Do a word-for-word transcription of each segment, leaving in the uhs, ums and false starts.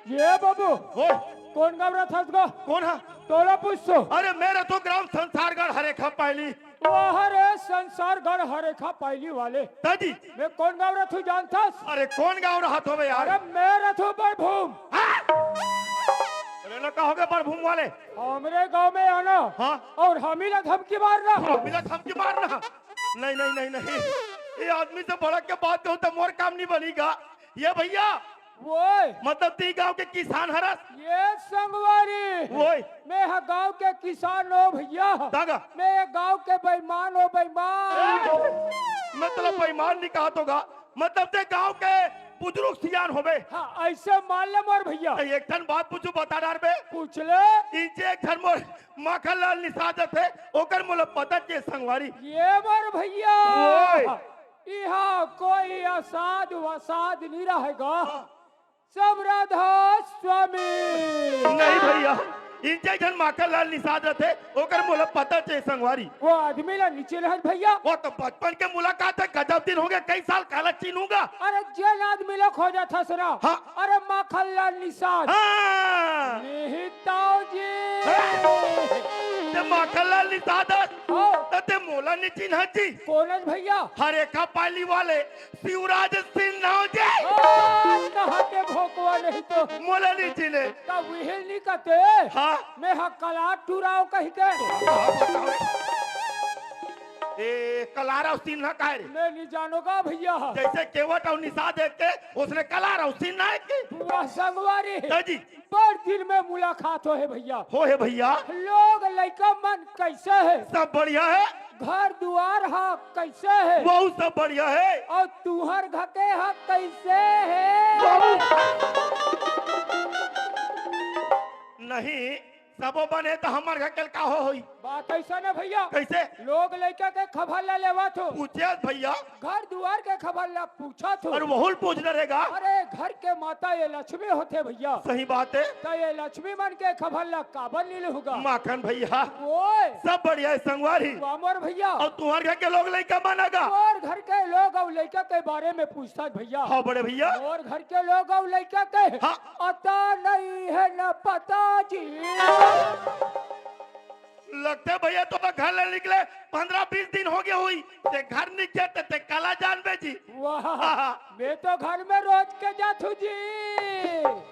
ये बाबू, ओए। कोन गाँव रथस गा? कोन हा? तोला पूछो। अरे, मैं रथों ग्राम संसारगढ़ हरेखा पायली। वाह रे, संसारगढ़ हरेखा पायली वाले। दादी। मैं कोन गाँव रथों जानथस? अरे, कोन गाँव रहत होबे यार? अरे, मैं रथों बरभूम। हाँ? अरे, ना कहोगे बरभूम वाले? हमरे गाँव में आना। हाँ। और हमी ला धमकी मारना। हमी ला धमकी मारना। नहीं, नहीं, नहीं, नहीं। ये आदमी से भड़क के बात कहूँ तो मोर काम नहीं बनेगा। ये भैया, ओए। मतलब ती गांव के किसान हरस? ये संगवारी। ओए। मैं ह गांव के किसान हो भैया। दागा। मैं ये गांव के बेईमान हो, बेईमान। मतलब बेईमान नहीं कहा तो गा, मतलब ते गांव के बुजुर्ग सियान होबे। हाँ, ऐसे मान ले मोर भैया। तो एक ठन बात पूछू, बता डार बे। पूछ ले। इंचे एक ठन मोर माखन लाल निषाद थे, ओकर मोला पता के संगवारी। ये मोर भैया। ओए। इहाँ कोई असाध वसाध नहीं रहेगा। हाँ। सब राधा स्वामी। नहीं भैया, इंचे झन माखन लाल निषाद रथे, ओकर मोला पता चे संगवारी। वो आदमी ला नीचे रहत भैया। वो तो बचपन के मुलाकात है, गजब दिन हो गया, कई साल काला चिन्हूंगा। अरे जेन आदमी ला खोजत हस ना। हाँ। अरे माखन लाल निषाद। हाँ। निहिताओ जी। हाँ। ते माखन लाल निषाद हस। हाँ। त ते मोला नहीं चिन्हत जी। कोन हस भैया? हरेखा पाली वाले शिवराज सिन्हा जी। ओ, कहाँ के भोकवा नहीं तो। मोला नहीं चिन्हे। का विहिल नहीं कहते? हाँ। मैं हा कलार टुराव कही के। ए, कलार अउ सिन्हा काय रे? मैं नहीं जानोगा भैया। जैसे केवट अउ निषाद एक के, उसने कलार अउ सिन्हा एक के। वाह संगवारी। हाँ जी। बड़ दिन में मुलाकात हो हे भैया। हो हे भैया। लोग लइका मन कैसे है? सब बढ़िया है। घर दुआर हा कैसे है? वहू सब बढ़िया है। अउ तुहर घर के हा कैसे है? वहू नहीं, सबो बने तो हमर घर के का हो होई? बात ऐसा ना भैया। कैसे? लोग लइका के खबर ला लेवत हो। पूछे भैया। घर दुआर के खबर ला पूछत हो। अरे वहू ल पूछ न रहेगा। अरे घर के माता ये लक्ष्मी होथे भैया। सही बात है। तो ये लक्ष्मी मन के खबर ला काबर नहीं लेहूगा? माखन भैया। ओए। सब बढ़िया है संगवारी। वाह मोर भैया। अउ तुहर घर के लोग लइका मन गा? मोर घर के लोग अउ लइका के बारे में पूछत भैया। हाँ बड़े भैया। मोर घर के लोग अउ लइका के। हाँ। अता नहीं है ना पता जी। लगथे भैया, तो घर ले निकले पंद्रह बीस दिन हो गए हुई, ते घर निकले ते, ते कला जानबे जी। वाह, मैं तो घर में रोज के जाथू जी।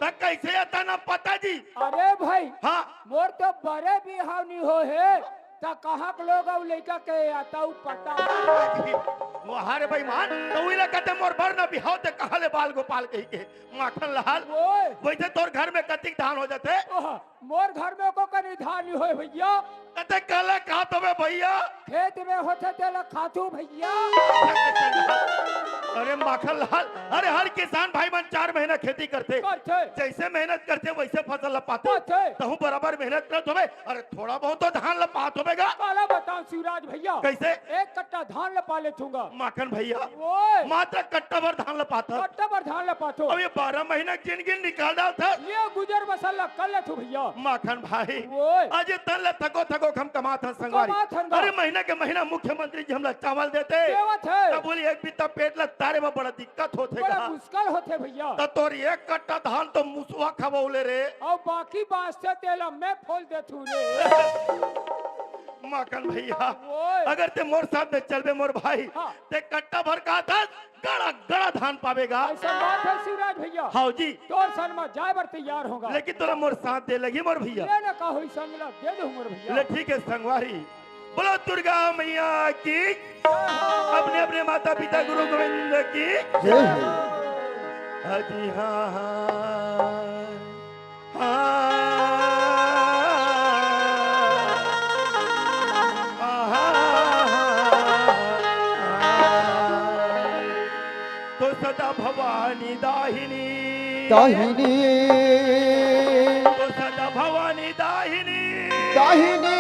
त कैसे अतना पता जी? अरे भाई, हाँ। मोर तो बड़े बिहाव नहीं हो हे, त कहाँ के लोग अउ लइका के अतउ पता। वाह रे बेईमान, तो उही ला कहते मोर बर न बिहाव ते कहाँ ले बाल गोपाल कही के। माखन लाल, ओए। वैसे तोर घर में कतिक धान हो जाथे? ओह, मोर घर में को कनी धान नहीं होय भैया। अते काला खात होबे भैया? खेत में होथे तेला खाथू भैया। अरे माखन लाल, अरे हर किसान भाई मन चार महीना खेती करथे। करथे। जैसे मेहनत करथे वैसे फसल ला पाथे। पाथे। तहूँ बराबर मेहनत करत होबे। अरे थोड़ा बहुत तो धान ला पात होबे गा। काला बताओ शिवराज भैया। कैसे? एक कट्टा धान ला पा लेथूंगा। माखन भैया, ओए। मात्र कट्टा भर धान ला पाथस। कट्टा भर धान ला पाथो। अब ये बारह महीना के जिनगी निकाल डालथस। ये गुजर बसर ला कर लेथू भैया। माखन भाई, ओए। आज ये तन ला थको थको हम कमात हन संगवारी। कमात हन गा। अरे महीना के महीना मुख्यमंत्री जी हमला चावल देते। देवत है। तब बोली एक बित्ता पेट ला तारे में बड़ा दिक्कत होथे बड़ा गा। मुश्किल होथे भैया। त तोर एक कट्टा धान तो मुसवा खवौले रे। अउ बाकी बाँचथे तेला मैं फोल देथू रे। माखन भैया, ओए। अगर ते मोर साथ में चलबे मोर भाई, हाँ। ते कट्टा भर का था, गड़ा गड़ा धान पावेगा। ऐसा बात है शिवराज भैया। हाँ जी। तोर सन में जाए बर तैयार होगा। लेकिन तोला मोर साथ दे लगी मोर भैया। ले ना का होई संग ला दे दो मोर भैया। ले ठीक है संगवारी। बोलो दुर्गा मैया की। जय हो। अपने अपने माता पिता गुरु गोविंद की। जय हो। हाँ जी, हाँ, हाँ। हाँ। तो सदा भवानी दाहिनी। दाहिनी। तो सदा भवानी दाहिनी। दाहिनी।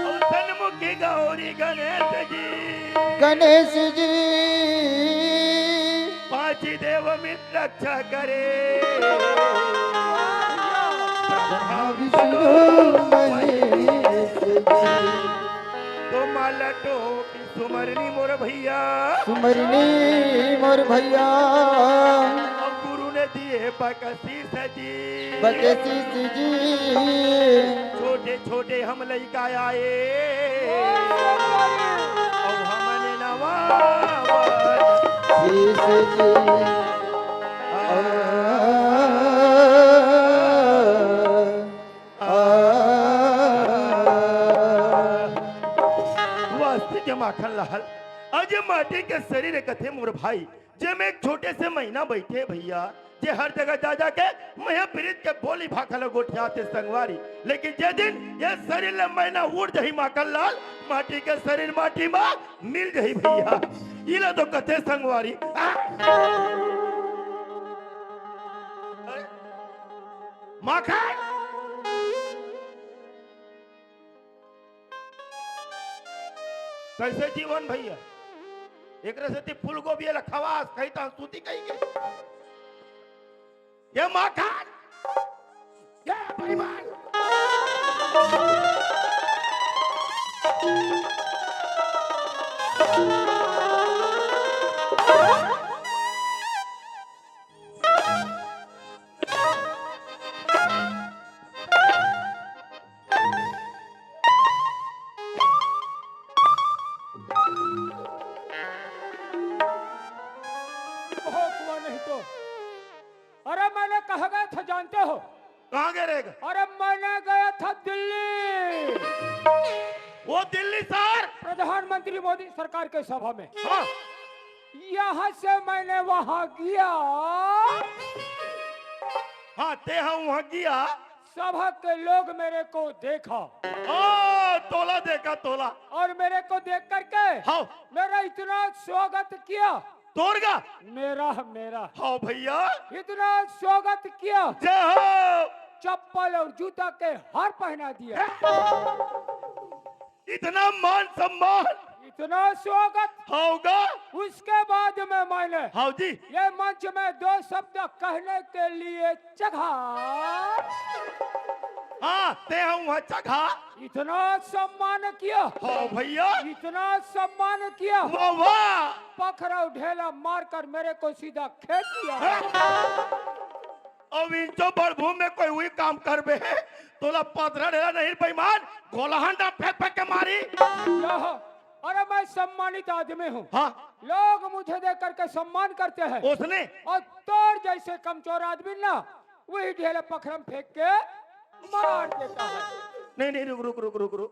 और सन्मुखी गौरी गणेश जी। गणेश जी। पांच देव मित्र रक्षा करे। ब्रह्मा विष्णु महेश जी। तो माला टोपी सुमरनी मोर भैया। सुमरनी मोर भैया। अब गुरु ने दिए बकसीस जी। बकसीस जी। छोटे छोटे हम लइका आए। अब हमने नवा शीश जी। आ, आ, वास्ते के माखन लाल, अज माटी के शरीर कथे मोर भाई, जे में एक छोटे से मैना बैठे भैया, जे हर जगह जा जा के मया प्रीत के बोली भाखा ल गोठियाथे संगवारी। लेकिन जे दिन ये शरीर ले मैना उड़ जही माखन लाल, माटी के शरीर माटी मा मिल जही भैया। इला तो कथे संगवारी। आ! अरे! माखन! कैसे जीवन भैया? एकरे सेती फूलगोभी ल खवास, कही त सूती कही के। ये माखन! ये बेईमान! हो कुआ नहीं तो। अरे मैंने कहा गया था जानते हो? कहाँ गए रहेगा? अरे मैंने गया था दिल्ली। वो दिल्ली सर। प्रधानमंत्री मोदी सरकार के सभा में। हाँ। यहाँ से मैंने वहाँ गया। हाँ, ते हम वहाँ गया। सभा के लोग मेरे को देखा। ओ, तोला देखा, तोला। और मेरे को देख करके हाँ। मेरा इतना स्वागत किया। तोर गा? मेरा, मेरा। हाँ भैया। इतना स्वागत किया। जय हो। चप्पल और जूता के हार पहना दिया। इतना मान सम्मान। इतना स्वागत। हाँ गा। उसके बाद में मैंने हाँ जी। ये मंच में दो शब्द कहने के लिए चघा। हाँ, ते हूँ वहाँ चघा। इतना सम्मान किया। हाँ भैया। इतना सम्मान किया। वाह, वाह। पखरौ ढेला मारकर मेरे को सीधा खेत दिया। अब इंचो बड़भूम में कोई वही काम करबे, तोला पथरा ढेला नहीं बेईमान, गोलहन ना फेंक फेंक के मारी। क्या हो? अरे मैं सम्मानित आदमी हूँ। हाँ। लोग मुझे देख करके सम्मान करते हैं। उसने? और तोर जैसे कमचोर आदमी ना वही ढेले पखरम फेंक के मार देता है। नहीं, नहीं, रुक, रुक, रुक, रुक, रुक।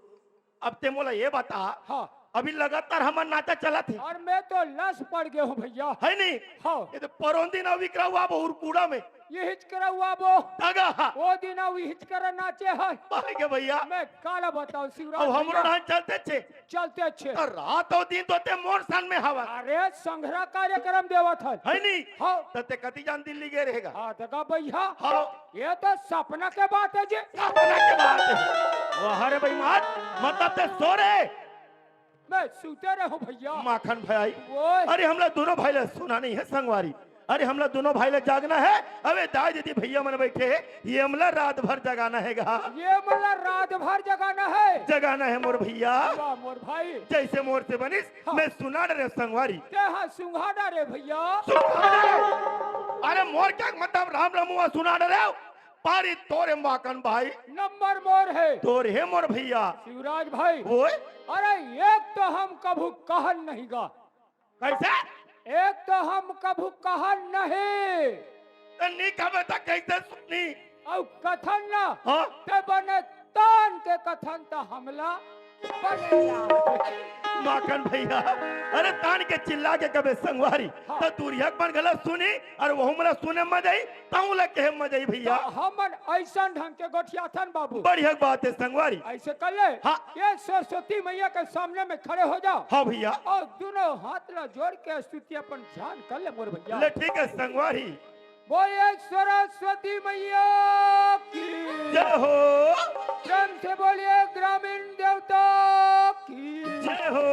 अब ते मोला ये बता, हाँ। अभी लगातार हमर नाचा चलत हे। और मैं तो लस पड़ गया हूँ भैया। है नहीं? हाँ। ये तो परोंदी ना विकरा हुआ बहुर कूड़ा में। ये हिचकरा हुआ वो। तगा। वो दिन वो हिचकरा नाचे है। पाए के भैया। मैं काला बताऊं शिवराज अब हमरो भैया। नाच चलते छे। चलते अच्छे। तो रात और दिन तो ते मोर सन में हवा। अरे संघरा कार्यक्रम देवत है। है नहीं? हाँ। तो ते कति जान दिल्ली गए रहेगा? हाँ, देखा भैया। हाँ। ये तो सपना के बात है जी। सपना के बात है। वाह रे बेईमान, मतलब ते सो रहे। मैं सूते रहूं भैया। माखन भाई। ओए। अरे हमला दोनों भाई ला सोना नहीं है संगवारी। अरे हमला दोनों भाई ला जागना है। अबे दाई दीदी भैया मन बैठे हैं। ये हमला रात भर जगाना है गा। ये हमला रात भर जगाना है। जगाना है मोर भैया। वाह मोर भाई। जैसे मोर से बनिस, हाँ। मैं सुनाड़ रहे संगवारी। ते हाँ सुंघा डारे भैया। सुनाड़ रहे। अरे मोर क्या मतलब राम रमुआ सुनाड़ रहे हो? पारी तोरे माखन भाई। नंबर मोर है। तोर हे मोर भैया। शिवराज भाई। ओए। अरे एक तो हम कभू कहन नहीं गा। कैसे? एक तो हम कभू कहन नहीं। तो नहीं कहबे तो कैसे सुनी? अउ कथन ना। हाँ। ते बने तान के कथन तो हमला बनेला। माखन भैया, अरे तान के चिल्ला के कबे संगवारी, हाँ। तो दूरिया के मन गलत सुनी, अरे वो हमरा सुने मजा आई, ताऊ ला कहे मजा आई भैया। तो हमन ऐसन ढंग के गोठियाथन बाबू। बढ़िया बात है संगवारी। ऐसे कर ले, हाँ। ये सरस्वती मैया के सामने में खड़े हो जाओ। हाँ भैया। और दोनों हाथ ला जोड़ के स्तुति अपन ध्यान कर ले मोर भैया। ले ठीक है संगवारी। बोलिए सरस्वती मैया की। जय हो। प्रेम से बोलिए ग्रामीण देवता की। जय हो।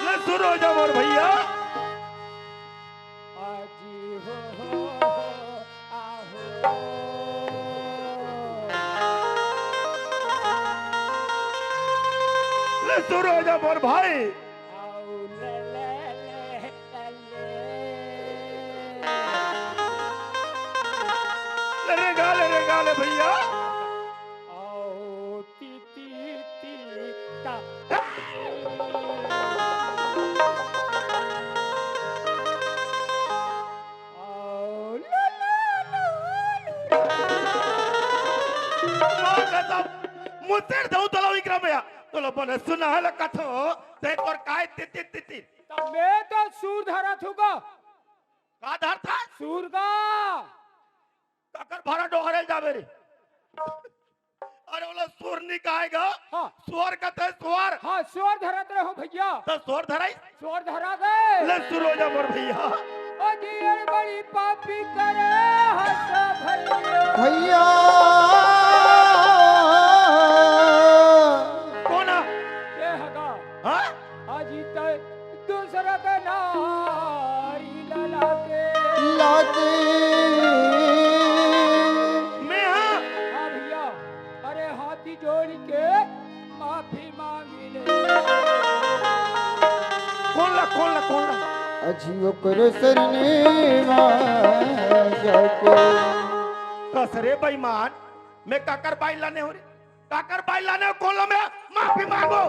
ले शुरू हो जा मोर भैया। आजी हो, हो, हो, आहो। ले शुरू हो जा मोर भाई। आओ ले, ले, ले, ले, ले। ले रे गा, ले रे गा, ले भैया। आओ ती, ती, ती, ता। आओ ला, ला, ला, ला। मुसेर दऊ तोला विक्रम भैया। तोला बने सुना है ला कथो, ते तोर काय ती, ती, ती, ती। त मैं तो सुर धरत हूँ गा। का धरथस? सुर गा। काकर भारा डोहरे जाबे रे। अरे ओला सुर नी कहे गा। हाँ। स्वर कथे स्वर। हाँ, स्वर धरत रहो भैया। त स्वर धराई? स्वर धरा गे। ले शुरू हो जा मोर भैया। ओ जी, अरे बड़ी पापी करे हंस भैया। भैया। कोन आ? ये हगा। हाँ? अजी तय दूसरा के नारी ला लागे। लागे। मैं हाँ। हाँ भैया, अरे हाथी जोड़ के माफी मांगी ले। कोन ला, कोन ला, कोन ला? अजी ओकर सरने मा जाके। कस रे बेईमान, मैं काकर बाई लाने हो रे? काकर बाई लाने हो, कोन ला मैं माफी मांगो?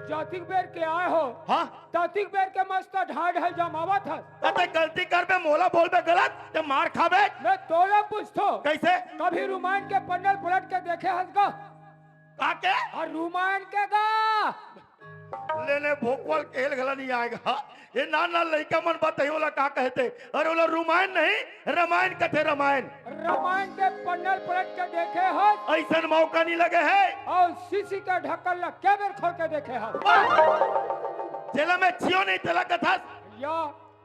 जातिक बेर के आए हो। हाँ? तातिक बेर के मस्त ढाढ़ है जमावत है। अते गलती करबे, मोला बोलबे गलत, ते मार खाबे। मैं तोला पूछथो। कैसे? कभी रुमायन के पन्नल पलट के देखे हस गा? का के? और रुमायन के गा। लेने भोकवल केल घला नहीं आएगा। ये ना ना लइका मन बताई ओला का कहते। अरे ओला रुमायन नहीं, रामायन कथे रामायन। रामायन के पन्नल पलट के देखे हो। ऐसन मौका नहीं लगे है। और शीशी के ढक्कन ला के बेर खोल के देखे हो। वाह! जेला मैं छियो नहीं तेला कथस। या,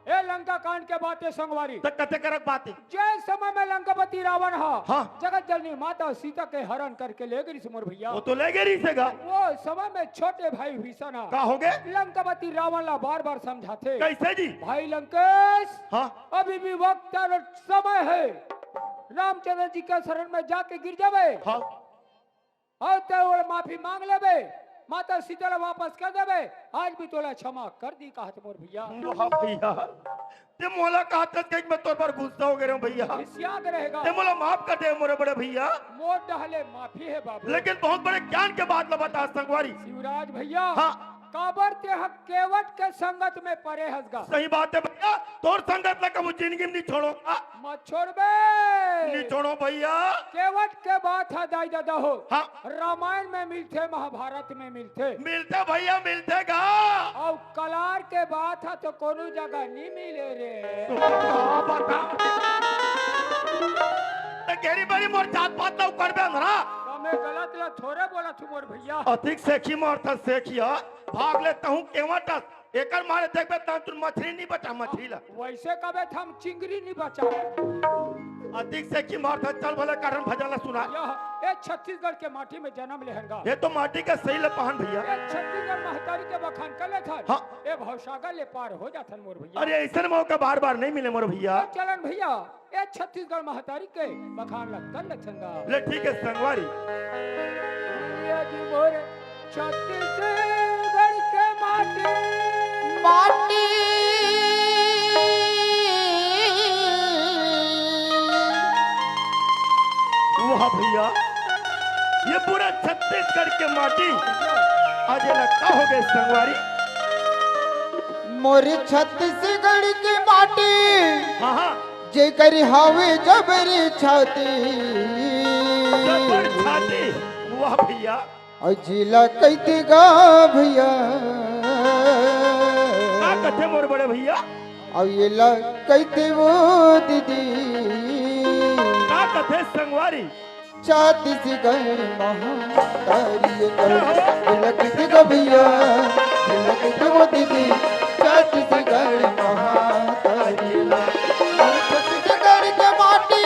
ए लंका कांड के बात है संगवारी। त कते करक बात है। जय समय में लंकापति रावण हा, हाँ। जगत जननी माता सीता के हरण करके ले गई मोर भैया। वो तो ले गई से गा। वो समय में छोटे भाई भीषण हा, का हो गए? लंकापति रावण ला बार बार समझाथे। कैसे जी? भाई लंकेश, हाँ। अभी भी वक्त और समय है, रामचंद्र जी के शरण में जाके गिर जावे। हाँ। अउ ते ओला माफी मांग लेबे, माता सीता ला वापस कर देबे, आज भी तोला क्षमा कर दी कहत मोर भैया। वाह भैया, ते मोला कहत कहिके मैं तोर पर गुस्सा हो गे रहेंव भैया। खिसिया के रहेगा। ते मोला माफ कर दे मोरे बड़े भैया। मोर डहले माफी है बाबू। लेकिन बहुत बड़े ज्ञान के बात ला बता संगवारी। शिवराज भैया, हाँ। काबर ते ह केवट के संगत में परे हस गा। सही बात है भैया, तोर संगत ला कबू जिंदगी में नहीं छोड़ो। मत छोड़बे। नहीं छोड़ो भैया। केवट के बात है दाई दादा हो। हाँ। रामायण में मिलथे, महाभारत में मिलथे। मिलथे भैया, मिलथे गा। अउ कलार के बात है तो कोनो जगह नहीं मिले रे। तो का बता? त गेरी बरी मोर जात पात ला उकरबे अंधरा। त मैं गलत ला थोरे बोलत हूँ मोर भैया। अतिक सेखी मारथस सेखिया, भाग ले तहूँ केवट अस। एकर मारे देखबे त तुम मछली नहीं बचा, मछली ला। वैसे कबे त हम चिंगरी नहीं बचा। अतिक सेखी मारथस, चल भले कारण भजन ला सुना। यह, ए छत्तीसगढ़ के माटी में जन्म लेहन गा। ये तो माटी का सही लपहन भैया। ए छत्तीसगढ़ महतारी के बखान कर लेथन। हाँ। ए भवसागर ले पार हो जाथन मोर भैया। अरे ऐसन मौका बार बार नहीं मिले मोर भैया। चलन भैया, ए छत्तीसगढ़ महतारी के बखान ला कर लेथन गा। ले ठीक है संगवारी। ये जी मोर छत्तीसगढ़ के माटी। माटी। वाह भैया, ये पूरा छत्तीसगढ़ के माटी। आज एला का हो गए संगवारी? मोर छत्तीसगढ़ के माटी। हाँ, हाँ। जेकर हावे जबर छाती। जबर छाती। वाह भैया। अउ जिला कहिथे गा भैया। का कथे मोर बड़े भैया? अउ एला कहिथे वो दीदी। का कथे संगवारी? छत्तीसगढ़ महातारी कर। जिला कहिथे गा भैया, जिला कहिथे वो दीदी। छत्तीसगढ़ महातारी ला। छत्तीसगढ़ के माटी।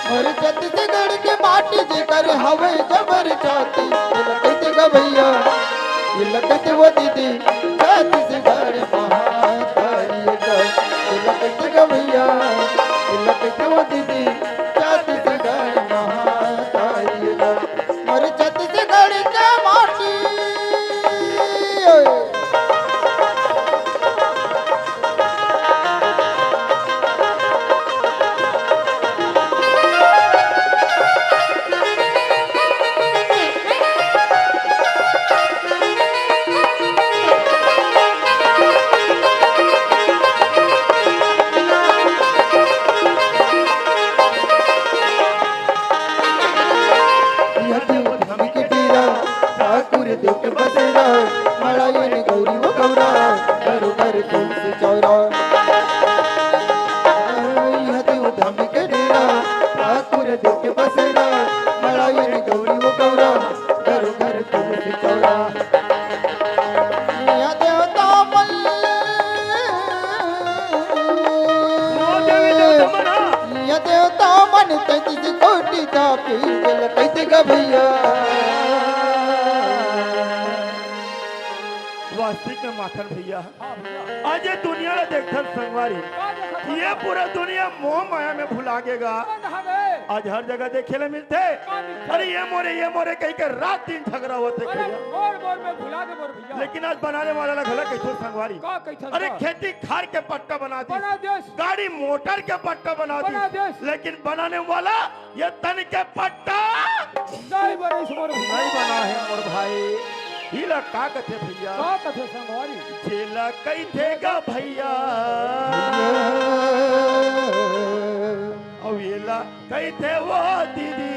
अरे छत्तीसगढ़ के माटी जेकर हवे जबर छाती, तेला कहिथे गा भैया। लकत वो दीदी, छत्तीसगढ़ महाकाली का। लकत का भैया, लकत वो दीदी, छत्तीसगढ़ महाकाली का। मोर छत्तीसगढ़ के माटी। यदि उद्यम के डेरा, ठाकुर देव के बसेरा, मड़ायन गौरी वो गौरा, घरो घर तुलसी चौरा। यदि उद्यम के डेरा, ठाकुर देव के बसेरा, मड़ायन गौरी वो गौरा, घरो घर तुलसी चौरा। या देवता मन, ओ देवी देवता मन, हाँ। या देवता मन तैंतीस कोटि थापे, जल कैसे गा भैया। वास्तविक में माखन भैया, हाँ भैया। आज ये दुनिया ला देखथन संगवारी, का देखत हन? ये पूरा दुनिया मोह माया में भुला गे गा। कौन हवे? आज हर जगह देखे ले मिलथे। का मिलथे? अरे ये मोरे, ये मोरे कहि के रात दिन झगड़ा होथे अरे भैया। मोर, मोर में भुला दे मोर भैया। लेकिन आज बनाने वाला ला घला कहिथन संगवारी। का कहिथन अरे का? खेती खार के पट्टा बना दिस। बना दिस। गाड़ी मोटर के पट्टा बना दिस। बना दिस। लेकिन बनाने वाला ये तन के पट्टा नहीं बनिस मोर भैया। नहीं बना है मोर भाई। इला का कथे भैया? का कथे संगवारी? जेला कहिथे गा भैया। अउ एला कहिथे वो दीदी।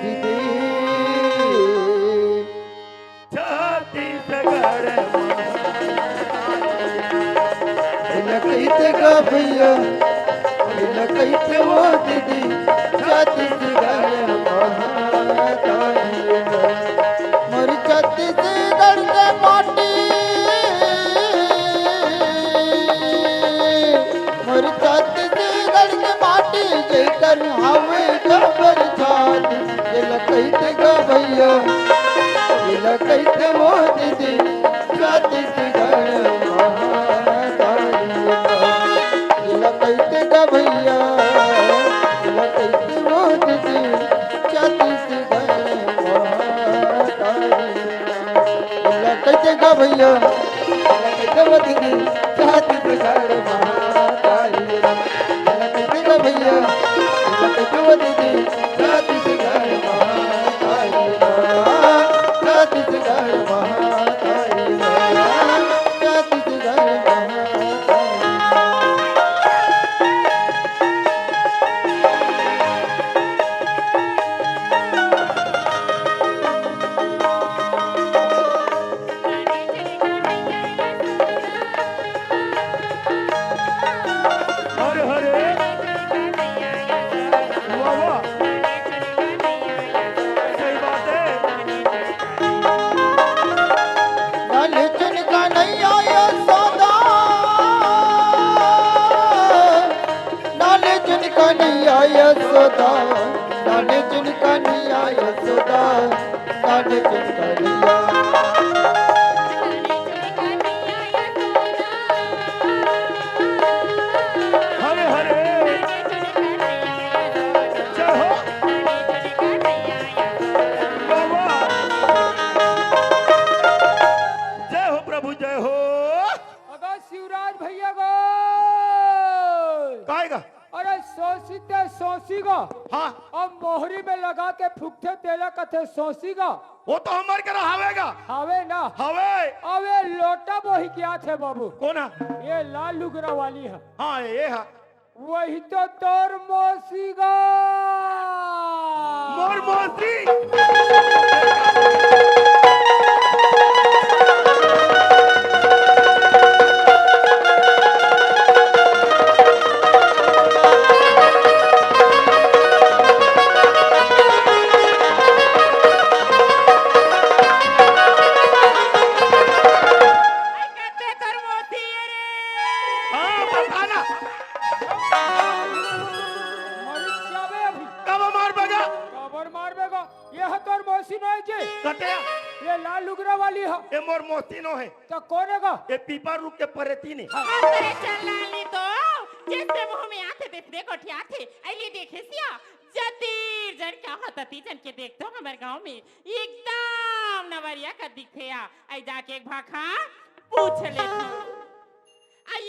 दीदी। छत्तीसगढ़ मा। एला कहिथे गा भैया, एला कहिथे वो दीदी, छत्तीसगढ़ महाकाली। मोर छत्तीसगढ़ के माटी, मोर छत्तीसगढ़ के माटी, जेकर हवे जबर छाती, एला कहिथे गा भैया, एला कहिथे वो दीदी, छत्तीसगढ़ महाकाली। एला कहिथे गा भैया, एला कहिथे वो दीदी, छत्तीसगढ़ महाकाली। एला कहिथे गा भैया, एला कहिथे वो दीदी, छत्तीसगढ़ महाकाली। एला कहिथे गा भैया, एला कहिथे वो दीदी, छत्तीसगढ़ महाकाली। छत्तीसगढ़ महाकाली। छत्तीसगढ़ महाकाली। हरे हरे। वाह, वाह। सही बात है। लाल चुन कन्हैया यशोदा, लाल चुन कन्हैया यशोदा, लाल चुन कन्हैया यशोदा, लाल चुन कन्हैया। हरे हरे। जय हो। बाबा। जय हो प्रभु, जय हो। अगर शिवराज भैया गो। काय गा? अरे सोसी ते सोसी गा। हाँ। अब मोहरी में लगा के फूकथे तेला कथे सोसी गा। वो तो हमर करा हवे गा। हवे ना। हवे। अबे लोटा बोही क्या थे बाबू? कोन हा? ये लाल लुगरा वाली है। हाँ, ये हा। वही तो तोर मौसी गा। मोर मौसी। हाँ, बताना। मरी जाबे अभी। कब मार बगा? कबर मार बेगा? ये ह तोर मौसी नोहे जी। कटे। त कोन हे गा? ये पीपर रुख के परेती ने। हाँ। अरे चल लाली तो, जइसे मुंह में आथे, तइसने गोठियाथे। अइली देखे सिया, जतीर जन के हा, तती जन के देख तो हमर गांव में एकदम नवरिया कस दिखथे या। अई जाके एक भाखा पूछ लेथंव। अई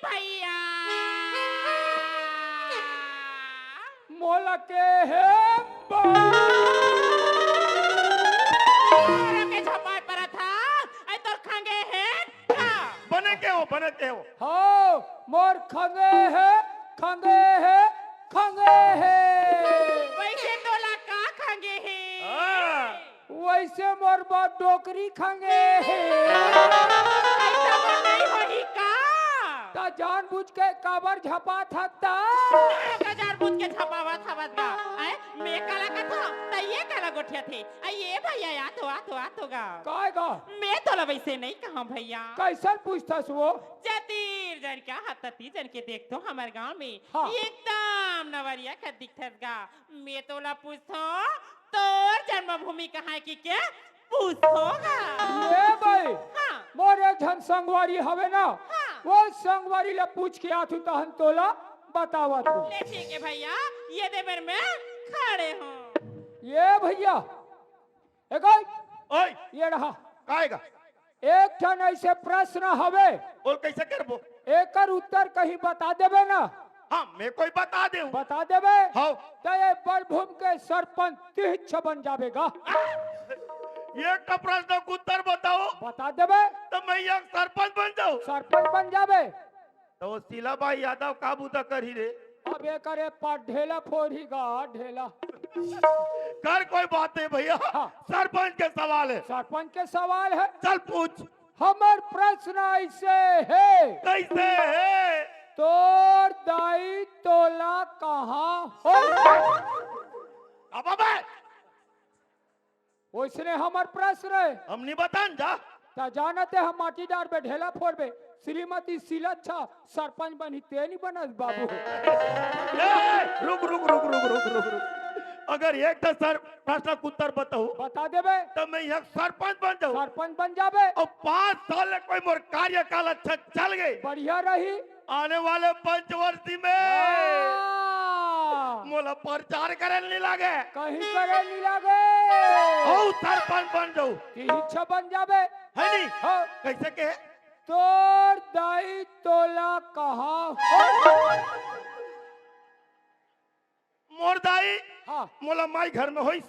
भइया। मोला के हे बा? तोर के झपाय परत हा, अई तोर खंगे हे का? बने के हो, बने के हो। हव, मोर खंगे हे, खंगे हे, खंगे हे। वइसे तोला का खंगे हे? हाँ। वइसे मोर बर डोकरी खंगे हे। अइसा तो नइ होही का? त जानबूझ के काबर झपाथस त? का जानबूझ के झपावत हवस गा? अई, में काला कथंव, त ये काला गोठियाथे? अई, ये भइया, आ तो, आ तो, आ तो गा। काय गा? में तोला वइसे नइ कहंव भइया। कइसन पूछथस वो? जतीर जन के हा, तती जन के देख तो हमर गांव में हाँ। एकदम नवरिया कस दिखथस गा। में तोला पूछथंव, तोर जन्मभूमि कहां हे कहिके पूछथंव गा। ए बई, हाँ। मोर एक झन संगवारी हवे ना, हाँ। वो संगवारी ला पूछ के आथंव तहन तोला बतावत हंव। ले ठीक हे भइया, ये दे मेर में खड़े हंव। ए भइया, ए गई, ओए। ये रहा। काय गा? एक ठन अइसे प्रश्न हवे। बोल, कइसे करबो? एकर उत्तर कहीं बता देबे ना? हाँ, में कोई बता देहूं। बता देबे? हव। त ये बड़भूम के सरपंच तिहिच बन जाबे गा। एक ठन प्रश्न के उत्तर बताओ। बता देबे? त में एक सरपंच बन जाहूं। सरपंच बन जाबे। त वो शीला बाई यादव का बुता करही रे? अब एकरे पास ढेला फोरही गा, ढेला। कर, कोई बात नहीं भइया। हाँ। सरपंच के सवाल हे। सरपंच के सवाल हे। चल पूछ। हमर प्रश्न अइसे हे। कइसे हे? तोर दाई तोला कहां होइस? अब अबे वइसने हमर प्रश्न हे। हम नइ बतान जा। त जानत हे हम माटी डारबे, ढेला फोरबे, श्रीमती शीला अच्छा सरपंच बनही, तें नइ बनस बाबू। ए, रुक, रुक, रुक। अगर एक ठन सर प्रश्न के उत्तर बताहूं, बता देबे। त में एक सरपंच बन जाहूं। सरपंच बन जाबे। अउ पांच साल ले कोई मोर कार्यकाल अच्छा चल गे। बढ़िया रही। आने वाले पंचवर्षी में हाँ। मोला प्रचार करे नइ लागे। कहीं करे नइ लागे। अउ सरपंच बन जाहूं। तिहिच बन जाबे। हे नी? हाँ। कइसे के? तोर दाई तोला कहां होइस? मोर दाई हाँ। मोला माई घर में होइस।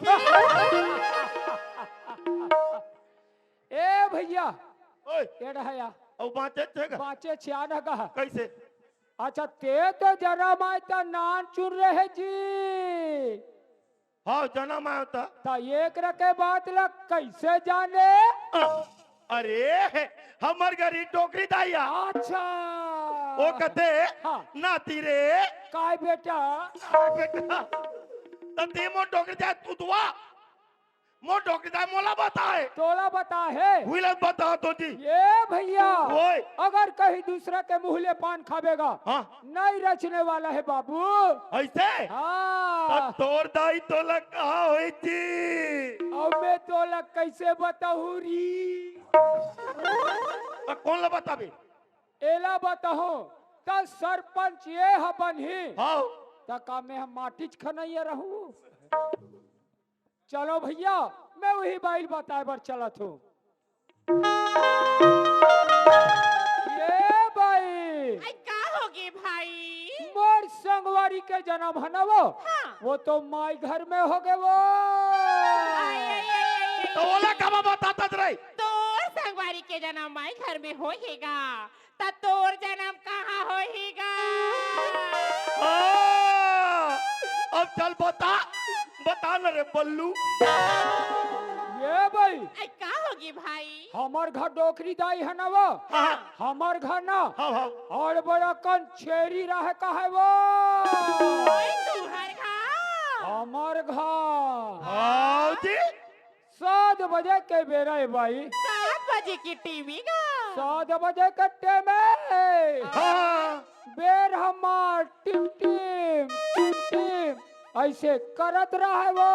ए भइया, ओए। ए रहा या। अउ बांचे छे गा? बांचे छे, आना गा। कइसे? अच्छा, तें तो जनम आय त नानचुन रहे जी। हव, जनम आय त। त एकरा के बात ला कइसे जाने? अ, अरे, हमर घर के डोकरी दाई हे। अच्छा। वो कथे, हाँ। नाती रे। काय बेटा? काय बेटा? त तें मोर डोकरी दाई, तू दुआ। मोर डोकरी दाई मोला बताय। तोला बताय हे। उही ला बता तो जी। ए भइया। ओए। अगर कहीं दूसरा के मुंह ले पान खाबे गा। हाँ। नइ रचने वाला हे बाबू। अइसे? हाँ। त तोर दाई तोला कहां होइस जी? अउ में तोला कइसे बताहूं री? त कोन ला बताबे? एला बताहूं, त सरपंच ये ह बनही। हव। त का में ह माटीच खनइया रहूं? चलो भइया, में उही बाई ल बताय बर चलत हंव। ए बाई। अई, का होगे भाई? मोर संगवारी के जनम हे ना वो, हाँ। वो तो माई घर में होगे वो। अई, अई, अई, अई, अई। त ओला काबर बताथस रे? तोर संगवारी के जनम माई घर में होगे गा। त तोर जनम कहां होही गा? हाँ, अब चल बता, बता न रे बल्लू। ए बाई। अई, का होगे भाई? हमर घर डोकरी दाई हे ना वो। हाँ। हमर घर ना। हाँ, हाँ। अउ बड़ा कन छेरी रहे का हे वो। ओए, तुंहर घर। हमर घर। हाँ जी। सात बजे के बेरा ए बाई। सात बजे के टेमे गा। सात बजे के टेमे। हाँ। बेर हमर टिम टिम, टिम टिम अइसे करत रहे वो।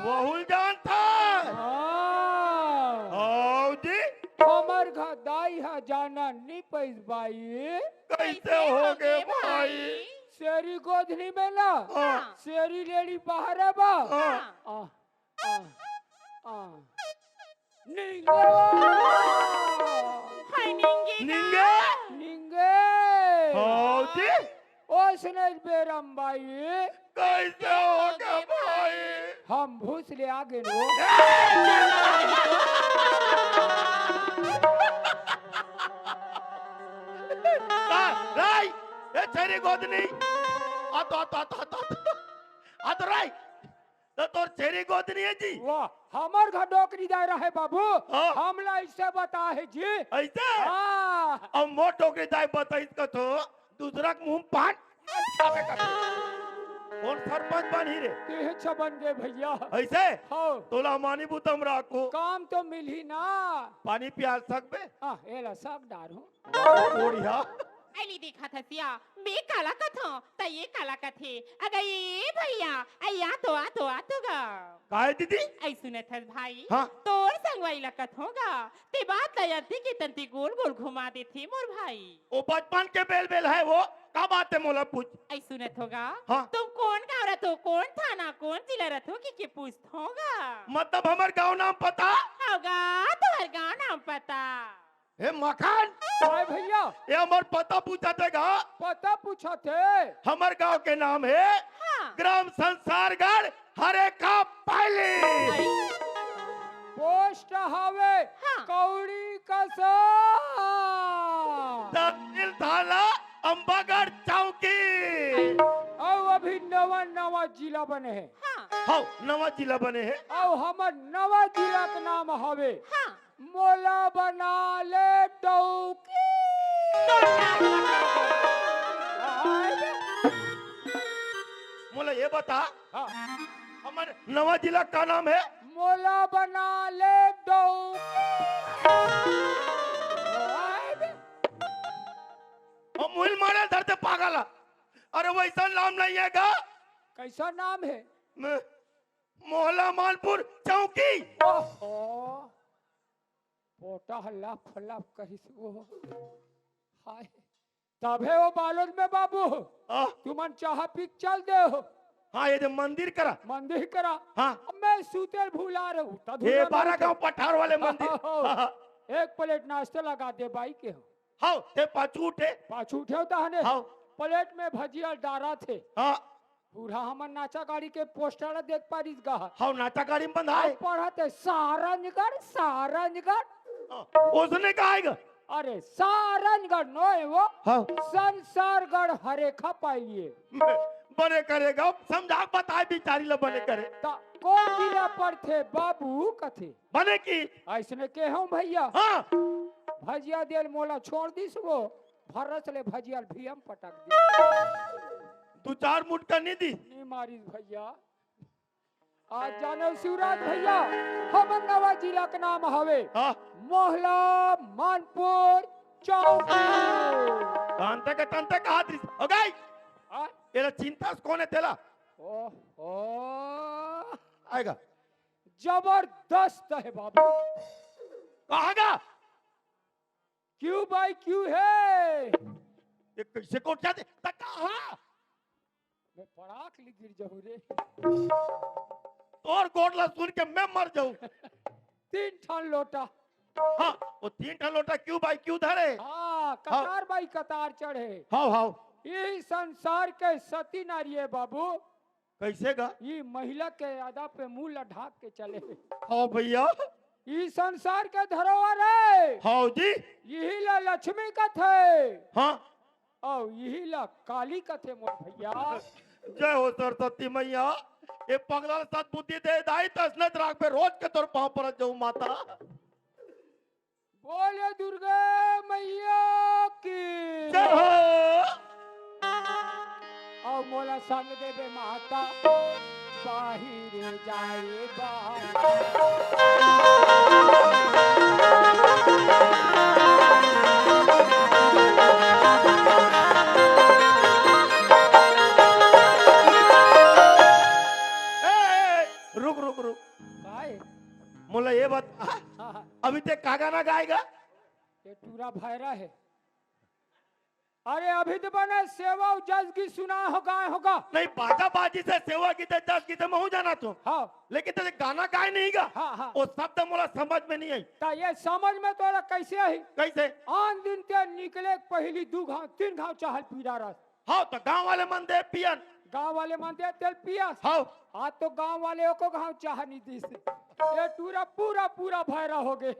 वहू ल जानथस। हाँ। घर दाई ह जाना नी पइस बाई। कइसे होगे भाई? सेरी गोधनी में ना, हाँ। सेरी लेड़ी बाहर बा। हाँ। आ, आ, आ। निंगे। हाय निंगे। निंगे। निंगे। हौजी। ओसने बेरम बाई। कइसे होगे भाई? हम भूस ले आ गेन वो। आ, राई, ए छेरी गोदनी। आ तो, आ तो, आ तो, आ तो, आ तो। आ तो राई। त तोर छेरी गोदनी हे जी। वाह, हमर घर डोकरी दाई रहे बाबू। हाँ। हमला अइसे बताहे जी। अइसे? हाँ। अब मोर डोकरी दाई बताइस कथो, दूसरा के मुंह पान मत खाबे कथो। कोन सरपंच बनही रे? तेहे छ बन गे भइया। अइसे? हाँ। तोला मानी बूता म राखो। काम तो मिलही ना। पानी पिया सकबे? हाँ, एला सब डारहूँ। बढ़िया। अली देखत हस या, मैं काला कथों, त ये काला कथे। अगा ये भइया, अई आ तो, आ तो, आ तो गा। काय दीदी? अई सुनत हस भाई, हाँ। तोर संगवारी ला कथों गा, ते बात ला अंते के तंते गोल गोल घुमा देथे मोर भाई। ओ बचपन के बेल बेल हे वो, का बात हे मोला पूछ। अई सुनत हो गा, हाँ। तुम कोन गाँव रथो, कोन थाना, कोन जिला रथो कहिके पूछथों गा। मतलब हमर गाँव नाम पता? हव गा, तुँहर गाँव नाम पता। हे मखान। काय भइया? ये हमर पता पूछत हे गा। पता पूछत हे। हमर गाँव के नाम हे हाँ। ग्राम संसारगढ़ हरेका पाली। अई। पोस्ट हवे हाँ। कौड़ी कसा। तहसील थाना अम्बागढ़ चौकी। अई। अउ अभी नवा नवा जिला बने हे। हाँ। हव, नवा जिला बने हे। अउ हमर नवा जिला के नाम हवे हाँ। मोला बना ले डौकी। मोला ये बता, हाँ। हमर नवा जिला का नाम हे? मोला बना ले डौकी। हम मुहिल मारे धरते पागल। अरे वइसन नाम नइ हे गा। कइसन नाम हे? मैं मोहला मानपुर चौकी। ओहो, पोटा ह लफ लफ करिस वो। हाय, तभे वो बालोद में बाबू, आ? तुमन चाहा पी के चल दे हो। हाँ, ये दे मंदिर करा। मंदिर करा। हाँ। अब मैं सूते ल भुला रहूँ, त हे धुना बारह नहीं गाँव पठार वाले मंदिर। हाँ, हाँ। हाँ। एक प्लेट नाश्ता लगा दे बाई के हो। हव, ते पाछू उठे। पाछू उठे होता हने। हव। प्लेट में भजिया डारा थे। हाँ। बूढ़ा हमर नाचा गाड़ी के पोस्टर ला देख पारिस गा। हव, नाचा गाड़ी में बंधाय। पढ़त हे सारंगढ़, सारंगढ़। हाँ, उसने कहा हे गा? अरे, सारंगढ़ नोहे वो। हव। संसारगढ़ हरेखा पाय लिए। बने करे गा, समझा बताय बिचारी ला बने करे। त कोन जिला पड़थे बाबू कथे। बने की? अइसने केहेंव भइया। हाँ। भजिया दे ल मोला छोड़ दिस वो, भरस ले भजिया ल भुइयां म पटक दिस। दू चार मुटका नी दिस। नी मारिस भइया। आज जानेव शिवराज भइया, हमर नवा जिला के नाम हवे हाँ। मोहला मानपुर चौकी। तंते के तंते कहा दिस। हो गई। हाँ? एला चिंता से कोन हे तेला? ओहो। आय गा। जबरदस्त हे बाबू। कहाँ गा? क्यों भाई, क्यों हे? ये कइसे कोट जाथे? त कहाँ? मैं पड़ाक ले गिर जाहूँ रे। तोर गोड़ ला सुन के मैं मर जाहूँ। तीन ठन लोटा। हाँ, वो तीन ठन लोटा क्यों भाई, क्यों धरे? हाँ, हाँ। कतार बाई कतार चढ़े। हव, हव। ये संसार के सती नारी हे बाबू। कइसे गा? ई महिला के अदा पे मुंह ला ढाक के चले। हव भइया। ई संसार के धरोहर हे। हव जी। इही ला लक्ष्मी कथे। हाँ। अउ इही ला काली कथे मोर भइया। जय हो सरस्वती मइया। ए पगला ल सद्बुद्धि दे दाई, त अइसने राखबे, रोज के तोर पाँव परत जाहूँ माता। बोले दुर्गा मइया की। जय हो। अउ मोला संग देबे माता, बाहिर जाए बा। ए, ए, रुक, रुक, रुक। काय? मोला ये बता, हाँ, हाँ। अभी ते का गाना गाय गा? ये टूरा भैरा हे। अरे अभी तो बने सेवा अउ जस गीत सुनाए हो, गाए होगा। नहीं, बाजा बाजी से सेवा गीत हे, जस गीत हे, महूँ जानत हों। हाँ। लेकिन तें गाना गाए नहीं गा। हाँ, हाँ। वो शब्द मोला समझ में नहीं आई। त ये समझ में तोला कैसे आही? कैसे? आन दिन तें निकले के पहिली दू घांव, तीन घांव चाहल पी डारस। हाँ, त गांव वाले मन दे पियन। गांव वाले मन दे तेला पियस। हाँ। आज तो गांव वाले एको घांव चाह नहीं दीस। ये टूरा पूरा, पूरा भैरा हो गे।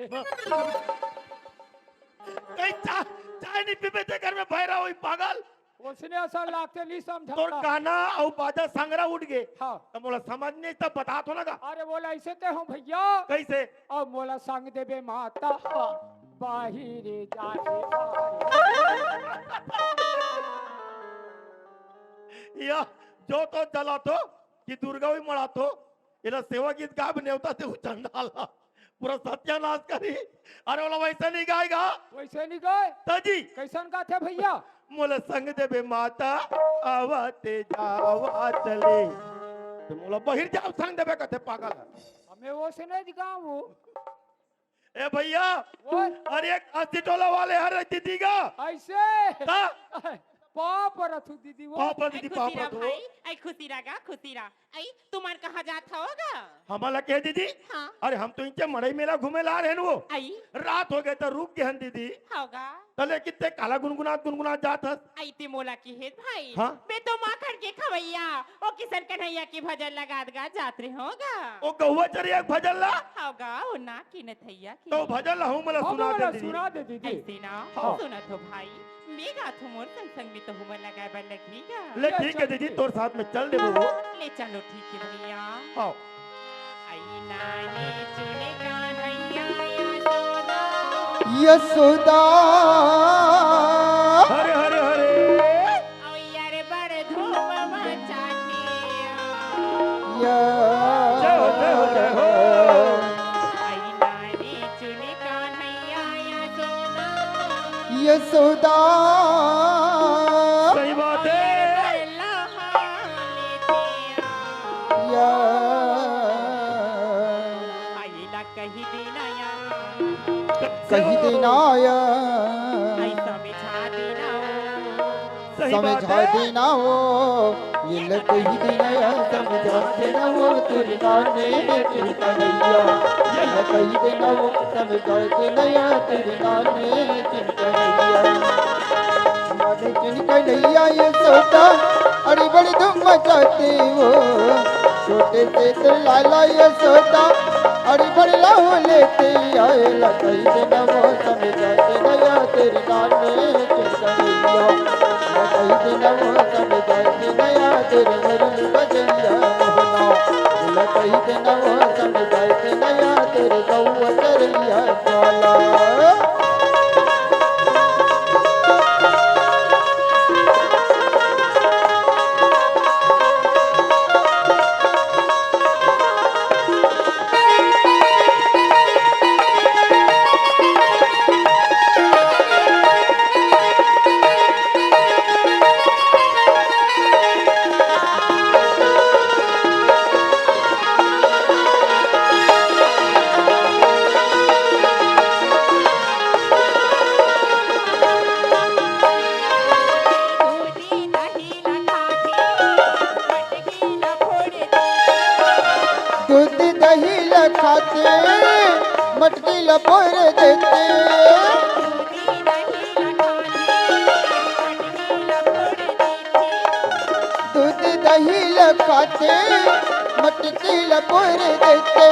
कहीं चाह, चाह नहीं पीबे ते घर में भैरा होही, पागल। ओसने असन लागथे, नहीं समझा तोर था। गाना अउ बाजा संघरा उठ गे। हाँ। त मोला समझ नहीं, तब बतात हों ना गा। अरे बोला ऐसे ते हों भैया। कैसे? अउ मोला संग देबे माता, बाहिरे जाने वाले। या, जोत जलाथों कि दुर्गा भी मढ़ाथों, एला सेवा गीत गाबे नेवता देहूं चंडाल ला। पूरा सत्यानाश करही। अरे ओला वैसे नहीं गाए गा। वैसे नहीं गाए। त जी। कैसन गाथे भैया? मोला संग देबे माता, आवत जावत ले। त मोला बहिर जाव संग देबे कथे पागल हे। हमें ओसने नहीं गावों। ए भैया, बोल। अरे एक अस्सी टोला वाले हर दीदी गा। ऐसे? ता? पाँव परत हों दीदी वो। पाँव परत हों दीदी, पाँव परत हों। भाई, ऐ खुशी रह गा, खुशी रह। ऐ, तुमन कहाँ जात हव गा? हमला कहे दीदी? हाँ। अरे हम तो इनके मड़ई मेला घूमे ला रहेन वो। ऐ? रात हो गे त रुक गे हन दीदी। हव गा। तले कित्ते काला गुनगुनात गुनगुनात जात हस? ऐ ते मोला कहे भाई। हाँ। मैं तो माखन के खवैया, ओ किशन कन्हैया के भजन लगात गा जात रहेंव गा। ओ गौवा चरिया के भजन ला? हव गा, ओ ना किनत भैया के। त भजन ला हमला सुना दे दीदी। सुना दे दीदी। ऐसे ना, हाँ। सुनत हों भाई, मैं गाथों, मोर संग संग में तुहू मन ला गाए बर लगही गा। ले ठीक हे दीदी, तोर साथ में चल देबो वो। ले चलो ठीक हे भैया। हाँ। आई नानी चुनी कन्हैया यशोदा। यशोदा। हरे हरे हरे। अउ यार बड़ धूम मचाथे। या। जय हो, जय हो, जय हो। आई नानी चुनी कन्हैया यशोदा। यशोदा। सही बात हे। या। आई ला कही दे ना या। कही दे ना या। आई समझा दे ना वो। सही बात समझा हे। दे ना वो। ये ल कही दे ना या, समझा दे ना वो, तेरी नानी ने चिंता नहीं या। ये ल कही दे ना वो, समझा दे ना या, तेरी नानी ने चिंता नहीं या। नानी चिंता नहीं या, यशोदा, अड़ी बड़ी धूम मचाती वो। छोटे से तो लाला यशोदा, अड़ी बड़ी लाहौले ते आए, ल कही दे ना वो, समझा दे ना या, तेरी नानी चिंता नहीं या। ल कही दे ना वो, समझा दे ना या, तेरे मुरली बजैया मोहना। ल कही दे ना वो, समझा दे ना या, तेरे गौवा चरिया काला। दूध दही ल खाथे, मटकी ल फोड़ देथे। दूध दही ल खाथे, मटकी ल फोड़ देथे।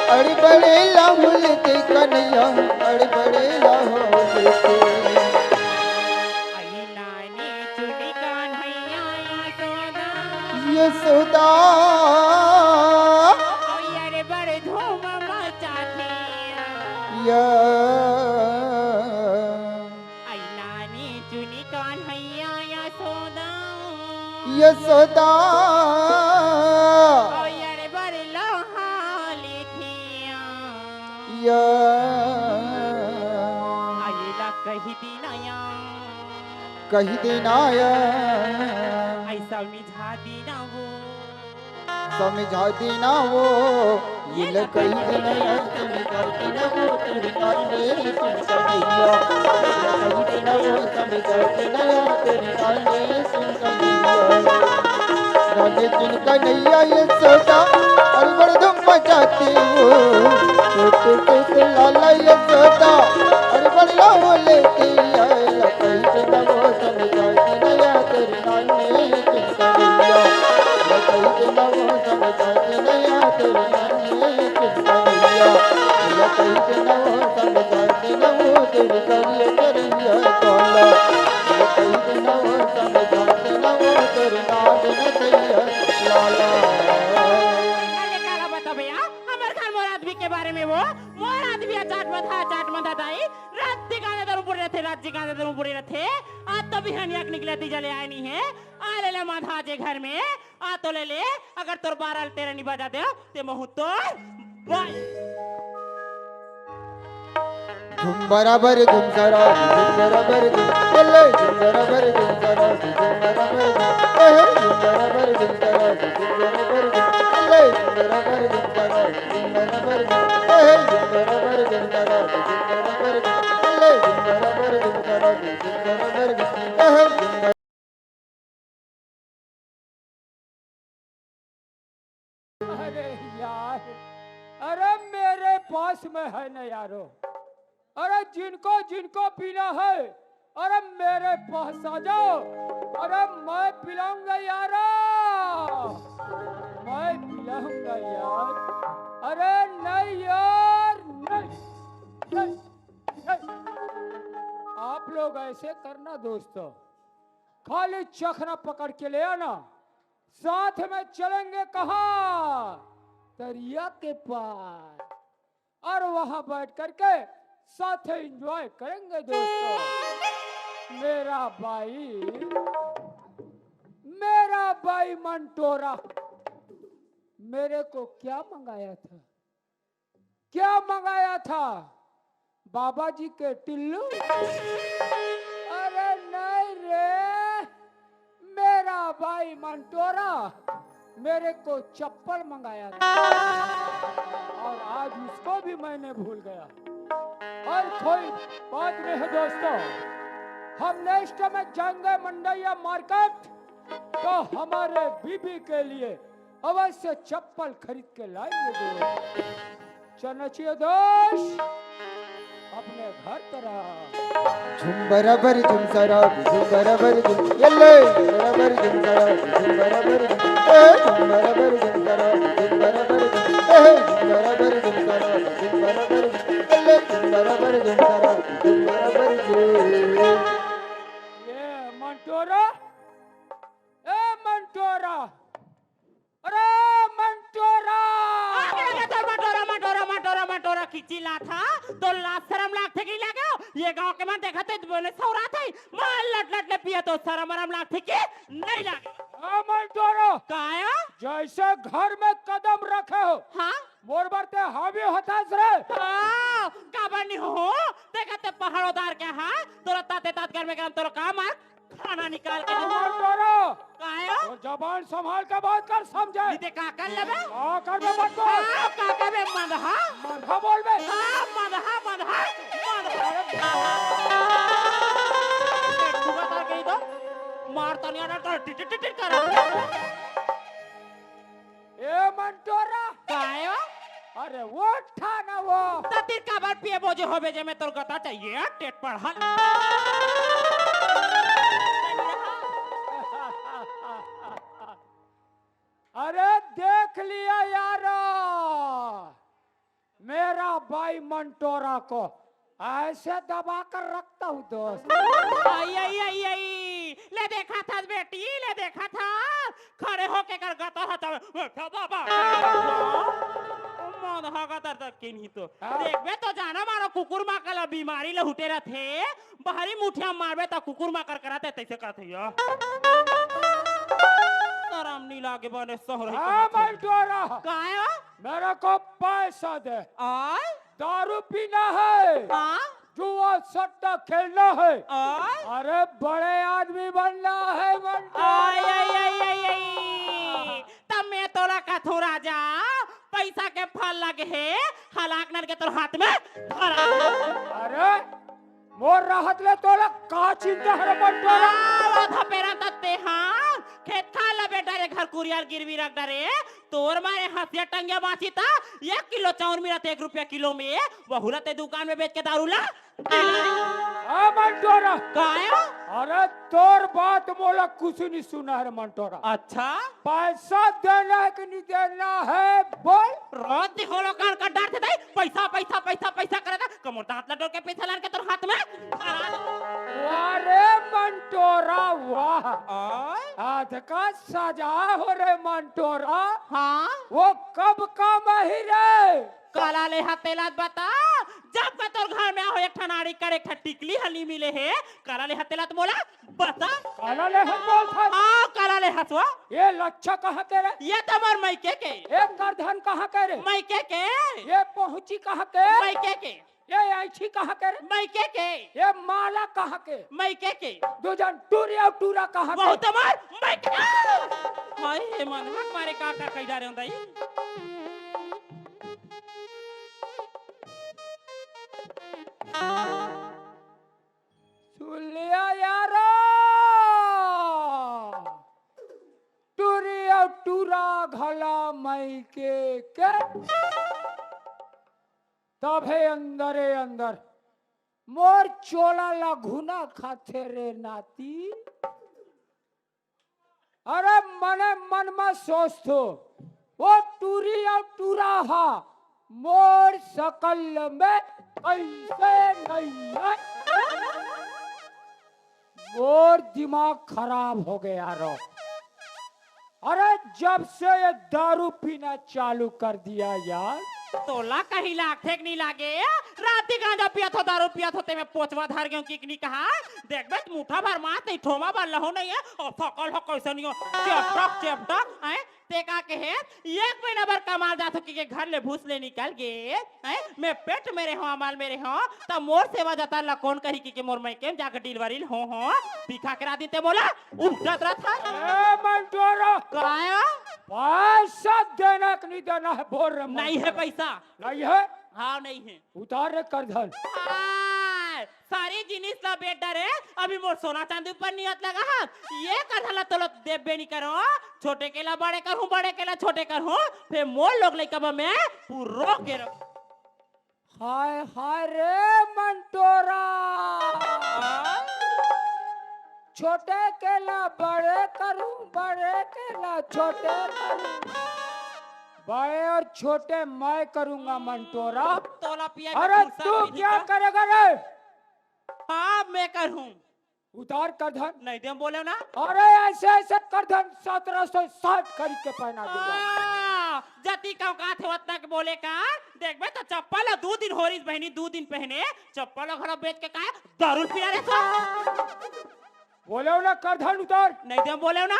अड़ बड़े लाहुल दे कन्हैया, अड़ बड़े लाहुल दे। आई नानी चुनी कन्हैया यशोदा। यशोदा। अउ यार बड़ धूम मचाथे। या। आई नानी चुनी कन्हैया यशोदा। यशोदा। अउ यार बड़ लोहा लेथे। या। आई ला कही दे ना या। कही दे ना या। ऐसा मिझा दे ना वो। समझा देना वो, ये लकई के नया समझा देना वो, तेरी नानी सुन कन्हैया। लकई के नया समझा देना वो, तेरी नानी सुन कन्हैया। नानी सुन कन्हैया यशोदा, और बड़ धूम मचाती वो। तो, तो, तो, तो लाला यशोदा, और बड़ लाओ लेती है। लकई के नया समझा देना या तेरी नानी सुन कन्हैया। लकई के नया समझा देना या तेरी नानी सुन कन्हैया। लकई के नया समझा देना वो तेरी नानी करिया काला। लकई के नया समझा देना वो तेरी नानी नसैया लाला। अरे काला बता भैया, हमर घर मोर आदमी के बारे में वो, मोर आदमी आ चाट मंदा, चाट मंदा दाई, रात दिखाने दर ऊपर रहते, रात दिखाने दर ऊपर रहते। आज तो बिहनिया के निकले दी जले आए नहीं है। आ ले ले माधा जे घर में, आ तो ले ले, अगर तोर बारह तेरह नहीं बजा दे, ते महू तोर बाई। धुम बराबर धुम सरा, धुम बराबर धुम, चले धुम बराबर धुम सरा, धुम बराबर धुम, ए, धुम बराबर धुम सरा, धुम बराबर धुम, चले धुम बराबर धुम सरा, धुम बराबर धुम, ए, धुम बराबर धुम सरा, धुम बराबर धुम, चले धुम बराबर धुम सरा, धुम बराबर धुम, ए, धुम अरे यार, अरे मेरे पास में है ना यारो। अरे जिनको जिनको पीना है, अरे मेरे पास आ जाओ। अरे मैं पिलाऊंगा यारो, मैं पिलाऊंगा यार। अरे नहीं यार, नहीं, नहीं, नहीं। आप लोग ऐसे करना दोस्तों, खाली चखना पकड़ के ले आना, साथ में चलेंगे कहाँ? दरिया के पार, और वहां बैठ करके साथ एंजॉय करेंगे दोस्तों। मेरा भाई, मेरा भाई मंटोरा मेरे को क्या मंगाया था? क्या मंगाया था? बाबा जी के टिल्लू? अरे नहीं रे, मेरा भाई मंटोरा मेरे को चप्पल मंगाया था, और आज उसको भी मैंने भूल गया। और कोई बात नहीं है दोस्तों, हम नेक्स्ट में जाएंगे मंडैया मार्केट, तो हमारे बीबी के लिए अवश्य चप्पल खरीद के लाएंगे दोस्त। चलना चाहिए दोस्त, अपने घर तरफ। झुम बराबर झुम सरा, झुम बराबर झुम, ये ले। झुम बराबर झुम सरा, झुम बराबर झुम, ए, झुम बराबर झुम सरा, झुम बराबर झुम, ए, झुम बराबर झुम सरा, झुम बराबर झुम, ये ले। झुम बराबर झुम सरा, झुम बराबर झुम। ये मंटोरा, ए मंटोरा, अरे मंटोरा! आगे आगे तोर मंटोरा, मंटोरा, मंटोरा, मंटोरा की चिल्लात हा, तो लाज शरम लागथे कि लागे? ये गांव के मन देखत हे, बने सौरात हे, माल लट लट ले पिया तो शरम अरम लागथे कि नहीं लागे? हाँ मंटोरा! काया? जैसे घर में कदम रखे हो, हाँ? मोर बर ते हावी होथस रे। हाँ, काबर नहीं हो? देखत हे पहाड़ोदार के, हाँ? तोरा ताते तात घर में गरम, तोरा काम आय? खाना निकाल के दे। अमर तोरो। काहे हो? तो जबान संभाल के बात कर, समझे? नहीं ते का कर लेबे? का कर बे बात कर? हाँ, का कर बे, मंदहा? मंदहा बोल बे। हाँ, मंदहा, मंदहा, मंदहा। अरे बाप। तू बता के ही तो मार तनिया ना कर, टिट, टिट, टिट कर। ए मंटोरा। काहे हो? अरे उठा ना वो। त तीर काबर पिए बोजे होबे जे में तोर गता चाहिए, हाँ? टेट पढ़ल। अरे देख लिया यारो, मेरा भाई मंटोरा को ऐसे दबा कर रखता हूँ दोस्त। आई, आई, आई, आई। ले देखा था बेटी, ले देखा था। खड़े होके कर गता था तब। बाबा। मन हगा तर तक के नहीं तो। हाँ। देखबे तो जाना मारो कुकुर माँ का ला बीमारी ले हुटे रहथे। बाहरी मुठिया मारबे त कुकुर माँ कर कराथे तैसे कराथे या। शरम नहीं लागे बने सहरे हाँ, के हाथे। मंटोरा। काहे हो? मेरे को पैसा दे। आय? दारू पीना है। हाँ? जुआ सट्टा खेलना है। आय? अरे बड़े आदमी बनना है मंटोरा। आय, आय, आय, आय, आय। तब मैं तोला कथूं पैसा के फल लगे हे, हलाक नर के तोर हाथ में धरा। अरे, मोर रहत ले तोला का चिंता हरे मंटोरा? आधा पेरा तत्ते हाँ, खेत खार ला बेटा रे, घर कुरियार गिरवी रख डरे, तोर मारे हंसिया टंगिया बांची ता, एक किलो चाउर मिलत एक रुपया किलो में, वहू ला ते दुकान में बेच के दारू ला ए मंटोरा। काया? अरे तोर बात मोला कुछ नहीं सुना है मंटोरा। अच्छा? पैसा देना है कि नहीं देना है, बोल। रोज दिखोलो कान का डर थे दाई, पैसा, पैसा, पैसा, पैसा करे था। कमोर दांत ला डोर के पैसा लान के तोर हाथ में। अरे मंटोरा, वाह। आय? आज का सजा हो रे मंटोरा। हाँ? वो कब का मही रे? काला ले हा तेला बता, जब का तोर घर में आहो एक ठन आड़ी कर एक ठन टिकली हली मिले हे, काला ले हा तेला मोला बता। काला ले हा बोल था। हाँ, काला ले हा तो। ये लच्छा कहाँ के रे? ये तो मोर मइके के। ये करधन कहाँ के रे? मइके के। ये पहुँची कहाँ के? मइके के। ये ऐठी कहाँ के रे? मइके के। ये माला कहाँ के? मइके के। दू जन टूरी अउ टूरा कहाँ के? बहुत मार, मइके। हाय हे मन, हक मारे का का कही जा रहे हो दाई? सुन लिया यारो, टूरी अउ टूरा घला मइके के। तभे अंदरे अंदर मोर चोला ला घुना खाथे रे नाती। अरे मने मन में सोचथो, वो टूरी अउ टूरा हा मोर सकल में कइसे नहीं है? मोर दिमाग खराब हो गया रो। अरे जब से ये दारू पीना चालू कर दिया यार। तोला कहीं लागथे कि नहीं लागे? राती गांजा पियत हो, दारू पियत हो, तेमे पोचवा धर गेहूं कि नहीं कहा? देखबे त मुठा भर मांस नहीं, ठोमा भर लहू नहीं है, अउ सकल हो कइसे नहीं हो, चेपटक चेपटक, हैं? ते का कहे, एक महीना भर कमाल जात हो कि के घर ले भूस ले निकल गे, हैं? मैं पेट में रहो, अमाल में रहो, त मोर सेवा जतन ला कौन करी कि के मोर मइके में जाके डिलीवरी हो हो, दिखा करा दी ते मोला, उठत रहत है। ए मंटोरा, काया? पैसा देना कि नहीं देना है, बोल रे नहीं है मंटोरा। पैसा। नहीं है? हाँ, नहीं है। उतार रे करधन। हाँ, सारी जिनिस ला बेच डरे, अभी मोर सोना चांदी ऊपर नियत लगा है। ये करधन ला तोला देबे नहीं करो, छोटे के ला बड़े करहूँ, बड़े के ला छोटे करहूँ, फिर मोर लोग लइका बा मैं पूरो के रहो। हाय हाय रे मंटोरा, छोटे के ला बड़े करूं, बड़े के ला छोटे करूं, बड़े और छोटे मैं करूंगा मंटोरा। तोला पिया के अरे फुर्सत तू नहीं क्या था। करेगा रे? हाँ, मैं करूं। उतार करधन। नहीं दे बोले ना। अरे ऐसे ऐसे करधन सत्रह सौ साठ खरीद के पहना दूंगा। हाँ, जती का औकात है उतना के बोले का। देखबे तो चप्पल है, दो दिन होरिस बहनी, दो दिन पहने चप्पल घर बेच के का दारू पिया रे तो। बोले ना करधन उतार। नहीं दे बोले ना।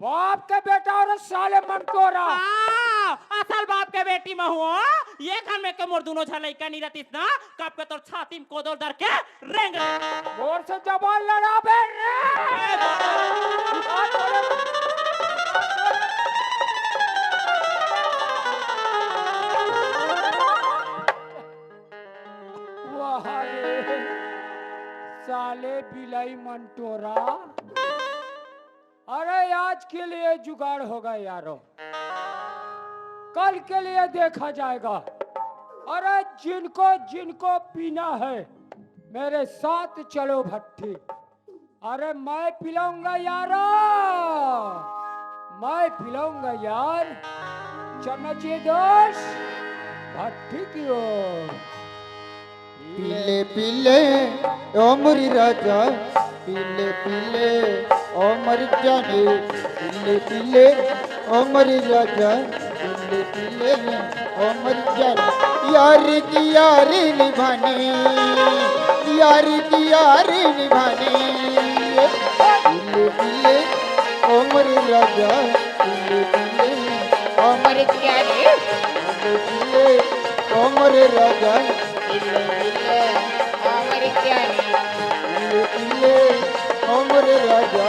बाप के बेटा और साले मंटोरा। हाँ, असल बाप के बेटी में हुआ। ये घर में के मोर दोनों झन लइका नहीं रहतीस ना, कब के तोर छाती में कोदोल धर के रेंग। मोर से जबान लड़ाबे रे। वाह रे, साले बिलाई मंटोरा। अरे आज के लिए जुगाड़ होगा यारो, कल के लिए देखा जाएगा। अरे जिनको जिनको पीना है मेरे साथ चलो भट्टी। अरे मैं पिलाऊंगा यारो, मैं पिलाऊंगा यार। चलना चाहिए दोस्त भट्टी की ओर। पीले पीले ओ मोरी राजा, पीले पीले ओ मोरी जाने, पीले पीले ओ मोरी राजा, पीले पीले ओ मोरी जाने। यार की यारी निभानी, यार की यारी निभानी। पीले पीले ओ मोरी राजा, पीले पीले ओ मोरी जाने, पीले पीले ओ मोरी राजा। पीले पीले ओ मोरी जाने। पीले पीले ओ मोरी राजा।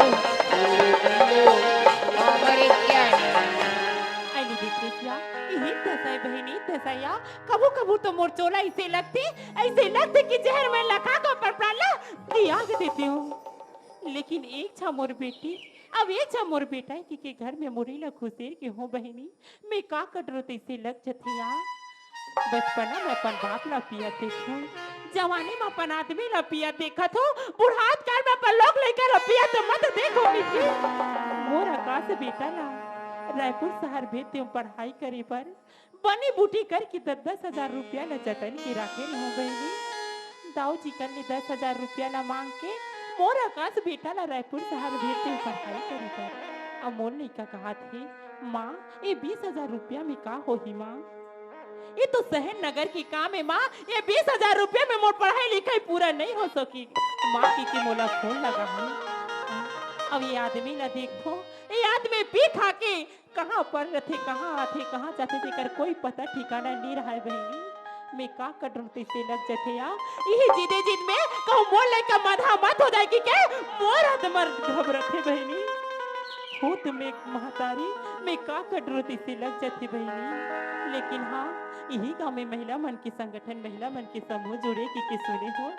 पीले पीले ओ मोरी जाने। देखे क्या, यही दशा हे बहिनी, दशा या। कभू कभू तो मोर चोला ऐसे लगथे, ऐसे लगथे कि जहर में लखा के ओकर प्राण ला त्याग देतेंव। लेकिन एक झा मोर बेटी, अब एक झा मोर बेटा हे कि के घर में मुड़ी ला खुसेर के हों बहिनी, मैं का कटरो तइसे लग जथे या। बचपना में अपन बाप ला पियत देखे हों, जवानी में अपन आदमी ला पियत देखत हों, बुढ़ात काल में अपन लोग लइका ला पियत मत देखो मिट्टी। मोर आकाश बेटा ला रायपुर शहर भेज देंव पढ़ाई करे बर। बनी बूटी करके दस दस हजार रुपया ला जतन के राखे रेहेंव बहिनी। दाऊ जी कन ले दस हजार रुपया ला मांग के मोर आकाश बेटा ला रायपुर शहर भेज देंव पढ़ाई करे बर। अब मोर लइका कहत हे, माँ, ये बीस हजार रुपया में का होही माँ? ये तो शहर नगर के काम हे माँ, ये बीस हजार रुपया में मोर पढ़ाई लिखाई पूरा नहीं हो सकी। माँ कहिके मोला फोन लगा हे। अब ये आदमी ला देखो, ये आदमी पी खा के कहाँ पर रथे, कहाँ आथे, कहाँ जाथे, तेकर कोई पता ठिकाना नइ रहय बहिनी। मैं का कटरो तइसे लग जथे या। इही जिदे जिद में कहूँ मोर लइका मधा मत हो जाय कहिके मोर आत्मा घबरथे बहिनी। हों त मैं महतारी, मैं का कटरो तइसे लग जथे बहिनी। लेकिन हाँ, इही गाँव में महिला मन के संगठन, महिला मन के समूह जुड़े कहिके सुने हों।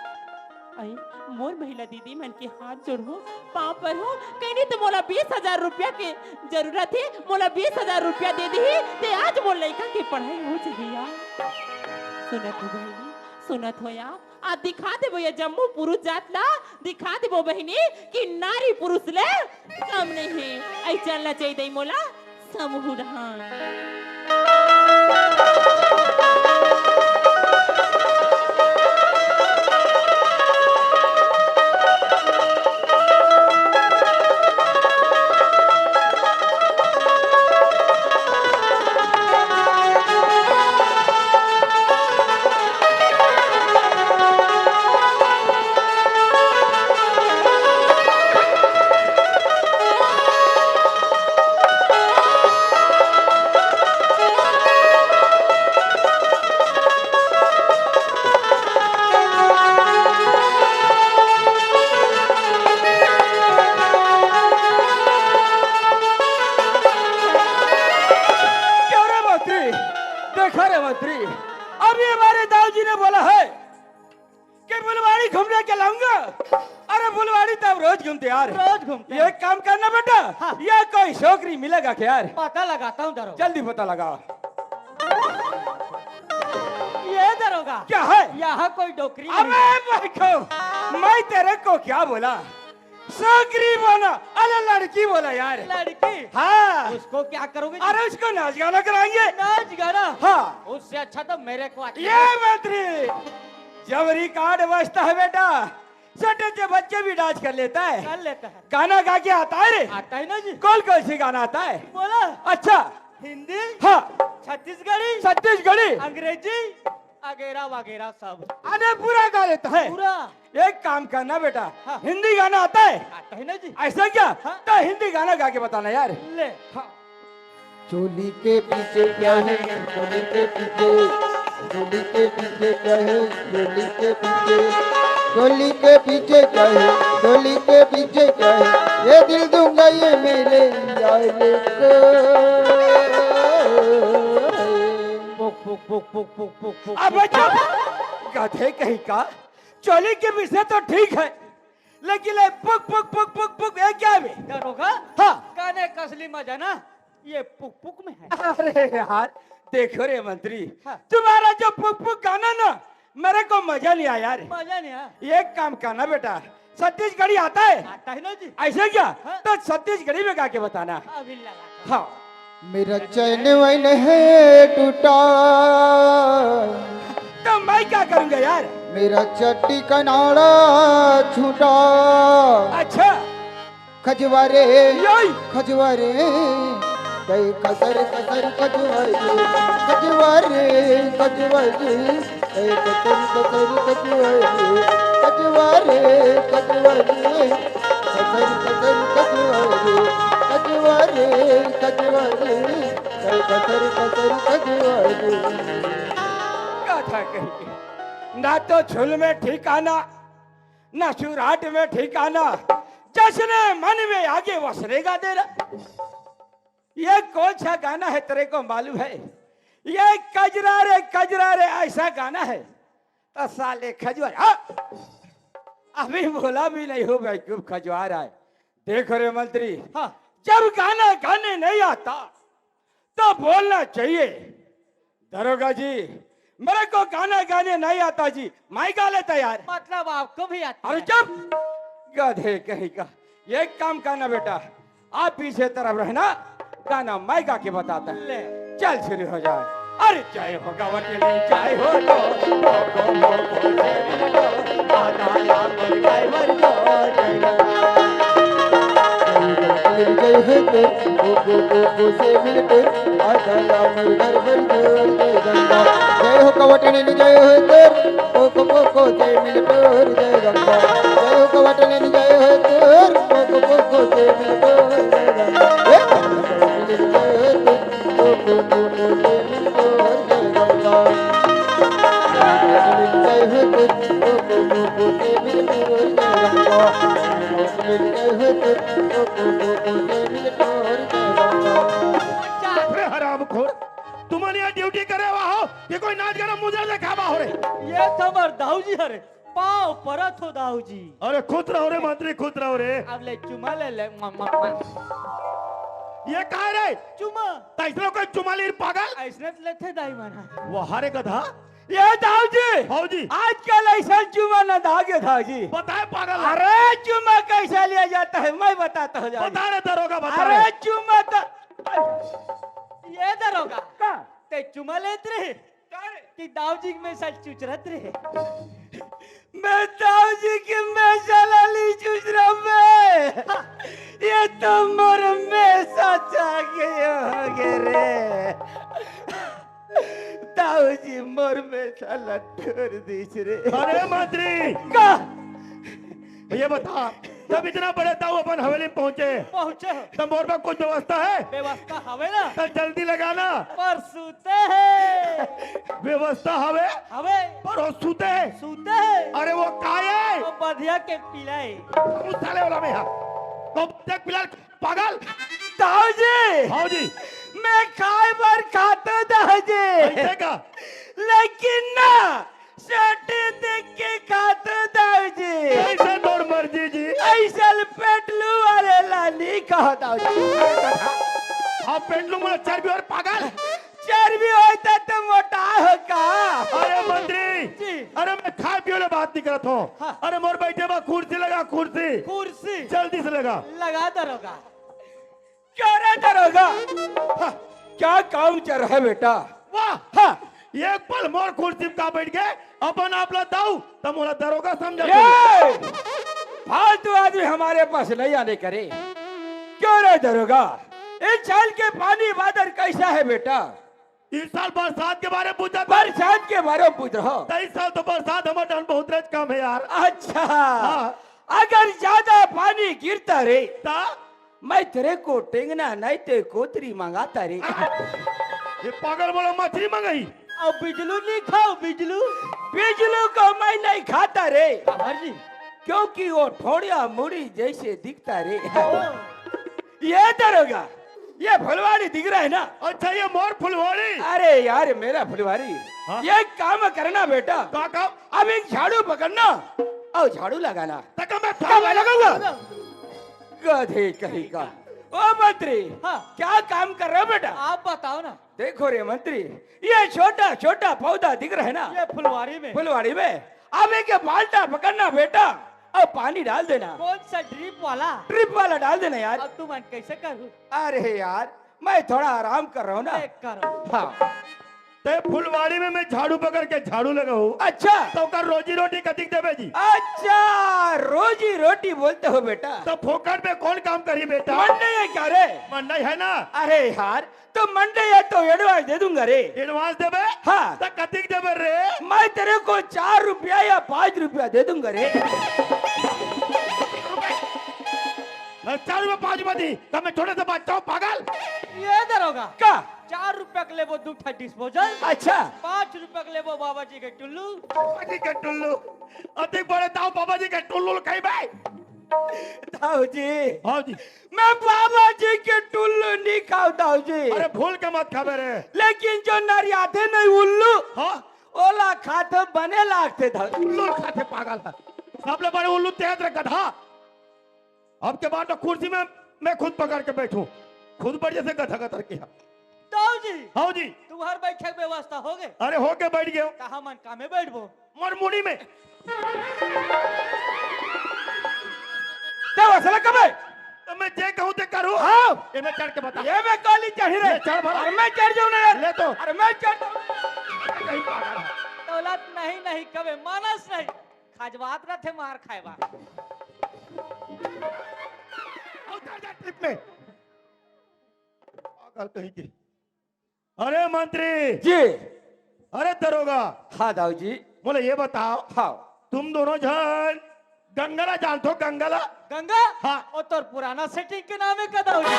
अई, मोर महिला दीदी मन के हाथ जोड़हूँ, पाँव परहूँ, कहीं नहीं तो मोला बीस हजार रुपया के जरूरत हे, मोला बीस हजार रुपया दे दिही, ते आज मोर लइका के पढ़ाई हो जही या। सुनत हो बहिनी, सुनत हो या, आज दिखा देबो ये जम्मो पुरुष जात ला, दिखा देबो बहिनी कि नारी पुरुष ले कम नहीं हे। अई चलना चाहिए दई मोला, समूह रहन। क्यों रे मंत्री, देखा रे मंत्री, अभी हमारे दाऊ जी ने बोला है कि फुलवाड़ी घूमने के लाऊंगा। अरे फुलवाड़ी तो हम रोज घूमते यार। रोज घूमते ये हैं। काम करना बेटा, हाँ। ये कोई छोकरी मिलेगा क्या यार? पता लगाता हूँ दरोगा। जल्दी पता लगा। ये दरोगा। क्या है? यहाँ कोई डोकरी अबे नहीं है। भाई को, मैं तेरे को क्या बोला? छोकरी बोला, अरे लड़की बोला यार। लड़की? हाँ। उसको क्या करोगे जी? अरे उसको नाच गाना कराएंगे। नाच गाना? हाँ। उससे अच्छा तो मेरे को अच्छा ये मंत्री, जब रिकॉर्ड बजता है बेटा, छोटे से बच्चे भी डांस कर लेता है। कर लेता है। गाना गा के आता है रे? आता है ना जी। कौन कौन सी गाना आता है? बोला। अच्छा। हिंदी? हाँ। छत्तीसगढ़ी? छत्तीसगढ़ी। अंग्रेजी? अगेरा वगेरा सब। अरे पूरा गा लेता है। पूरा? एक काम करना बेटा, हाँ। हिंदी गाना आता है? आता है ना जी। ऐसा क्या? हाँ। तो हिंदी गाना गा के बताना यार। ले। हाँ। चोली के पीछे क्या है, चोली के पीछे, चोली के पीछे क्या है, चोली के पीछे, चोली के पीछे क्या है, चोली के पीछे क्या है, ये दिल दूंगा ये मेरे यार को। पुक, पुक, पुक, पुक, पुक, पुक, पुक, अबे पुक। चुप! गधे कहीं का, चोली के पीछे तो ठीक है, लेकिन ये पुक, पुक, पुक, पुक, पुक, ये क्या है बे? दरोगा, हाँ। गाने का असली मजा ना ये पुक पुक में है। अरे यार, देखो रे मंत्री, हाँ। तुम्हारा जो पुक पुक गाना ना, मेरे को मजा नहीं आया रे। मजा नहीं आया? एक काम करना बेटा, छत्तीसगढ़ी आता है? आता है ना जी। ऐसे क्या? हाँ। तो छत्तीसगढ़ी में गा के बताना। अभी लगा। हाँ। मेरा चैन वैन है टूटा। तो मैं क्या करूंगा यार? मेरा चट्टी कनाड़ा छूटा। अच्छा। खजवारे, योई। खजवारे, गए खसर खसर खजवारे, खजवारे, खजवारे, गए खसर खसर खजवारे, खजवारे, खजवारे, खसर खसर खजवारे, खजवारे, खजवारे, गए खसर खसर खजवारे। गाथा कहीं के। ना तो झुल में ठिकाना, ना सुराट में ठिकाना, जसने मन में आगे वसने का डेरा। ये कौन सा गाना है, तेरे को मालूम है? ये कजरा रे कजरा रे ऐसा गाना है। तो साले खजुआर, हाँ, अभी बोला भी नहीं हो, बेवकूफ खजुआर आए। देखो रे मंत्री, हाँ। जब गाना गाने नहीं आता तो बोलना चाहिए। दरोगा जी, मेरे को गाना गाने नहीं आता जी, मैं गा लेता यार। मतलब आपको भी आता अरे है? चुप, गधे कहीं का। एक काम करना बेटा, आप पीछे तरफ रहना, गाना मैं गा के बताता हूँ। ले। चल शुरू हो जाए। अरे जय हो गवटली, जय हो लो, मोको, मोको, जय हो लो, आजा, आजा, जय हो लो, जय हो लो। जय हो तो, ओ, ओ, ओ, ओ, से मिलकर, आजा, आजा, मर, मर, मर, मर, जय गंगा। जय हो कवटनी जय हो तो, ओ, को, को, को, से मिलकर, जय गंगा। जय हो कवटनी जय हो तो, ओ, को, को, को, से मिलकर, जय गंगा। ए, जय हो तो, ओ, को, को, को, से मिलकर, जय गंगा। जय हो तो, ओ, को, को, को, से मिलकर, जय गंगा। अरे हरामखोर, तुमन यहाँ ड्यूटी करे हुआ हो कि कोई नाच गाना मुजरा देखावा हो रे? ये तो हमर दाऊ जी हरे, पाँव परत हो दाऊ जी। अरे खुश रहो रे मंत्री, खुश रहो रे। अब ले चुमा ले ले, मा, मा, मा। ये का है रे? चुमा। तैसनो कोई चुमा ली पागल? ऐसने तो लेथे दाई मन ह। वाह रे गधा। ये दाऊ जी। हाऊ जी। आजकल ऐसा चुमा न दागे दाऊ जी। बताए पागल। अरे चुमा कैसा लिया जाता है मैं बताता हूँ दाऊ जी। बता रे दरोगा, बता अरे रे। चुमा तो ये दरोगा। का? ते चुमा लेत रहे का रे? कि दाऊ जी के मेसा चुचरत रहे। मैं दाऊ जी के मेसा ला ली चुचरा में। ये तो मोर मेसा चाह गए हो गे रे। दाऊ जी मोर मेसा ला टोर दीस रे। अरे मंत्री। का? ये बता, जब इतना बड़े ताऊ अपन हवेली पहुंचे, पहुंचे हो। तब मोर बर कुछ व्यवस्था है? व्यवस्था हवे ना। तो जल्दी लगाना। पर सूते है। व्यवस्था हवे? हवे। पर वो सूते है। सूते है। अरे वो काय है? वो बधिया के पिलाई। उस साले वाला में हाँ। तो देख पिला पागल। दाऊ जी। हाऊ जी। मैं खाए बर खातो दाऊ जी। ऐसे का? लेकिन ना सोटी देख के खातो दाऊ जी। जैसे तोर मर्जी जी। ऐसल पेटलू वाले ला नी कहो दाऊ जी। हाँ पेटलू मोला चर्बी और पागल। चर्बी होता तो मोटा हो का? अरे मंत्री, जी। अरे मैं खाए पिए वाले बात नहीं करत हूँ। हाँ। अरे मोर बैठे बा कुर्सी लगा, कुर्सी। कुर्सी। जल्दी से लगा। लगा दरोगा। क्यों रे दरोगा? हाँ, क्या काम चल रहा है बेटा? वाह! हाँ। एक पल मोर कुर्सी पे का बैठ गए, अपन आप ला दाऊ, त मोला दरोगा समझा ए! फालतू आदमी हमारे पास नहीं आने करे। क्यों रे दरोगा? इस साल के पानी बादल कैसा है बेटा? इस साल बरसात के बारे में पूछा था। बरसात के बारे में पूछ रहा हूँ। त इस साल तो बरसात हमारे टन बहुत रेच कम है यार। अच्छा। हाँ। अगर ज्यादा पानी गिरता रे, ता? मैं तेरे को टेंगना नहीं ते कोतरी मंगाता रे। ये पागल बोला मछली मंगाई। अब बिजलू नहीं खाओ, बिजलू। बिजलू को मैं नहीं खाता रे। काबर जी? क्योंकि वो ठोड़िया मुड़ी जैसे दिखता रे। ओ। ये दरोगा, ये फुलवाड़ी दिख रहा है ना? अच्छा, ये मोर फुलवाड़ी? अरे यार, मेरा फुलवाड़ी। हाँ? ये काम करना बेटा। का काम? अब एक झाड़ू पकड़ना और झाड़ू लगाना। तक मैं क्या मैं लगाऊंगा? गधे कहीं का। ओ मंत्री, हाँ। क्या काम कर रहे हो बेटा? आप बताओ ना। देखो रे मंत्री, ये छोटा छोटा पौधा दिख रहा है ना? ये फुलवाड़ी में। फुलवाड़ी में। अब एक बाल्टा पकड़ना बेटा और पानी डाल देना। कौन सा ड्रिप वाला? ड्रिप वाला डाल देना यार। अब तुमन कैसे करूँ? अरे यार, मैं थोड़ा आराम कर रहा हूँ ना। ए, करो। हाँ। ते फुलवाड़ी में मैं झाड़ू पकड़ के झाड़ू लगाऊं। अच्छा। तो ओकर रोजी रोटी कतिक देबे जी? अच्छा, रोजी रोटी बोलते हो बेटा। तो फोकट में कौन काम करी बेटा? मन नहीं है क्या रे? मन नहीं है ना? अरे यार, तो मन नहीं है तो एडवांस दे दूंगा रे। एडवांस देबे? हाँ। तो कतिक देबे रे? मैं तेरे को चार रुपया या पाँच रुपया दे दूंगा रे। अरे चार रुपया पाँच रुपया दी, तो मैं छोटे से बच्चा हूँ पागल। ये दरोगा। का? चार रुपया के लेबो दू ठा डिस्पोजल। अच्छा। पाँच रुपया के लेबो बाबा जी के टुल्लू। बाबा जी के टुल्लू। अतिक बड़े ताऊ बाबा जी के टुल्लू खाई भाई। दाऊ जी, हाँ जी। मैं बाबा जी के टुल्लू नहीं खाऊं दाऊ जी। अरे भूल के मत खाबे रे। लेकिन जो नरियाथे नहीं उल्लू, हाँ। ओला खाथे बने लागथे दाऊ जी। उल्लू खाथे पागल है। सबले बड़े उल्लू तेज रे गधा। अब के बाद तो कुर्सी में मैं खुद पकड़ के बैठूं, खुद बढ़िया से गधा गधा के। दाऊ जी, हाँ जी। तुम्हार बैठे के व्यवस्था हो गए? अरे होके बैठ गए। कहाँ मन कामे बैठबो? मोर मुड़ी में। ते वसला कबे? तो मैं जे कहूं ते करूं। हाँ। ये मैं चढ़ के बता। ये मैं काली चढ़ी रे। ले चढ़ भला। अरे मैं चढ़ जाऊं ना यार। ले तो। अरे मैं चढ़ जाऊं। कहीं पागल है। दौलत नहीं, नहीं कबे मानस नहीं। खजवात रथे मार खाए बा। उतर जा ट्रिप में। पागल कहीं के। अरे मंत्री। जी। अरे दरोगा। हाँ दाऊ जी। बोले ये बताओ। हाँ। तुम दोनों झन गंगा ला जानथो, गंगा ला? गंगा? हाँ। ओ तोर पुराना सेटिंग के नाम है का दाऊ जी?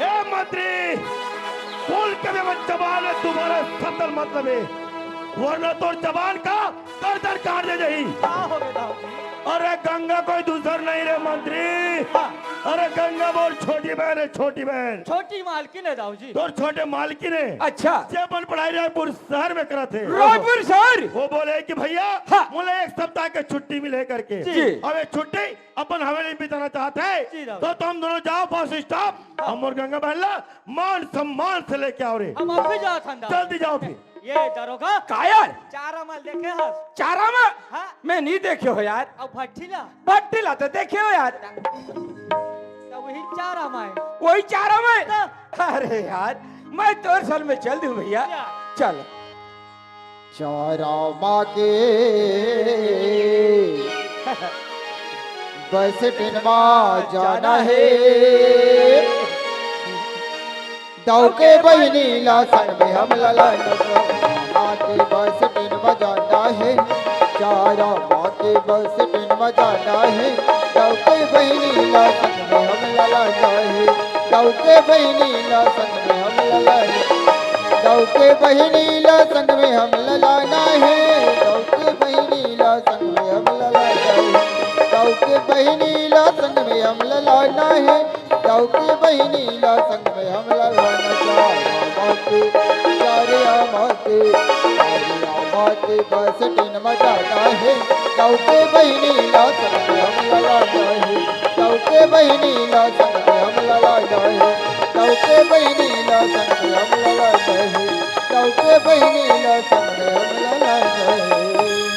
ए मंत्री, बोल के भी मत जबान है तुम्हारा सत्तर मतलब है, वरना तोर जबान का गर्दन काट दे जाही। का हो गए दाऊ जी? अरे गंगा कोई दूसर नहीं रे मंत्री। हाँ। अरे गंगा मोर छोटी बहन है, छोटी बहन। छोटी मालकिन है दाऊ जी। तोर छोटे मालकिन है। अच्छा। जे अपन पढ़ाई रायपुर शहर में करत है। रायपुर शहर? वो बोले कि भैया, हाँ। मोला एक सप्ताह के छुट्टी मिले करके। जी। अब ये छुट्टी अपन हवेली में बिताना चाहत है। जी दाऊ। तो तुम दोनों जाओ बस स्टॉप, हाँ। हम और गंगा बहन ला मान सम्मान से लेके आओ रे। हम अभी जात हन दाऊ। जल्दी जाओ फिर। ये दरोगा। का यार? चारा माल देखे हस? चारा माल? हाँ। मैं नहीं देखे हो यार। अब भट्टी ला? भट्टी ला तो देखे हो यार। तो वही चारा माल। वही चारा माल? तो? अरे यार, मैं तो सल में चल दूं भैया। क्या? चल। चारा माँ के बस टिनमा जाना है। दाऊ के बहिनी ला संग में हम ललन, माँ के बस टिन बजाना है। चारा माँ के बस टिन बजाना है। दाऊ के बहिनी ला संग में हम ललन है। दाऊ के बहिनी ला संग में हम ललन है। दाऊ के बहिनी ला संग में हम ललाना है। दाऊ के बहिनी ला संग में हम ललाना है। दाऊ के बहिनी ला संग में हम ललाना है। दाऊ के बहिनी ला संग में हम ललाना चारा माते, चारे माते, चारे माते बस टिन मजाना है। दाऊ के बहिनी ला संग में हम ललाना है। दाऊ के बहिनी ला संग में हम ललाना है। दाऊ के बहिनी ला संग में हम ललाना है। दाऊ के बहिनी ला संग में हम ललाना है।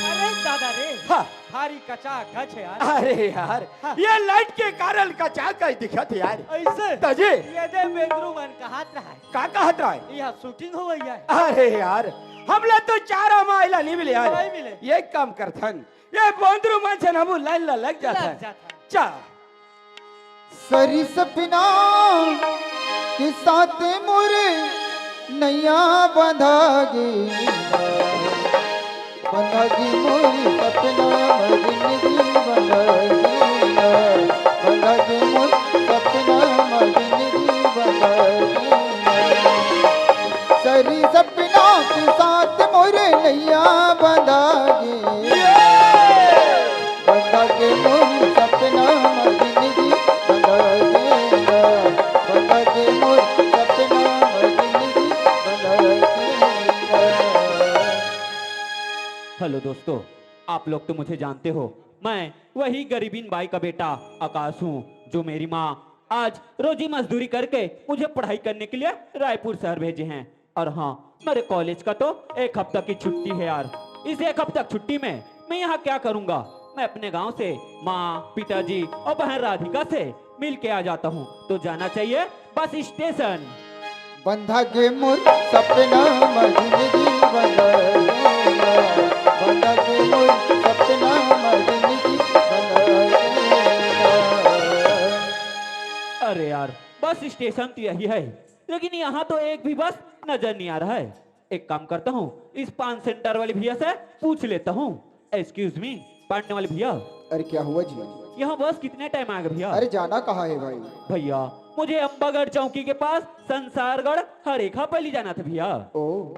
अरे दादा रे, हाँ। भारी कचाकच है यार। अरे यार, हाँ। ये लाइट के कारण कचाकच दिखत है यार। ऐसे? तो जी। ये दे बेंदरू मन कहत रहा है। का कहत रहा है? यहाँ शूटिंग हो गई है। अरे यार, हमला तो चारा माइला नहीं मिले यार। नहीं मिले। ये काम करथन, ये बोंदरू मन से हमू लाइन ला लग जाता लग है। जाता है। चा। सरी सपना के साथ मोरे नैया बंधा गे, बंधा गे मोरी सपना जिंदगी बंधा गे, बंधा गे मोरी सपना जिंदगी बंधा गे। सरी सपना के साथ मोरे नैया बंधा गे। बंधा के मोर सपना म जिंदगी बंधा के ना, बंधा के मोर सपना म जिंदगी बंधा के ना। हेलो दोस्तों, आप लोग तो मुझे जानते हो, मैं वही गरीबीन बाई का बेटा आकाश हूँ, जो मेरी माँ आज रोजी मजदूरी करके मुझे पढ़ाई करने के लिए रायपुर शहर भेजे हैं। और हाँ, मेरे कॉलेज का तो एक हफ्ता की छुट्टी है यार। इस एक हफ्ता की छुट्टी में मैं यहाँ क्या करूँगा? मैं अपने गांव से माँ, पिताजी और बहन राधिका से मिल के आ जाता हूँ। तो जाना चाहिए बस स्टेशन। बंधा के मोर सपना म जिंदगी बंधा के ना, बंधा के मोर सपना म जिंदगी बंधा के ना। अरे यार, बस स्टेशन तो यही है, लेकिन यहाँ तो एक भी बस नजर नहीं आ रहा है। एक काम करता हूँ, इस पान सेंटर वाले भैया से पूछ लेता हूँ। एक्सक्यूज मी, पान वाले भैया। अरे क्या हुआ जी? यहाँ बस कितने टाइम आएगा भैया? अरे जाना कहाँ है भाई? भैया, मुझे अम्बागढ़ चौकी के पास संसारगढ़ हरेखा पल्ली जाना था भैया। ओ,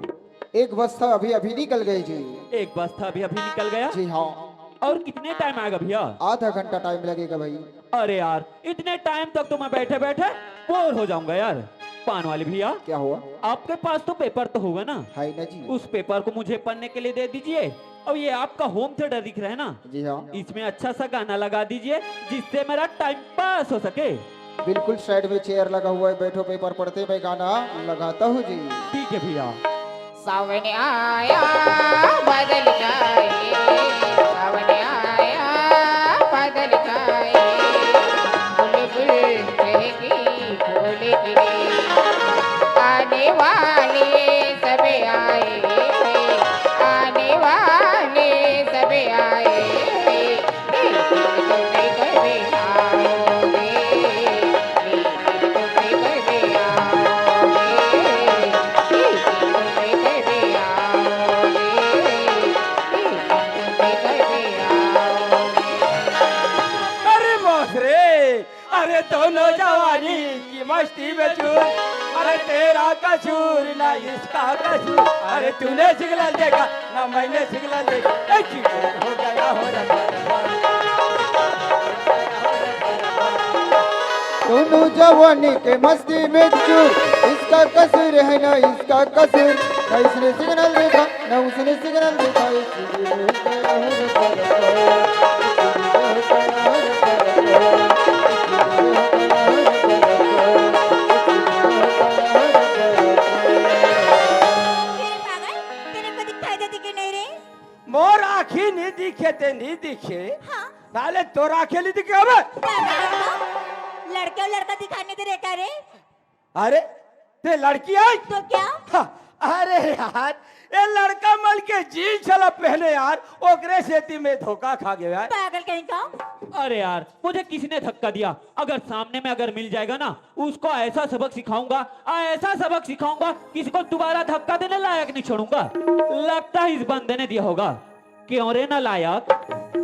एक बस था अभी अभी निकल गए जी। एक बस था अभी अभी निकल गया? जी हाँ। और कितने टाइम आएगा भैया? आधा घंटा टाइम लगेगा भाई। अरे यार, इतने टाइम तक तो मैं बैठे बैठे बोर हो जाऊंगा यार। पान वाले भैया, क्या हुआ? आपके पास तो पेपर तो होगा ना? है ना जी। उस पेपर को मुझे पढ़ने के लिए दे दीजिए। और ये आपका होम थिएटर दिख रहा है ना, जी हाँ। इसमें अच्छा सा गाना लगा दीजिए, जिससे मेरा टाइम पास हो सके। बिल्कुल साइड में चेयर लगा हुआ है, बैठो, पेपर पढ़ते, मैं गाना लगाता हूँ जी। ठीक है भैया। सावन आया, बादल छाए, सावन आया, बादल छाए, बुलबुल चहकी, फूल खिले, आने वाले सब आए, आने वाले सब आए, लेकिन तुम कभी आओगे, लेकिन तुम कभी आओगे, लेकिन तुम कभी आओगे, लेकिन तुम कभी आओगे। अरे बाप रे, अरे दोनों जवानी की मस्ती में चूर, अरे तेरा कसूर ना इसका कसूर, अरे तूने सिग्नल देखा ना मैंने सिग्नल देखा, ए, एक्सीडेंट हो गया हो रहा। दोनों जवानी के मस्ती में चूर, इसका कसूर है ना इसका कसूर, ना इसने सिग्नल देखा ना उसने सिग्नल देखा, एक्सीडेंट हो गया हो रहा। अरे पागल, तेरे को दिखाई देती कि नहीं रे? मोर आँखी नहीं दिखे ते नहीं दिखे। हाँ। साले तोर आँखी नहीं दिखे अबे। पागल है तो? लड़के और लड़का दिखाने दे रहे क्या रे? अरे, ते लड़की आई? तो क्या? हाँ, अरे यार, ये लड़का मन के जींस वाला पहने यार, ओकरे सेती में धोखा खा गया यार। पागल कहीं का। अरे यार, मुझे किसने धक्का दिया? अगर सामने में अगर मिल जाएगा ना, उसको ऐसा सबक सिखाऊंगा, ऐसा सबक सिखाऊंगा, किसी को दोबारा धक्का देने लायक नहीं छोड़ूंगा। लगता है इस बंदे ने दिया होगा। क्यों रे नालायक,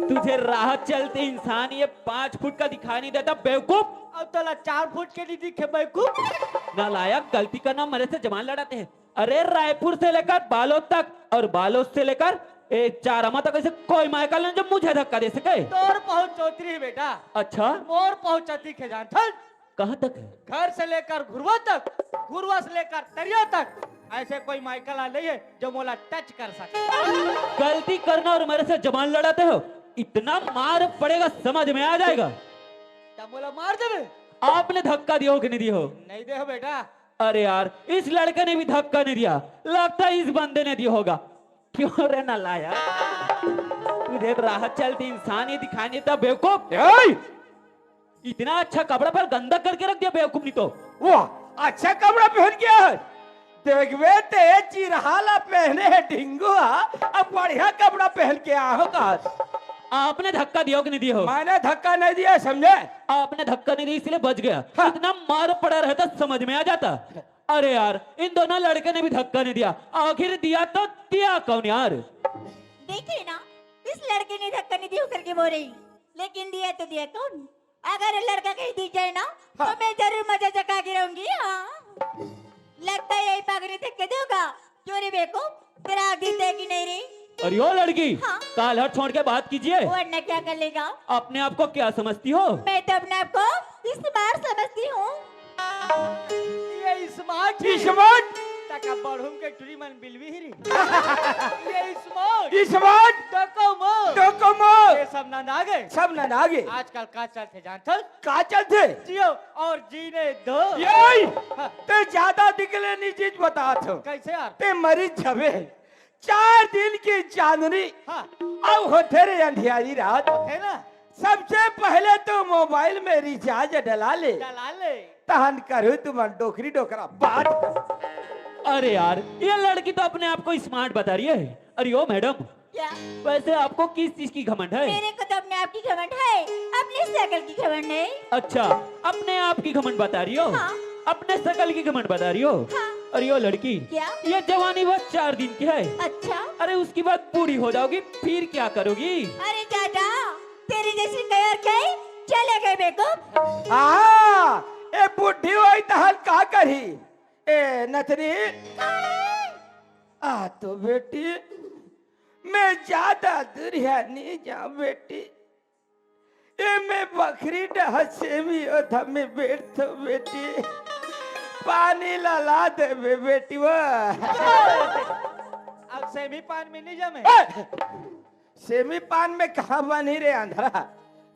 तुझे राह चलते इंसान ये पाँच फुट का दिखाई नहीं देता बेवकूफ? अब तोला चार फुट के नहीं दिखे बेवकूफ। नालायक, गलती करना मेरे से जबान लड़ाते हैं। अरे रायपुर से लेकर बालोद तक और बालोद से लेकर ए चारामा तक ऐसे कोई मायका नहीं जो मुझे धक्का दे सके। तोर पहुंच चौधरी है बेटा। अच्छा। मोर पहुंच चौधरी के जान थन। कहाँ तक है? घर से लेकर घुरवा तक, घुरवा से लेकर तरिया तक, ऐसे कोई माइकल आ नहीं है जो मोला टच कर सके। गलती करना और मेरे से जबान लड़ाते हो, इतना मार पड़ेगा समझ में आ जाएगा। तब मोला मार देवे। आपने धक्का दिया हो कि नहीं दिया हो? नहीं दे हो बेटा। अरे यार, इस लड़के ने भी धक्का नहीं दिया, लगता है इस बंदे ने दिया होगा। क्यों रे नालायक, तुझे राह चलती इंसान ये दिखाई नहीं था बेवकूफ। ए! इतना अच्छा कपड़ा पर गंदा करके रख दिया बेवकूफ नहीं तो। वाह, अच्छा कपड़ा पहन के आए। देखबे ते चिरहाला पहने है ढिंगुआ, अब बढ़िया कपड़ा पहन के आए हो का? आपने धक्का दिया हो कि नहीं दिया हो? मैंने धक्का नहीं दिया, समझे? आपने धक्का नहीं दिया इसलिए बच गया। हाँ। इतना मार पड़ा रहता समझ में आ जाता। अरे यार, इन दोनों लड़के ने भी धक्का नहीं दिया, आखिर दिया तो दिया कौन यार? देखिए ना, इस लड़के ने धक्का नहीं दिया करके बोल रही, लेकिन दिया तो दिया कौन? अगर ये लड़का कहीं दिख जाए ना, तो हाँ। मैं जरूर मजा चका के रहूंगी। हाँ, लगता है यही पागल ने धक्के देगा। क्यों रे बेवकूफ, तेरा आँख दिखता है कि नहीं रे? अरे ओ लड़की, हाँ। काल हट छोड़ के बात कीजिए। वरना क्या कर लेगा? अपने आप को क्या समझती हो? मैं तो अपने आप को स्मार्ट समझती हूँ। ये स्मार्ट ही। स्मार्ट? तका बढ़ूम के टुरी मन बिलवी ही री। ये स्मार्ट। स्मार्ट। डोकोमो। डोकोमो। ये सब नंद आ गए। सब नंद आ गए। आजकल का चलते जानत हो? का चलते? जियो और जीने दो। ये हाँ। ते ज्यादा दिखले नहीं चीज बतात हो। कैसे यार? ते मरी जबे। चार दिन की चांदनी हाँ। अब होथे रे अंधियारी रात। है ना? सबसे पहले तो मोबाइल में रिचार्ज डला ले। डला ले। तहन करू तुमन डोकरी डोकरा बात। अरे यार, ये लड़की तो अपने आप को स्मार्ट बता रही है। अरे ओ मैडम, क्या? वैसे आपको किस चीज की घमंड है? मेरे को तो अपने आप की घमंड है, अपनी शकल की घमंड नहीं। अच्छा, अपने आप की घमंड बता रही हो? हाँ। अपने शकल की घमंड बता रही हो? हाँ। अरे ओ लड़की, क्या? ये जवानी बस चार दिन की है। अच्छा। अरे उसके बाद बूढ़ी हो जाओगी, फिर क्या करोगी? अरे चाचा, तेरे जैसी कई और कई चले गए बेवकूफ। हाँ, ए बुढ़ी होई तहन का करही? ए नथनी, आ तो बेटी, मैं ज्यादा दूरिहा नहीं जाऊं बेटी। ये मैं बखरी डहा सेमी ओथा में बैठथों बेटी। पानी ला ला देबे बेटी वो। अब सेमी पान में नहीं जमे। ए! सेमी पान में कहाँ बनी रे अंधरा,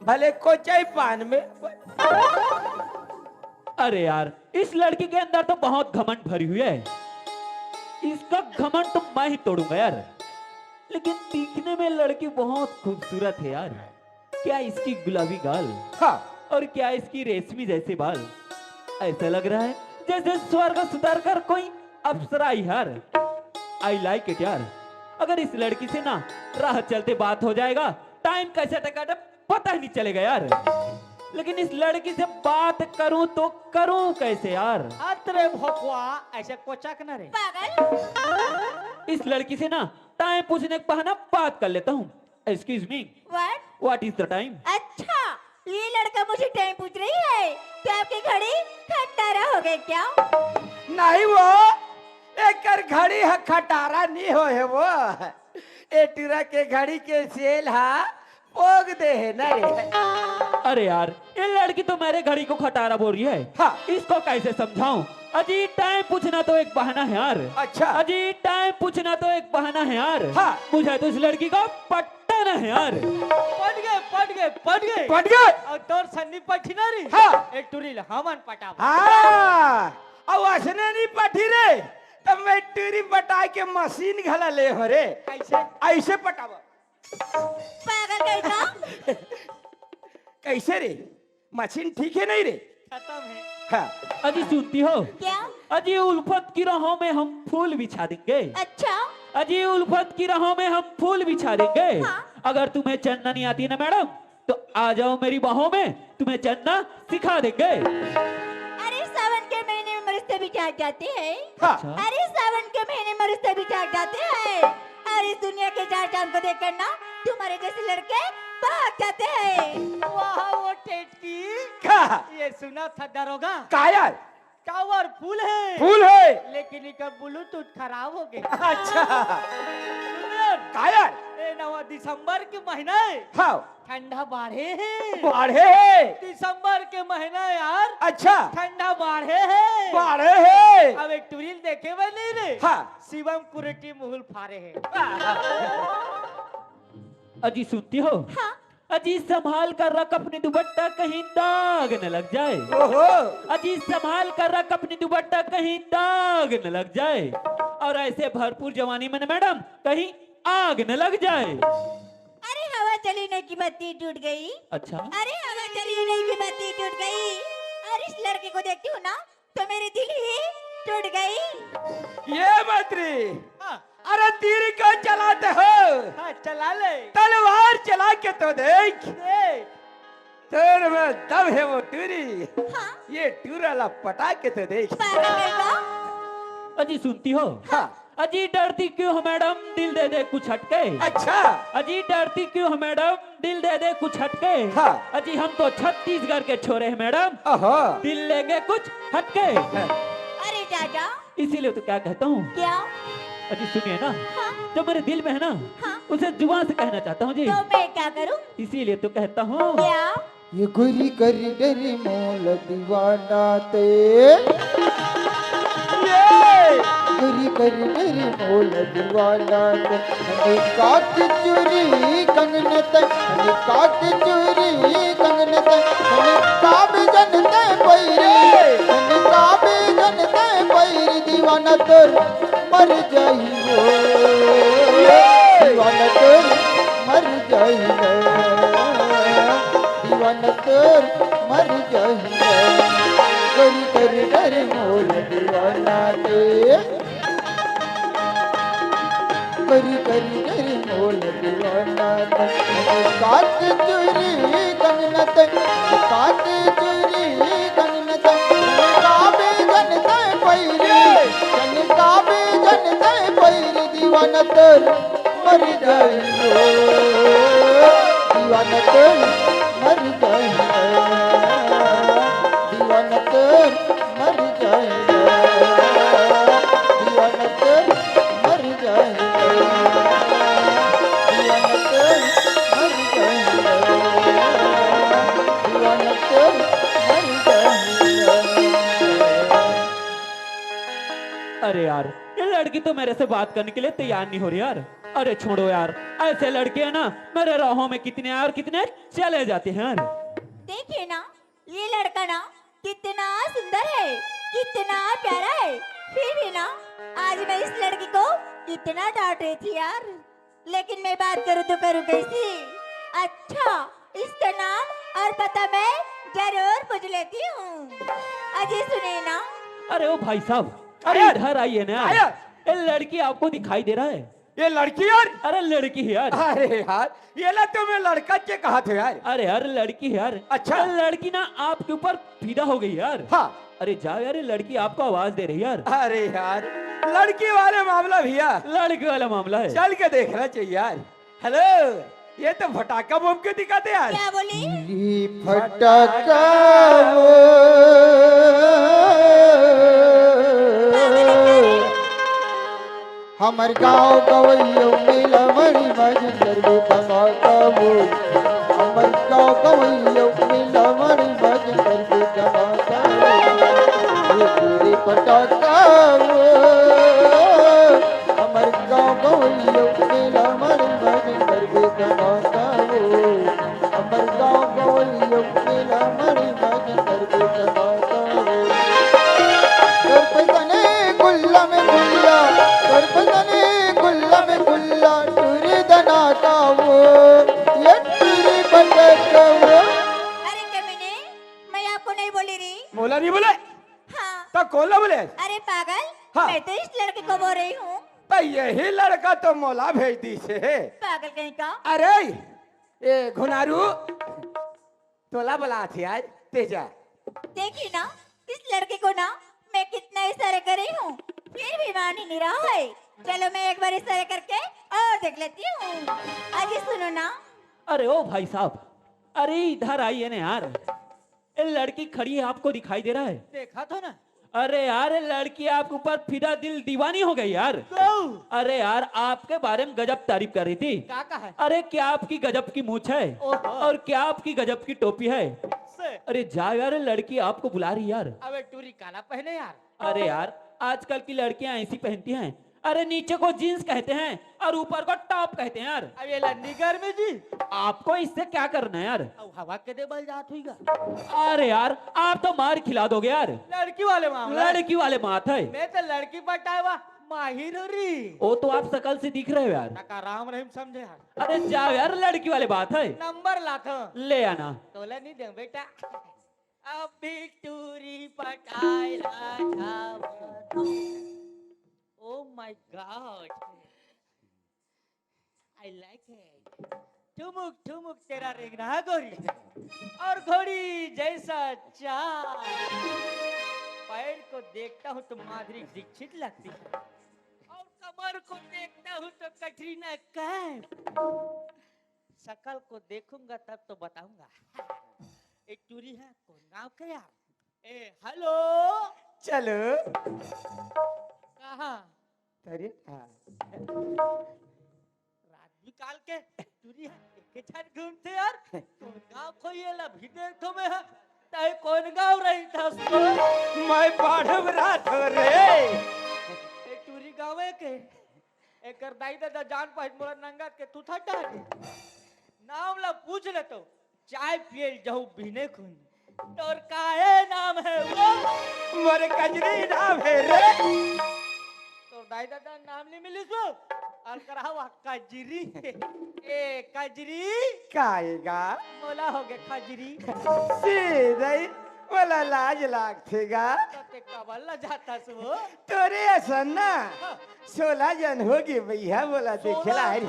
भले कोचई पान में। अरे यार, इस लड़की के अंदर तो बहुत घमंड भरी हुई है। इसका घमंड तो मैं ही तोड़ूंगा यार। लेकिन दिखने में लड़की बहुत खूबसूरत है यार। क्या इसकी गुलाबी गाल, हाँ। और क्या इसकी रेशमी जैसे बाल। ऐसा लग रहा है जैसे स्वर्ग से उतर कर कोई अप्सरा आई यार। I like it यार। अगर इस लड़की से ना राह चलते बात हो जाएगा, टाइम कैसे टका पता ही नहीं चलेगा यार। लेकिन इस लड़की से बात करूं तो करूं कैसे यार? अतरे भोकवा, ऐसे कोचक न रे। पागल। इस लड़की से ना टाइम पूछने के बहाना बात कर लेता हूँ। Excuse me, what? What is the time? अच्छा, ये लड़का मुझे टाइम पूछ रही है? क्या आपकी घड़ी खटारा हो गई क्या? नहीं वो, एकर घड़ी ह खटारा नहीं हो है वो। ए टूरा के घड़ी के सेल हा पोग दे है ना रे। अरे यार, ये लड़की तो मेरे घड़ी को खटारा बोल रही है। हाँ। इसको कैसे समझाऊं? अजी, टाइम पूछना तो एक बहाना है यार। अच्छा। अजी, टाइम पूछना तो एक बहाना है यार। हाँ। मुझे तो इस लड़की को पटाना है यार। पट गए, पट गए, पट गए। पट गए। और तोर सन्नी पठी ना रही। हाँ। एक टूरी ल हमन पटाबो। हाँ। अब असने नहीं पठी रे, तब मैं टूरी पटा के मशीन घला ले हो रे। कैसे? ऐसे पटाबो। पागल कहीं का। कैसे रे? मशीन ठीक है नहीं रे? खत्म है। हाँ। अजी, सुनती हो? क्या? अजी, उल्फत की राहों में हम फूल बिछा देंगे। अच्छा। अजी, उल्फत की राहों में हम फूल बिछा देंगे। हाँ। अगर तुम्हें चन्ना नहीं आती ना मैडम, तो आ जाओ मेरी बाहों में, तुम्हें चन्ना सिखा देंगे। अरे, सावन के महीने में मनुष्य भी जाग जाते हैं। हाँ। अच्छा। अरे, सावन के महीने में मनुष्य भी जाग जाते हैं। और इस दुनिया के चार चांद को देखकर ना तुम्हारे जैसे लड़के भाग जाते हैं। वाह, वो टेटकी। का? ये सुना था दरोगा? काया? टावर फुल है। फुल है। लेकिन इनका ब्लूटूथ खराब हो गया। अच्छा। सुन यार। काया? ए नवा दिसंबर के महीना है। हाँ। ठंडा बाढ़े है। बाढ़े है। दिसंबर के महीना यार। अच्छा। ठंडा बाढ़े है। बाढ़े है। अब एक टूरी ल देखे बर नहीं रे। हाँ। शिवम कुरेटी मुहुल फारे है। अजी, सुनती हो? हाँ। अजी, संभाल कर रख अपनी दुपट्टा, कहीं दाग न लग जाए। ओहो। अजी, संभाल कर रख अपनी दुपट्टा, कहीं दाग न लग जाए। और ऐसे भरपूर जवानी में न मैडम, कहीं आग न लग जाए। अरे, हवा चली नहीं कि बत्ती टूट गई। अच्छा। अरे, हवा चली नहीं कि बत्ती टूट गई। और इस लड़के को देखती हूँ ना, तो मेरी दिल ही टूट गई। ये मंत्री, हाँ। अरे तीर को चलाते हो? हाँ, चला ले। तलवार चला के तो देख। देख। तेरे में दम है वो टूरी। हाँ। ये टूरा ला पटा के तो देख। पागल है क्या? अजी, सुनती हो? हाँ। अजी, डरती क्यों हो मैडम, दिल दे दे कुछ हटके। अच्छा। अजी, डरती क्यों हो मैडम, दिल दे दे कुछ हटके। हाँ। अजी, हम तो छत्तीसगढ़ के छोरे हैं मैडम। ओहो। दिल लेंगे कुछ हटके। हाँ। अरे दादा। इसीलिए तो क्या कहता हूँ। क्या? अजी, सुनिए ना। हाँ। जो मेरे दिल में है ना, हाँ। उसे जुबान से कहना चाहता हूँ जी। तो मैं क्या करूँ? इसीलिए तो कहता हूँ। क्या? ये गोरी कर डरे मोल दीवाना ते। ये गोरी कर डरे मोल दीवाना ते। हने काट चूरी कंगन ते, हने काट चूरी कंगन ते, हने काबे जन ते पैरे, हने काबे जन ते पैरे दीवाना तोर मर जाई हो। दीवाना तोर मर जाई हो। दीवाना तोर मर जाई हो। करी करी डरे मोर दीवाना ते। करी करी डरे मोर दीवाना ते। काट चूरी कंगन ते, काट चूरी कंगन ते। काबे जन ते पैरी, जन काबे जन ते पैरी दीवाना तोर मर जाई हो। दीवाना तोर मर जाई हो। दीवाना तोर मर जाई हो। दीवाना तोर मर जाई हो। लड़की तो मेरे से बात करने के लिए तैयार नहीं हो रही यार। अरे छोड़ो यार, ऐसे लड़के हैं ना, मेरे राहों में कितने आए और कितने चले जाते हैं यार। देखिए ना, ये लड़का ना कितना सुंदर है, कितना प्यारा है, फिर भी ना आज मैं इस लड़की को कितना डांट रही थी यार। लेकिन मैं बात करूँ तो करूँ कैसी? अच्छा, इसका नाम और पता मैं जरूर पूछ लेती हूँ। अजी सुने ना। अरे ओ भाई साहब, अरे इधर आइए ना। ये लड़की आपको दिखाई दे रहा है? ये लड़की यार। अरे लड़की है यार। अरे यार, ये ला तो मैं लड़का के कहा थे यार। अरे यार लड़की है यार। अच्छा। ये लड़की ना आपके ऊपर फिदा हो गई यार। हाँ। अरे जाओ यार, ये लड़की आपको आवाज दे रही यार। अरे यार, लड़की वाले मामला भैया। लड़की वाला मामला है। चल के देखना चाहिए यार। हेलो, ये तो फटाका बम के दिखाते यार। क्या बोली? ई फटाका वो हमर गाँव गवैयो मिलावड़ी मजन करबे धमाका वो। हमर गाँव गवैयो मिलावड़ी मजन करबे धमाका वो। ये तेरे फटाका वो हमर गाँव गवैयो मिलावड़ी मजन करबे धमाका वो। हमर गाँव गवैयो मिलावड़ी मजन करबे धमाका वो। तोर पैसा ने गुल्ला में गुल्ला, तोर पैसा ने गुल्ला में गुल्ला, टूरी दना का वो, ये टूरी बटक वो। अरे कमीने, मैं आपको नहीं बोली रही। मोला नहीं बोले? हाँ। तो कौन ला बोले? अरे पागल, हाँ। मैं तो इस लड़के को बोल रही हूँ। तो यही लड़का तो मोला भेज दी से। पागल कहीं का। अरे, ए घुनारू, तोला बला थे आज, तेजा। देखिए ना, इस लड़के को ना मैं कितना इशारे कर रही हूँ, फिर भी मान ही नहीं रहा है। चलो मैं एक बार इशारे करके और देख लेती हूँ। अजी सुनो ना। अरे ओ भाई साहब, अरे इधर आइए ना यार। ये लड़की खड़ी है, आपको दिखाई दे रहा है? देखा था ना। अरे यार, ये लड़की आपके ऊपर फिदा दिल दीवानी हो गई यार। गौ। अरे यार, आपके बारे में गजब तारीफ कर रही थी। का कहा है? अरे क्या आपकी गजब की मूछ है, ओहो। और क्या आपकी गजब की टोपी है। से। अरे जाओ यार, ये लड़की आपको बुला रही यार। अबे टूरी काला पहने यार। अरे यार, आजकल की लड़कियां ऐसी पहनती हैं। अरे नीचे को जींस कहते हैं और ऊपर को टॉप कहते हैं यार। अब ये लंडी गर्मी जी। आपको इससे क्या करना है यार? अब हवा के दे बल जात हुई गा। अरे यार, आप तो मार खिला दोगे यार। लड़की वाले मामला। लड़की वाले बात है। मैं तो लड़की पटाए वा माहिर हो रही। ओ तो आप शकल से दिख रहे हो यार। टका राम रहीम समझे यार। अरे जाओ यार, लड़की वाले बात है। नंबर लाथो। ले आना। तोला नहीं दे बेटा। अभी टूरी पटाए ला था। Oh my God, I like it। ठुमुक ठुमुक तेरा रेंगना है गोरी, और घोड़ी जैसा चाल। पैर को देखता हूँ तो माधुरी दीक्षित लगती है, और कमर को देखता हूँ तो कटरीना कैफ। शकल को देखूंगा तब तो बताऊंगा। ए टूरी है कौन गांव के यार? ए हेलो। चलो। कहाँ? अरे हाँ। रात निकाल के टूरी है एक झन घूमते यार। कौन गांव खोइए ला भी देखो मैं है। तय कौन गांव रही था उसको? मैं बाढ़ रात हो रे। ए टूरी गाँव है के? एकर दाई ददा जान पाहित मोला नंगत के तू था डर। नाम ला पूछ ले तो चाय पिए जाऊ बिने खुन। तोर काहे नाम है वो? मोर कजरी नाम है रे। तोर दाई ददा नाम नहीं मिलिस वो। और करावा कजरी। ए कजरी। काएगा? मोला हो गए खजरी। सीधे मोला लाज लागथेगा। तो ते कबल ला जाता सो। तोरे असन ना सोलह जन होगे भैया, मोला देखेला हरी।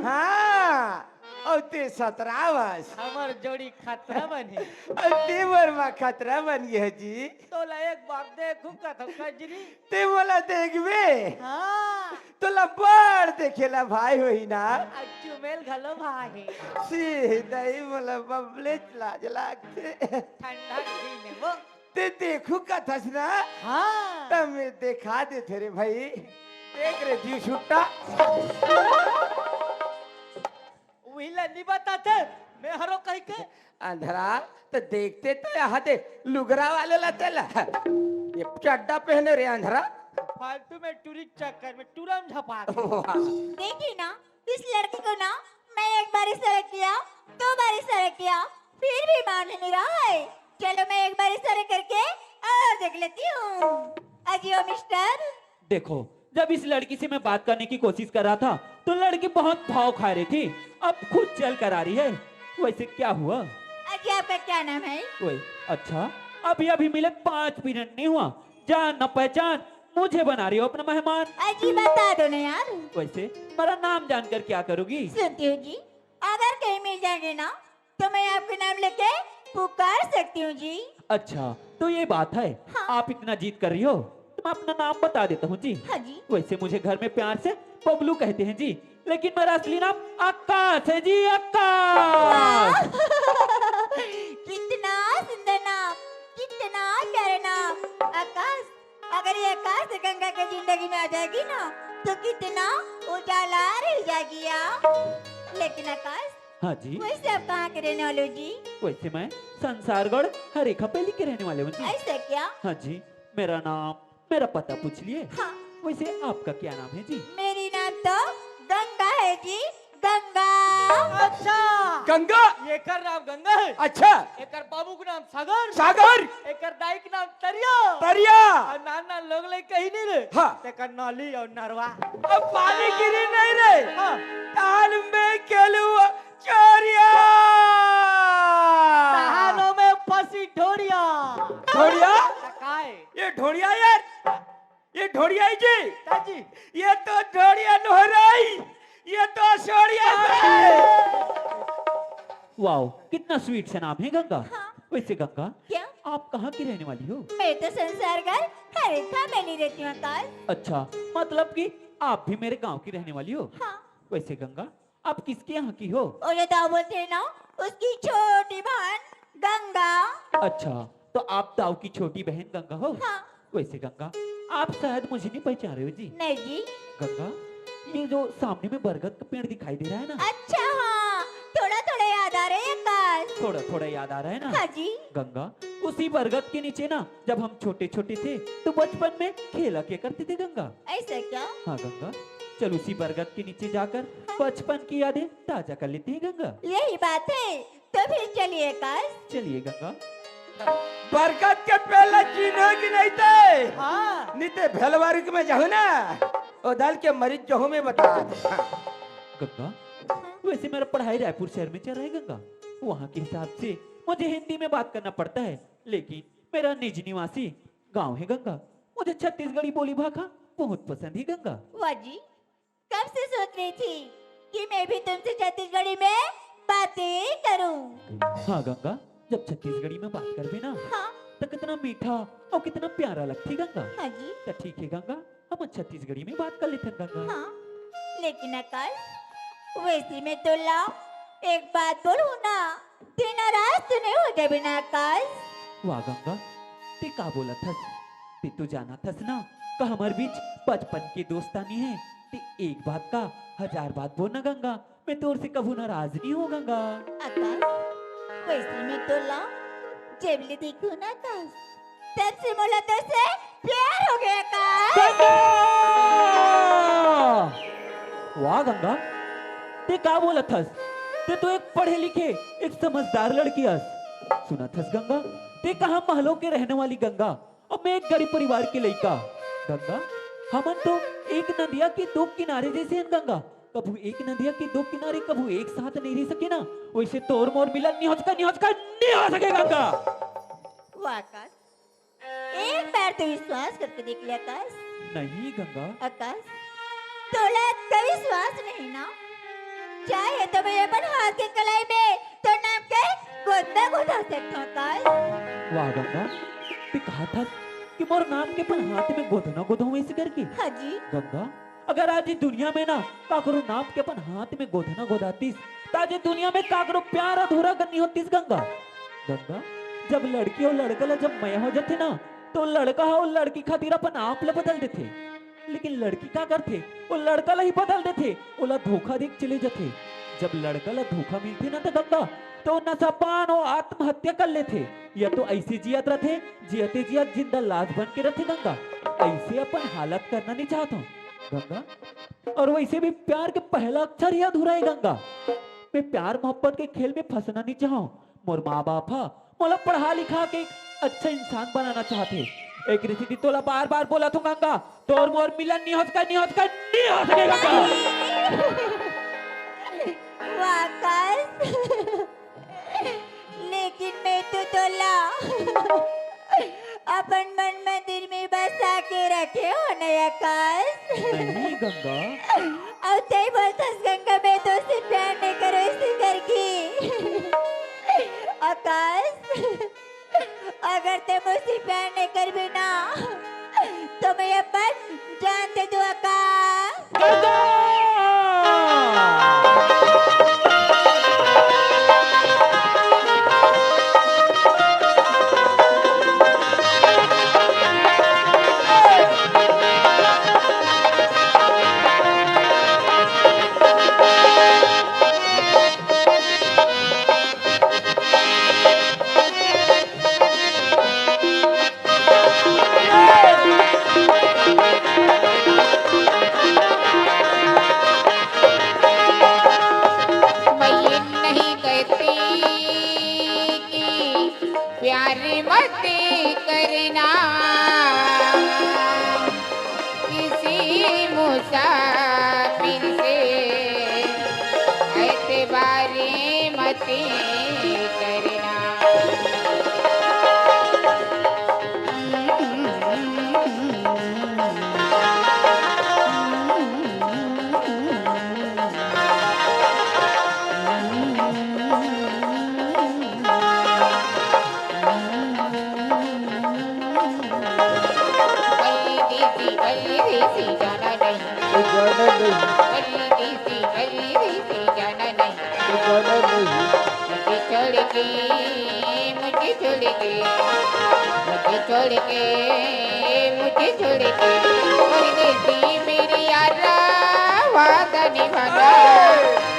हाँ, और ते सतरावस। हमर जोड़ी खतरा बने। और ते मोर मा खतरा बन गए जी। तोला एक बार देखू कथो कजरी। ते मोला देखबे। हाँ। तोला बड़ देखेला भाई होही ना। अब चुमेल घलो भाई। सीधे मोला बबले लाज लागथे। ठंडा के दिन है वो। ते देखू कथस ना। हाँ। तब मैं देखा देथे रे भाई। देख रे जीव छुट्टा। वही ला नहीं बताते। मैं हरो कह के। अंधरा तो देखते तो यहाँ दे लुगरा वाले ला तेला। ये चड्डा पहने रे अंधरा। फालतू में टूरी के चक्कर में टूरा में झपा के। देखिए ना, इस लड़की को ना मैं एक बार इशारा किया, दो बार इशारा किया, फिर भी मान नहीं रहा है। चलो मैं एक बार इशारा करके और देख लेती हूँ। अजी ओ मिस्टर। देखो, जब इस लड़की से मैं बात करने की कोशिश कर रहा था तो लड़की बहुत भाव खा रही थी, अब खुद चल कर आ रही है। वैसे क्या हुआ? अजी आपका क्या नाम है? ओए, अच्छा, अभी अभी मिले, पाँच मिनट नहीं हुआ, जान न पहचान मुझे बना रही हो अपना मेहमान। अजी बता दो ना यार। वैसे मेरा नाम जानकर क्या करोगी? सुनती हूँ जी, अगर कहीं मिल जाएंगे ना तो मैं आपके नाम लेके पुकार सकती हूँ जी। अच्छा, तो ये बात है, हाँ। आप इतना जिद कर रही हो तो मैं अपना नाम बता देता हूँ जी। हाँ जी। वैसे मुझे घर में प्यार से बबलू कहते हैं जी, लेकिन मेरा असली नाम आकाश है जी, आकाश। कितना सुंदर नाम, कितना प्यारा नाम, आकाश। अगर ये आकाश गंगा की जिंदगी में आ जाएगी ना तो कितना उजाला रह जाएगी आप। लेकिन आकाश, हाँ जी। वैसे आप कहाँ के रहने वाले हो जी? वैसे मैं संसारगढ़ हरेखा पैली के रहने वाले हूँ जी। ऐसा क्या? हाँ जी, मेरा नाम, मेरा पता पूछ लिए। हाँ। वैसे आपका क्या नाम है जी? मेरी नाम तो गंगा है जी, गंगा। अच्छा, गंगा। एकर नाम गंगा है। अच्छा। एकर बाबू के नाम सागर। सागर। एकर दाई के नाम तरिया। तरिया। और नान नान लोग ले कहीं नहीं रे। हाँ। तेकर नली और नरवा। अब पानी गिरी नहीं रे। हाँ। ताल में केलू चोरिया। तहानो में फंसी ढोरिया। ढोरिया? काय? ये ढोरिया यार, ये ढोरिया ही जी। काजी। ये तो ढोरिया नोहराई, ये तो सोरिया है। वाओ, कितना स्वीट सा नाम है गंगा। हाँ। वैसे गंगा, क्या? आप कहाँ की रहने वाली हो? मैं तो संसारगढ़ हरेखा पैली रहती हूँ आकाश। अच्छा, मतलब कि आप भी मेरे गांव की रहने वाली हो? हाँ। वैसे गंगा, आप किसके यहाँ की हो? और ये दाऊ बोलते हैं ना, उसकी छोटी बहन गंगा। अच्छा, तो आप दाऊ की छोटी बहन गंगा हो? हाँ। वैसे गंगा, आप शायद मुझे नहीं पहचान रहे हो जी। नहीं जी। गंगा, ये जो सामने में बरगद का पेड़ दिखाई दे रहा है ना? अच्छा हाँ, थोड़ा थोड़ा याद आ रहे हैं आकाश। थोड़ा थोड़ा याद आ रहा है ना? हाँ जी। गंगा, उसी बरगद के नीचे ना, जब हम छोटे छोटे थे तो बचपन में खेला किया करते थे गंगा। ऐसा क्या? हाँ गंगा, चल उसी बरगद के नीचे जाकर बचपन की यादें ताजा कर लेते हैं गंगा। यही बात है, तो फिर चलिए आकाश। चलिए गंगा। बरगद के पेड़ ला चिन्हो कि नहीं ते? हाँ। निते भेलवारी में जाहू ना, ओ दल के मरीज जहू में बता। गंगा, वैसे मेरा पढ़ाई रायपुर शहर में चल रहा है गंगा। वहाँ के हिसाब से मुझे हिंदी में बात करना पड़ता है, लेकिन मेरा निज निवासी गांव है गंगा। मुझे छत्तीसगढ़ी बोली भाखा बहुत पसंद है गंगा। वाह जी, कब से सोच रही थी कि मैं भी तुमसे छत्तीसगढ़ी में बातें करूं। हाँ गंगा, जब छत्तीसगढ़ी में बात करबे ना, हाँ। तो कितना मीठा और कितना प्यारा लगती गंगा। हाँ जी। तो ठीक है गंगा, हम छत्तीसगढ़ी में बात कर लेते हैं गंगा। हाँ, लेकिन आकाश, वैसे मैं तो ला एक बात बोलूं ना, ते नाराज तो नहीं हो जाबे ना आकाश? वाह गंगा, ते का बोलत हस? ते तो जानत हस ना, का हमर बीच बचपन के दोस्तानी है। ते एक बात का हजार बात बोल ना गंगा, मैं तोर से कभू नाराज नहीं हो गंगा। आकाश, वैसे मैं तो ला जब ले देखूं ना आकाश, तब से मोला तो से प्यार हो गया आकाश। गंगा! वाह गंगा, ते का बोलत हस? ते तो एक पढ़े लिखे, एक समझदार लड़की हस। सुनत हस गंगा, ते कहाँ महलों के रहने वाली गंगा, और मैं एक गरीब परिवार के लइका। गंगा, हमन तो एक नदिया के दो किनारे जैसे हन गंगा। कभू एक नदिया के दो किनारे कभू एक साथ नहीं रह सके ना, वैसे तोर मोर मिलन नहीं हो सका, नहीं हो सका, नहीं हो सके गंगा। वाह आकाश, एक बार तो विश्वास करके देख ले आकाश। नहीं गंगा। आकाश, तोला का विश्वास नहीं ना? चाहे तो मैं अपन हाथ के कलाई में तो नाम के गोदना गोदा सकता हूँ आकाश। वाह गंगा, ते कहा था कि मोर नाम के अपन हाथ में गोदना गोदऊं ऐसे करके। हाँ जी। गंगा, अगर आज ये दुनिया में ना काकरो नाम के अपन हाथ में गोदना गोदातीस, त आज ये दुनिया में काकरो प्यार अधूरा करनी होतीस गंगा। गंगा, जब लड़की और लड़का ला जब मया हो जाथे ना, तो लड़का ह ओ लड़की खातिर अपन आप ला बदल देथे, लेकिन लड़की का करथे, ओ लड़का ला ही बदल देथे, ओला धोखा दे के चले जाथे। जब लड़का ला धोखा मिलथे ना त गंगा, तो नशापान और आत्महत्या कर लेथे, या तो ऐसे जियत रथे, जियते जियत जिंदा लाश बन के रथे गंगा। अइसे अपन हालत करना नइ चाहत हंव गंगा। अउ वइसे भी प्यार के पहला अक्षर ही अधूरा हे गंगा। मैं प्यार मोहब्बत के खेल में फंसना नइ चाहंव। मोर माँ बाप ह मोला पढ़ा लिखा के एक अच्छा इंसान बनाना चाहथे। एकरे सेती तोला बार बार बोलत हंव गंगा, तोर मोर मिलन नइ हो सके, नइ हो सके, नइ हो सके गंगा। वाह आकाश, लेकिन मैं तो तोला अपन मन मंदिर में बसा के रखे हंव न आकाश। नहीं गंगा। अउ तैं बोलथस गंगा, मैं तोर से प्यार नइ करंव, अइसे करके। आकाश, अगर तैं मोर से प्यार नइ करबे ना, त मैं अपन जान दे दुहूं आकाश। गंगा! मैं ये नहीं कहती कि प्यार मत करना किसी मुसाफिर से, एतबार मत करना। बल्ली देसी, बल्ली देसी, जाना नहीं। वो जाना नहीं। बल्ली देसी, बल्ली देसी, जाना नहीं। वो जाना नहीं। मुझे छोड़ के, मुझे छोड़ के, मुझे छोड़ के, मुझे छोड़ के, परदेसी मेरे यारा, वादा निभाना।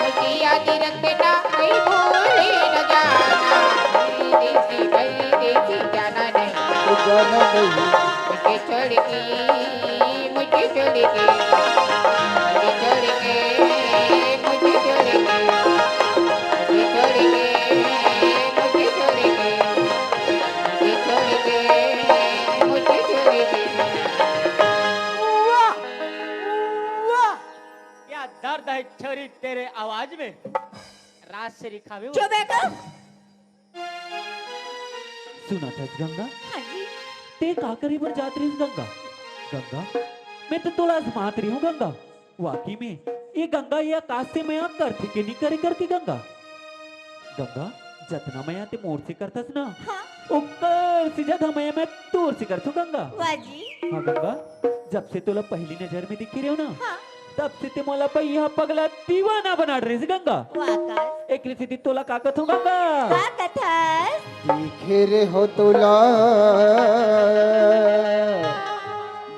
मुझे याद रखना, कहीं भूल न जाना। परदेसी, परदेसी, जाना नहीं। वो जाना नहीं। मुझे छोड़ के, मुझे छोड़ के, मुझे छोड़ के, मुझे छोड़ के, मुझे छोड़ के, मुझे छोड़ के, मुझे छोड़ के, मुझे छोड़ के। वाह! वाह! क्या दर्द है छोरी तेरे आवाज में। राजश्री खावे। चुप बेटा। सुनत हस गंगा? हाँ जी। तैं का करे बर जात रहिस गंगा? गंगा, मैं तो तोला आजमात रहिहूँ गंगा। वाकई में, ये गंगा ये आकाश से मया करथे के नइ करे करके गंगा। गंगा, जतना मया तैं मोर से करथस ना, हाँ। ओकर से ज्यादा मया मैं तोर से करथूँ गंगा। वाह जी। हाँ गंगा, जब से तोला पहली नजर में देखे रहेंव ना, हाँ। तब से तैं मोला बइहा पगला दीवाना बना डरे हस गंगा। वाह आकाश। एकरे सेती तोला का कथंव गंगा? का कथस? देखे रहेंव तोला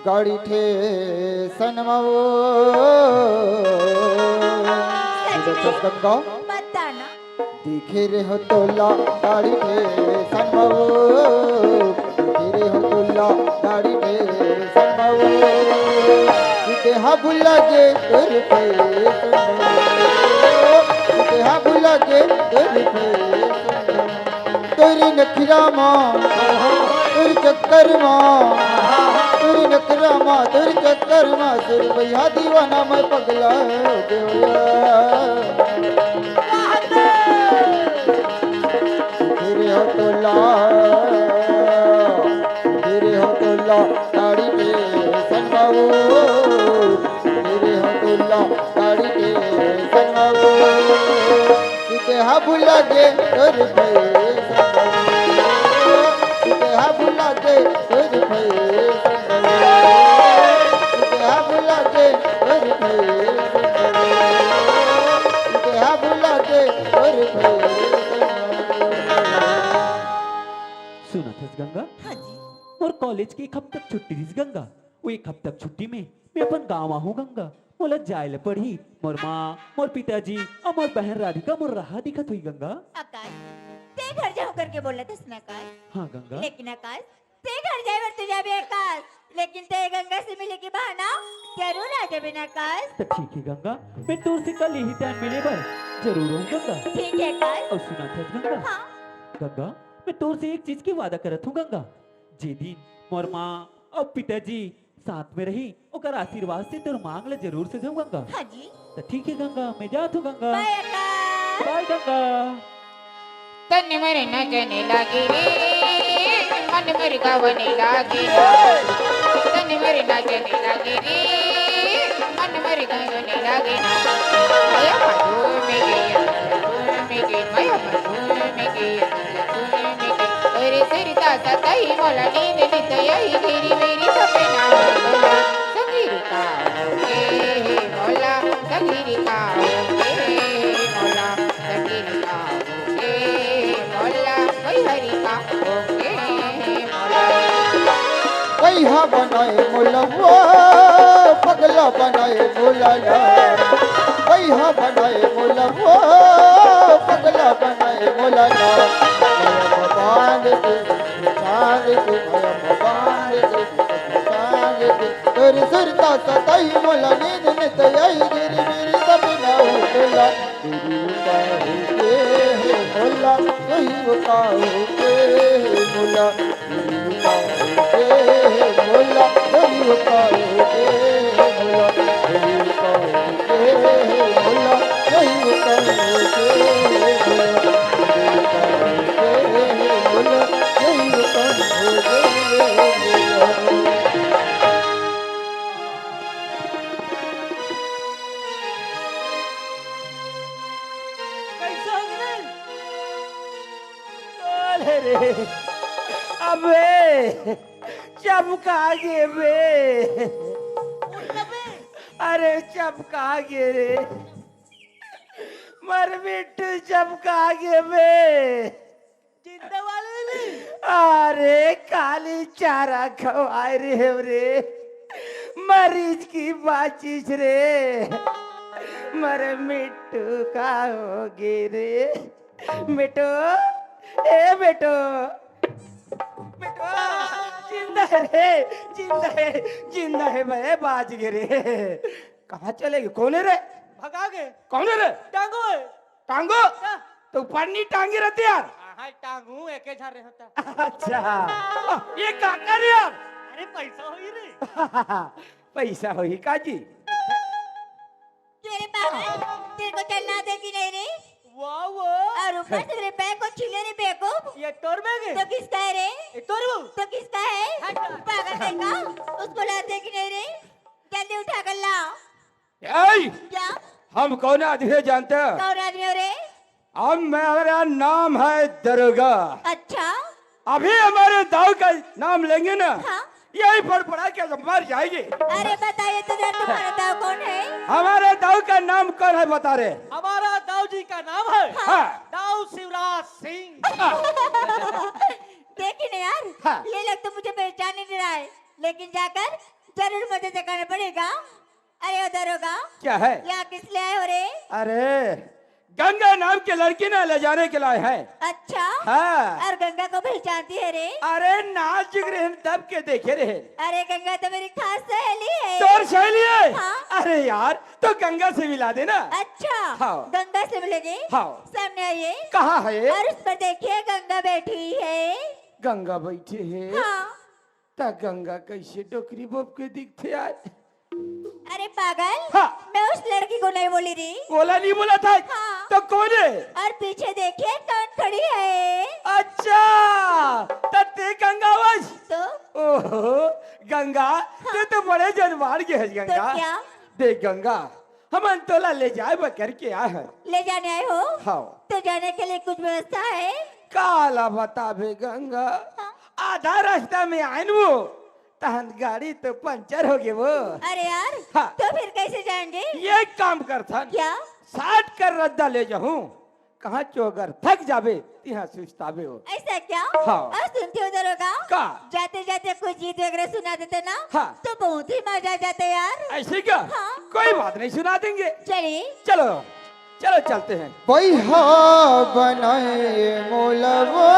गाड़ी ठेसन म वो। सच में? गंगा। बताना। देखे रहेंव तोला गाड़ी ठेसन म वो, देखे रहेंव तोला गाड़ी ठेसन म वो। तैं हा भुला गे तोर फैसन म वो, तैं हा भुला गे तोर फैसन म वो। तोर नखरा म, तोर चक्कर म, तोर नखरा म, तोर चक्कर म, सुरमइया दीवाना मैं पगला हो गयो यार। तेरे हो तोला, तेरे हो तोला, ताड़ी के संगवारी। तेरे हो तोला, ताड़ी के संगवारी। तैं हा भुला गे तोर फैसन म वो। तैं हा भुला गे तोर फैसन म वो। तैं हा भुला गे तोर फैसन म वो। तैं हा भुला गे तोर फैसन म वो। सुनत हस गंगा? हाँ जी। मोर कॉलेज के एक हफ्ता छुट्टी रहिस गंगा। वो एक हफ्ता छुट्टी में मैं अपन गाँव आहूँ गंगा। मोला जाए ल पड़ही। मोर माँ, मोर पिताजी अउ मोर बहन राधिका मोर राह दिखत होही गंगा। आकाश, तैं घर जाहूँ करके बोलत हस ना आकाश। हाँ गंगा। लेकिन आकाश, ते घर जाए बर तो जाबे आकाश, लेकिन ते गंगा से मिले के बहाना जरूर आ जाबे ना आकाश। तो ठीक है गंगा, मैं तोर से कल यही टाइम मिले बर जरूर हूँ गंगा। ठीक है आकाश। और सुना था गंगा? हाँ। गंगा, मैं तोर से एक चीज के वादा करत हूँ गंगा, जे दिन मोर माँ और पिताजी साथ में रही, ओकर आशीर्वाद से तोर मांग ला जरूर सजहूं गंगा। हाँ जी। तो ठीक है गंगा, मैं जात हूँ गंगा। बाय आकाश। बाय गंगा। तन मर नचने लागे रे, मन मर गावने लागे ना। तन मर नचने लागे रे, मन मर गावने लागे ना। माया मधुर में गया, मधुर में गया, माया मधुर में गया। अरे सरिता सताई मोला नींद नित आई, गिरी मेरी सपना मोला संगीर का होगे मोला, संगीर का होगे मोला, संगीर का होगे मोला, कोई हरि का होगे मोला। पैहा बनाए मोला वो, पगला बनाए मोला ना। पैहा बनाए मोला वो, पगला बनाए मोला ना। मैं भगवान के, भगवान के, मैं भगवान के, भगवान के। तोर सुरता सताई मोला, नींद में तो आई गिरी मेरी सपना उठला। तेरी उपाय के है भोला, यही उपाय के है भोला। कैसा हो गया? अरे रे, अबे, चमका गे बे। अरे चमका गे रे, मर मिट्टू चमका गे बे। जिंदा वाले ले। अरे काली चारा खवाए रे हेव रे, मरीज की बाचिस रे, मर मिट्टू का होगे रे। बेटो, ए बेटो, बेटो, जिंदा है रे, जिंदा है, जिंदा है बे, बाच गे रे। कहाँ चले गे? कौन है रे? भगा गे। कौन है रे? टांगू है। टांगू? हाँ। तो ऊपर नहीं टांगी रहती यार। हाँ, टांगू एके झन रहे होता। अच्छा, ये का कर यार? अरे पैसा होई रे। पैसा होई का जी? तेरे पागल, तेरे को चलना आता कि नहीं रे? वाह, वाह। और ऊपर से मेरे बैग को छीले रे बेवकूफ। ये तोर बैग है? तो किसका है रे? ये तोर वो? तो किसका है? हट। पागल है का? उसको लाते कि नहीं रे? जल्दी उठा कर लाओ। ए! क्या? हम कौन आदमी है जानते हैं? कौन आदमी हो रे? हम, मेरा नाम है दरोगा। अच्छा। अभी हमारे दाऊ का नाम लेंगे ना, हाँ? यही फड़फड़ा के मर जाएगी। अरे बताइए तो जरा, तुम्हारा दाऊ कौन है? हमारे दाऊ का नाम कौन है बता रे? हमारा दाऊ जी का नाम है हाँ। हाँ। दाऊ शिवराज सिंह। देखिए ना यार, हाँ। ये लोग तो मुझे पहचान ही नहीं रहा है, लेकिन जाकर जरूर मुझे जगाना पड़ेगा। अरे ओ दरोगा, क्या है? यहाँ किस लिए आए हो रे? अरे, गंगा नाम की लड़की ना ले जाने के लिए है। अच्छा? हाँ। और गंगा को पहचानती है रे? अरे, नाच जिगरे हम दब के देखे रहे। अरे, गंगा तो मेरी खास सहेली है। तोर सहेली है? हाँ। अरे यार, तो गंगा से मिला देना। अच्छा, हाँ। गंगा से मिलेंगे? हाँ। सामने आइए। कहाँ है? और उस पर देखिए, गंगा बैठी है। गंगा बैठी है? हाँ। ता गंगा कैसे डोकरी बोप के दिखथे यार? अरे पागल, हाँ। मैं उस लड़की को नहीं बोली री। ओला नहीं बोला था? हाँ। तो कौन है? और पीछे देखिए कौन खड़ी है। अच्छा, तो ते गंगा वस? तो? ओहो, गंगा, हाँ। ते तो बड़े जनवार के है गंगा। तो क्या? देख गंगा, हमन तोला ले जाए बर करके आए हन। ले जाने आए हो? हाँ। तो जाने के लिए कुछ व्यवस्था है? काला बताबे गंगा, हाँ। आधा रास्ता में आएन वो, तहन गाड़ी तो पंचर हो गे वो। अरे यार, हाँ। तो फिर कैसे जाएंगे? ये काम करथन। क्या? साट कर रद्दा ले जाहूं, कहाँ चोगर थक जाबे, तिहाँ सुस्ताबे हो। ऐसा क्या? हाँ। और सुनते हो दरोगा? का? जाते जाते कुछ गीत वगैरह सुना देते ना, हाँ। तो बहुत ही मजा आ जाता यार। ऐसे क्या? हाँ। कोई बात नहीं, सुना देंगे। चलिए। चलो, चलो चलते हैं। बैहा बनाए मोलवा।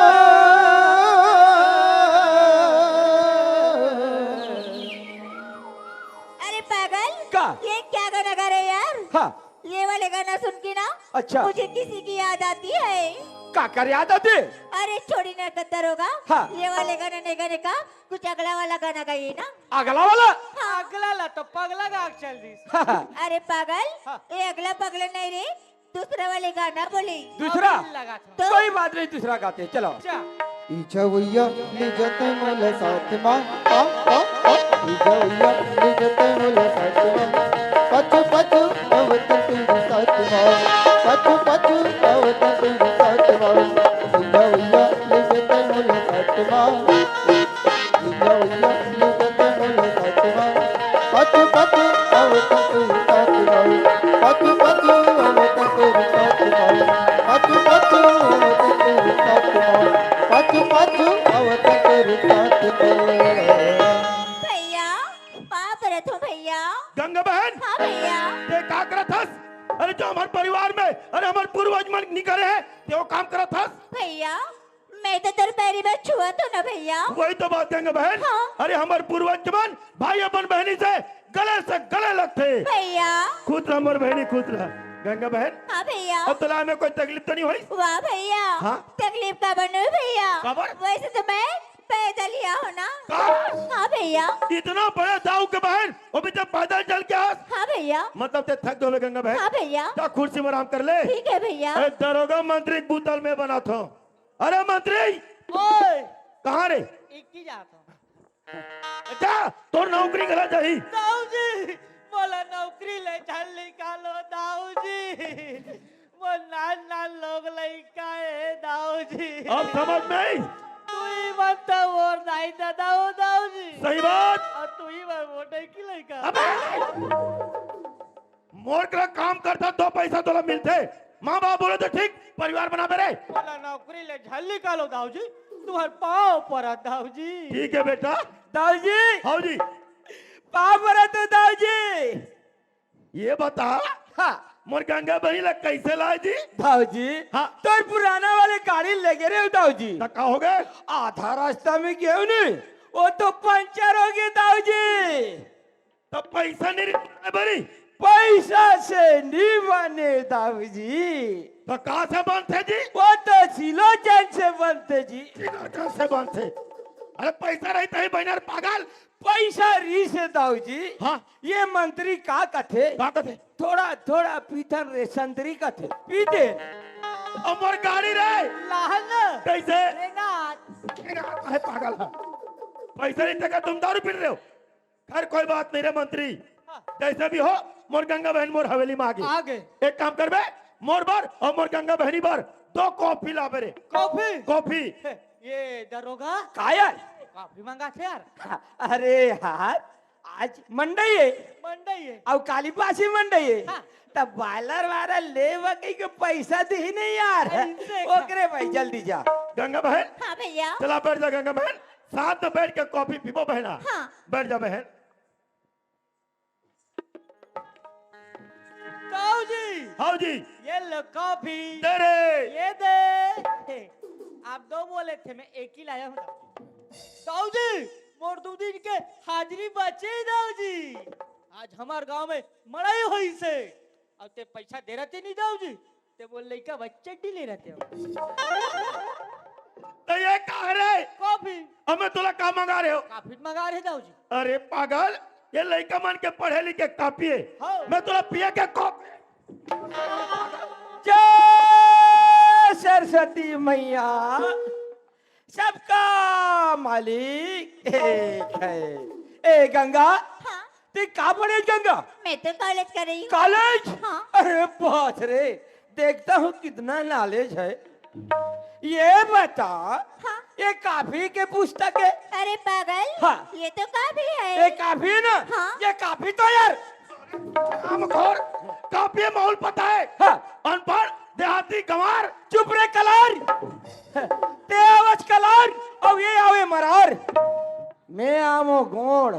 हाँ। ये वाले गाना सुन के ना, अच्छा। मुझे किसी की याद आती है। काकर याद आती? अरे छोड़ी ना दरोगा। हाँ। ये वाले गाना नहीं गाने का, कुछ अगला वाला गाना गाइए ना। अगला वाला? हाँ। अगला ला तो पगला गा के चल दिस। अरे पागल, हाँ। ये अगला पगला नहीं रे, दूसरा वाले गाना बोले। दूसरा? अभी लगा था। तो कोई बात नहीं, दूसरा गाते हैं, चलो। अच्छा। ई छवैया ले जतै मोला साथ मा, आ, आ, आ। ई छवैया ले जतै मोला साथ मा। पाछू, पाछू, आवत तेरे साथ मा। पाछू, पाछू, आवत तेरे साथ मा। ई छवैया ले जतै मोला साथ मा। ई छवैया ले जतै मोला साथ मा। पाछू, पाछू, आवत तेरे साथ मा। पाछू, पाछू, आवत तेरे साथ मा। पाछू, पाछू, आवत तेरे साथ मा। पाछू, पाछू, आवत तेरे साथ मा। भैया, पाँव परत हूँ भैया। गंगा बहन। हाँ भैया। ते का करत हस? अरे जो हमर परिवार में, अरे हमर पूर्वज मन निकरे हैं, ते वो काम करत हस? भैया, मैं तो तोर पैरी बर छुअत हूँ ना भैया। वही तो बात गंगा बहन। हाँ। अरे हमर पूर्वज मन भाई अपन बहनी से गले से गले लगथे। भैया। खुश रह मोर बहनी, खुश रह। गंगा बहन। हाँ भैया। अब तोला में कोई तकलीफ तो नहीं होइस? वाह भैया। हाँ। तकलीफ काबर नहीं भैया? काबर? वैसे तो मैं पैदल ही आया हूँ ना। का? हाँ भैया। इतना बड़े दाऊ के बहन, वो भी जब पैदल चल के आस? हाँ भैया। मतलब ते थक गए गंगा बहन? हाँ भैया। जा कुर्सी में आराम कर ले। ठीक है भैया। अरे दरोगा मंत्री के बोतल में बना था। अरे मंत्री! ओए! कहाँ रे? इक्की जात हूँ। जा, तोर नौकरी गला जाही। दाऊ जी, मोला नौकरी ले झन निकालो दाऊ जी। मोर नान नान लोग लइका हे दाऊ जी। अब समझ में आई? तू ही मन तो मोर दाई दादा हो दाऊ जी। सही बात। और तू ही मन मोटे की लइका। अबे! मोर करा काम करथा तो पैसा तोला मिलथे। माँ बाप बोले तो ठीक, परिवार बनाबे रे। मोला नौकरी ले झन निकालो दाऊ जी, तुम्हार पाँव परत दाऊ जी। ठीक है बेटा। दाऊ जी। हाँ जी। पाँव परत हूँ दाऊ जी। ये बता, हाँ। मोर गंगा बहनी ला कैसे लाए जी? दाऊ जी, हाँ। तोर पुराना वाले गाड़ी लेगे रे दाऊ जी। तो का हो गए? आधा रास्ता में गए नहीं, वो तो पंचर हो गए दाऊ जी। तब पैसा नहीं रहता है बड़ी। पैसा से नहीं बने दाऊ जी। तो कहाँ से बनते जी? वो तो सिलोचन से बनते जी। सिलोचन से बनते। अरे पैसा रहता है बहना रे पागल। पैसा रहिसे दाऊ जी। हाँ। ये मंत्री का कथे? का कथे? थोड़ा थोड़ा पीथन रे संतरी कथे। पीथे। अमर गाड़ी रे। लाहन। कैसे? रेंगात। रेंगात है पागल है। पैसा नहीं देगा तुम दारू पी रहे हो। खैर कोई बात नहीं रे मंत्री। हाँ। जैसे भी हो मोर गंगा बहन मोर हवेली में आ गई। आ गए। एक काम करबे, मोर बर और मोर गंगा बहनी बर दो कॉफी लाबे रे। कॉफी? कॉफी। हे, ये दरोगा? का यार? कॉफी मंगाथे यार। अरे यार, आज मंडई है। मंडई है। अउ काली पासी मंडई है। हाँ। तब बायलर वाला ले बकई के पैसा दे ही नहीं यार। अरे इनसे का? ओकरे भाई जल्दी जा। गंगा बहन। हाँ भैया। चला बैठ जा गंगा बहन। साथ में बैठ के कॉफी पीबो बहना। हाँ। बैठ जा बहन। दाऊ जी। हाँ जी। ये लो कॉफी। दे रे। ये दे। आप दो बोले थे, मैं एक ही लाया हूँ। दाऊ जी, मोर दो दिन के हाजिरी बचे दाऊ जी। आज हमार गांव में मड़ई होइसे। अब ते पैसा दे रहते नहीं दाऊ जी। ते बोल लइका बच्चा चड्डी ले रहते हो। तो ये का रे? कॉफी। अब मैं तोला का मंगा रहे हो? कॉफी मंगा रहे दाऊ जी। अरे पागल, ये लइका मन के पढ़े लिखे कॉपी है। हाँ। मैं तोला पिए के कॉपी। जय सरस्वती मैया, सबका मालिक एक है। ए गंगा, हाँ। ते का पढ़े गंगा? मैं तो कॉलेज कर रही हूँ। कॉलेज? हाँ। अरे बाप रे, देखता हूँ कितना नॉलेज है। ये बता, हाँ। ये कॉफी के पुस्तक है? अरे पागल, हाँ। ये तो कॉफी है। ये कॉफी है ना? हाँ। ये कॉफी तो यार। हरामखोर, कॉफी माहौल पता है? हाँ। अनपढ़, देहाती, गंवार। चुप रे कलार। ते आवच कलार, अउ ये आवे मरार। मैं आमो गोड़।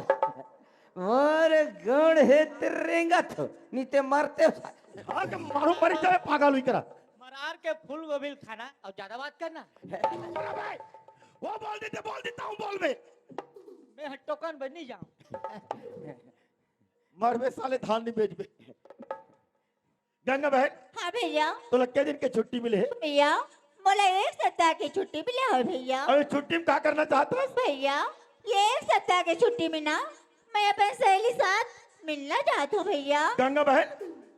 मोर गोड़ हे ते रेंगत हो, नी ते मरते हो। झाड़ के मारो मरी जाए पागल हुई करा। मरार के फूल गोभी खाना और ज्यादा बात करना। अरे भाई, वो बोल देते, बोल देता हूँ, बोल बे। मैं हर टोकन बन नहीं जाऊँ। मरबे साले, धान नहीं बेचबे। गंगा बहन, हाँ भैया। तोला के दिन के छुट्टी मिले हे? भैया, मोला एक सप्ताह के छुट्टी मिले हे भैया। अबे छुट्टी में का करना चाहत हस? भैया, ये एक सप्ताह के छुट्टी में ना मैं अपन सहेली साथ मिलना चाहत हूँ भैया। गंगा बहन,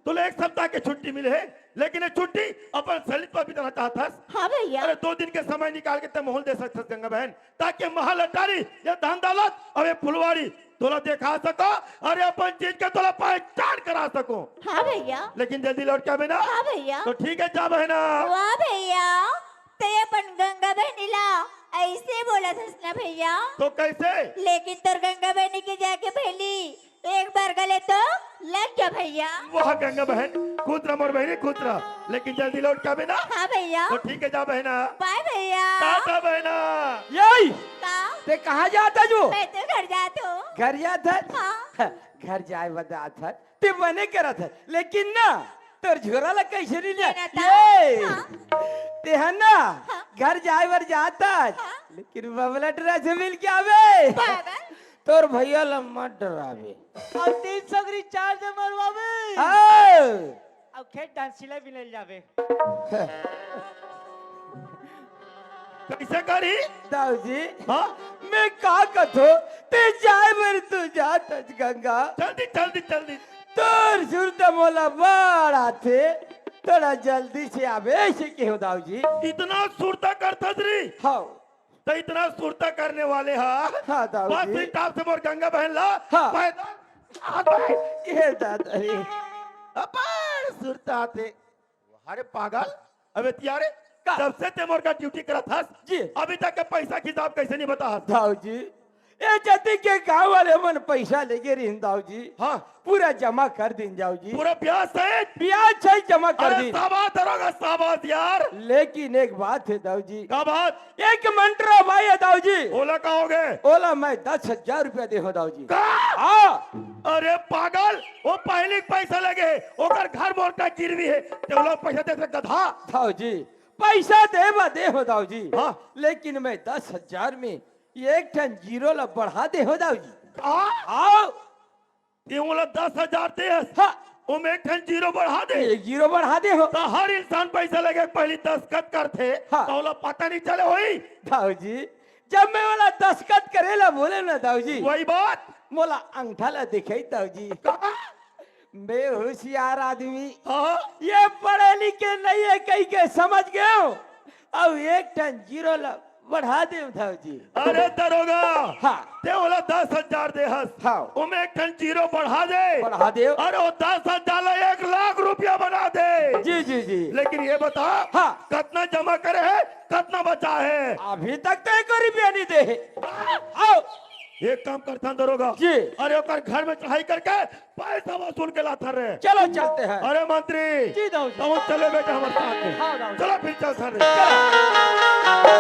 तोला एक सप्ताह के छुट्टी मिले हे, लेकिन ये छुट्टी अपन सहेली पर बिताना चाहत हस? हाँ भैया। अरे दो दिन के समय निकाल के तैं मोला दे सकत हस गंगा बहन, ताकि महल अटारी, ये धन दौलत अउ ये फुलवारी तोला देखा सको, अरे अपन चीज के तोला पहचान करा सको। हाँ भैया। लेकिन जल्दी लौट के आबे ना। हाँ भैया। तो ठीक है, जा बहना। वाह भैया, तैं अपन गंगा बहनी ला ऐसे बोलत हस ना भैया। तो कैसे? लेकिन तोर गंगा बहनी के जाके पहली एक बार गले तो लग गया भैया। वाह गंगा बहन, खुश रह मोर बहनी, खुश रह, लेकिन जल्दी लौट के आबे ना। हाँ भैया। तो ठीक है, जा बहना। बाय भैया। टाटा बहना। यही। का? तैं कहाँ जात हस? मैं तो घर जात हूँ। घर जात हस? हाँ। घर जाए बर जात हस, तैं बने करत हस, लेकिन ना, तोर झोरा ला कैसे नहीं लिया? ये ना था। ये। हाँ। तैं ह ना, हाँ। घर जाए बर जात हस, हाँ। लेकिन बबला टुरा से मिल के आबे। पागल। तोर भैया ला मत डराबे। अउ तीन सौ के recharge मरवाबे। हाँ। अउ खेत धान सिलाई बिने ल जाबे। कैसे करी? दाऊ जी, हाँ? मैं का कथों, तैं जाए बर तू जात हस गंगा। जल्दी, जल्दी, जल्दी। तोर सुरता मोला बड़ आथे, थोड़ा जल्दी से आबे, ऐसे कहेंव दाऊ जी। इतना सुरता करत हस रे? हाँ। त इतना सुरता करने वाले हा, हाँ, दाऊ बस जी। स्टॉप से मोर गंगा बहन ला हाँ। पैदल आ गए। ये दादा रे। अपार सुरता आथे। अरे पागल, अबे तियारे, का? जब से तैं मोर का ड्यूटी करत हस, जी। अभी तक के पैसा के हिसाब कैसे नहीं बता हस? दाऊ जी, ये जतिक के गांव वाले मन पैसा लेगे रहिन दाऊ जी। हाँ। पूरा जमा कर दिन दाऊ जी। पूरा ब्याज सहित? ब्याज सहित जमा कर अरे दिन। शाबाश दरोगा, शाबाश यार। लेकिन एक बात हे दाऊ जी। का बात? एक मंटरा बाई हे दाऊ जी। ओला का होगे? ओला मैं दस हजार रुपया दे हों दाऊ जी। का? हाँ। अरे पागल, वो पहली पैसा लेगे हे, ओकर घर मोर का गिरवी हे, तैं ओला पैसा दे सकत हा? दाऊ जी, पैसा दे बर दे हों दाऊ जी। हाँ। लेकिन मैं दस हजार में एक ठन जीरो ला बढ़ा दे हों दाऊ जी। का? हाँ। तैं ओला दस हजार दे हस, हाँ। ओमे एक ठन जीरो बढ़ा दे। एक जीरो बढ़ा दे हों। त हर इंसान पैसा लेगे के पहली दस्तखत करथे, हाँ। त ओला पता नहीं चले होही। दाऊ जी, जब मैं ओला दस्तखत करे ला बोलेंव ना दाऊ जी, वही बात। मोला अंगठा ला दिखाइस दाऊ जी। का? मैं होशियार आदमी, हाँ। ये पढ़े लिखे नहीं हे कहिके समझ गेंव, अउ एक ठन जीरो ला बढ़ा देंव दाऊ जी। अरे दरोगा, हाँ। तैं ओला दस हजार दे हस, हाँ। ओमे एक ठन जीरो बढ़ा दे। बढ़ा देंव। अरे वो दस हजार ला एक लाख रुपया बना दे। जी, जी, जी। लेकिन ये बता, हाँ। कतना जमा करे हे, कतना बचा हे? अभी तक तो एको रुपया नहीं दे हे। आओ। एक काम करथन दरोगा। जी। अरे ओकर घर में चढ़ाई करके पैसा वसूल के लाथन रे। चलो चलते हैं। अरे मंत्री। जी दाऊ जी। तुम चलो बेटा हमारे साथ में। हाँ दाऊ जी। चलो फिर चलथन रे। चलो।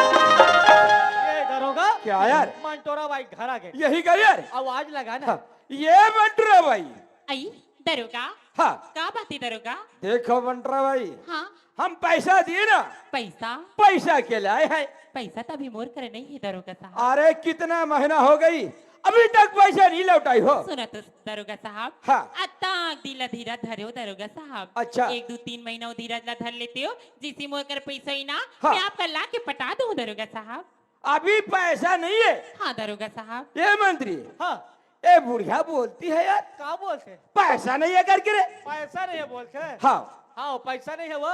ये दरोगा। क्या यार? मंटोरा बाई घर आ गे। यही का यार? आवाज लगा ना। हाँ, ये मंटोरा बाई। आई, दरोगा। हाँ। का बात हे दरोगा? देखो मंटोरा बाई। हाँ। हम पैसा दिए ना। पैसा? पैसा के लाए हैं। पैसा त अभी मोर करा नहीं हे दरोगा साहब। अरे कितना महीना हो गई, अभी तक पैसा नहीं लौटाई हो। सुना तो दरोगा साहब। हाँ। अतक दिन ला धीरज धरे हो दरोगा साहब। अच्छा। एक दू तीन महीना वो धीरज ला धर लेते हो, जैसे मोर करा पैसा होही ना, हाँ। मैं आपका ला के पटा दूँ दरोगा साहब। अभी पैसा नहीं है। हाँ दरोगा साहब। ये मंत्री। हाँ। ये बुढ़िया बोलती है यार। का बोलथे? पैसा नहीं है करके रे। पैसा नहीं है बोलथे? हाँ। हाँ, पैसा नहीं है वो।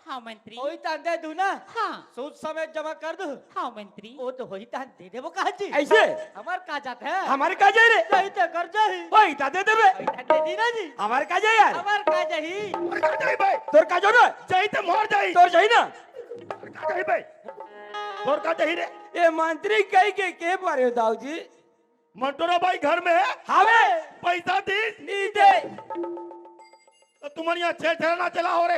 हाँ मंत्री। वही तान दे दूँ ना। हाँ। सूद समेत जमा कर दूँ। हाँ मंत्री। वो तो वही तान दे दे वो कहा जी। ऐसे? हमार का जात है? हमार का जाए रे? जाही ते कर जाही। वही तान दे देबे। वही तान दे दी ना जी। हमार का जाए यार? हमार का जाही? तोर का जाही भाई? तोर का जाही ना? जाही ते मोर जाही। तोर जाही ना? तोर का जाही भाई? तोर का जाही रे? ये मंत्री कहिके के मारे हो दाऊ जी? मंटोरा बाई घर में है? हवे। पैसा दीस? नहीं दे। तो तुमन यहाँ छेरछेरा ना चला हो रे।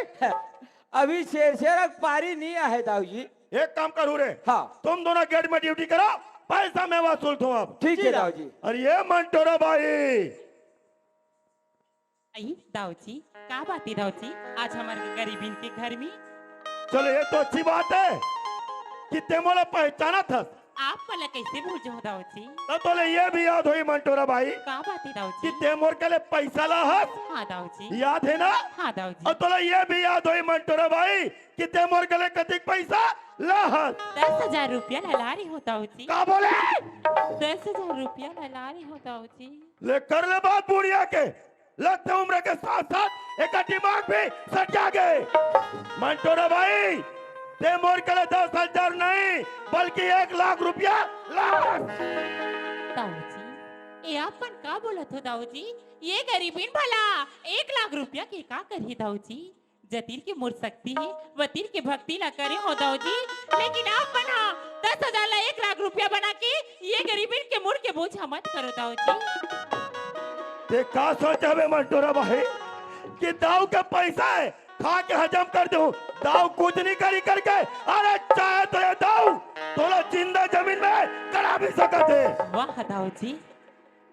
अभी छेरछेरा के पारी नहीं आहे दाऊ जी। एक काम करू रे। हाँ। तुम दोनों गेट में ड्यूटी करो, पैसा मैं वसूलत हूँ अब। ठीक है दाऊ जी। अरे ये मंटोरा भाई। आई दाऊ जी, का बात है दाऊ जी? आज हमर गरीबिन के घर में। चलो, ये तो अच्छी बात है कि ते मोला पहचानत हस। आप मोला कैसे भूल जाओ दाऊ जी? तो तोला ये भी याद होई मंटोरा भाई का बात है दाऊ कि जी? ते मोर कले पैसा ला हस। हाँ दाऊ जी। याद है ना? हाँ दाऊ जी। और तोला ये भी याद होई मंटोरा भाई कि ते मोर कले कतिक पैसा ला हस। दस हजार रुपया ला ला रही हो दाऊ जी। का बोले? दस हजार रुपया ला ला रही हो दाऊ जी। ले कर ले बात बुढ़िया के। लगते उम्र के साथ साथ एक दिमाग भी सटिया गे। मंटोरा भाई, ते मोर कले दस हजार नहीं, बल्कि एक लाख रुपया ला हस। दाऊ जी, ये अपन का बोलत हो दाऊ जी? ये गरीबिन भला एक लाख रुपया के का करही दाऊ जी? जतीर के मोर शक्ति हे, वतीर के भक्ति ला करे हो दाऊ जी, लेकिन आप मन हा दस हजार ला एक लाख रुपया बना के ये गरीबिन के मुड़ के बोझा मत करो दाऊ जी। ते का सोचे हवे मंटोरा भाई कि दाऊ के पैसा है, खा के हजम कर देहूं, दाऊ कुछ नहीं करी करके। अरे चाहे तो ये दाऊ तोला जिंदा जमीन में गड़ा भी सकत है। वाह दाऊ जी,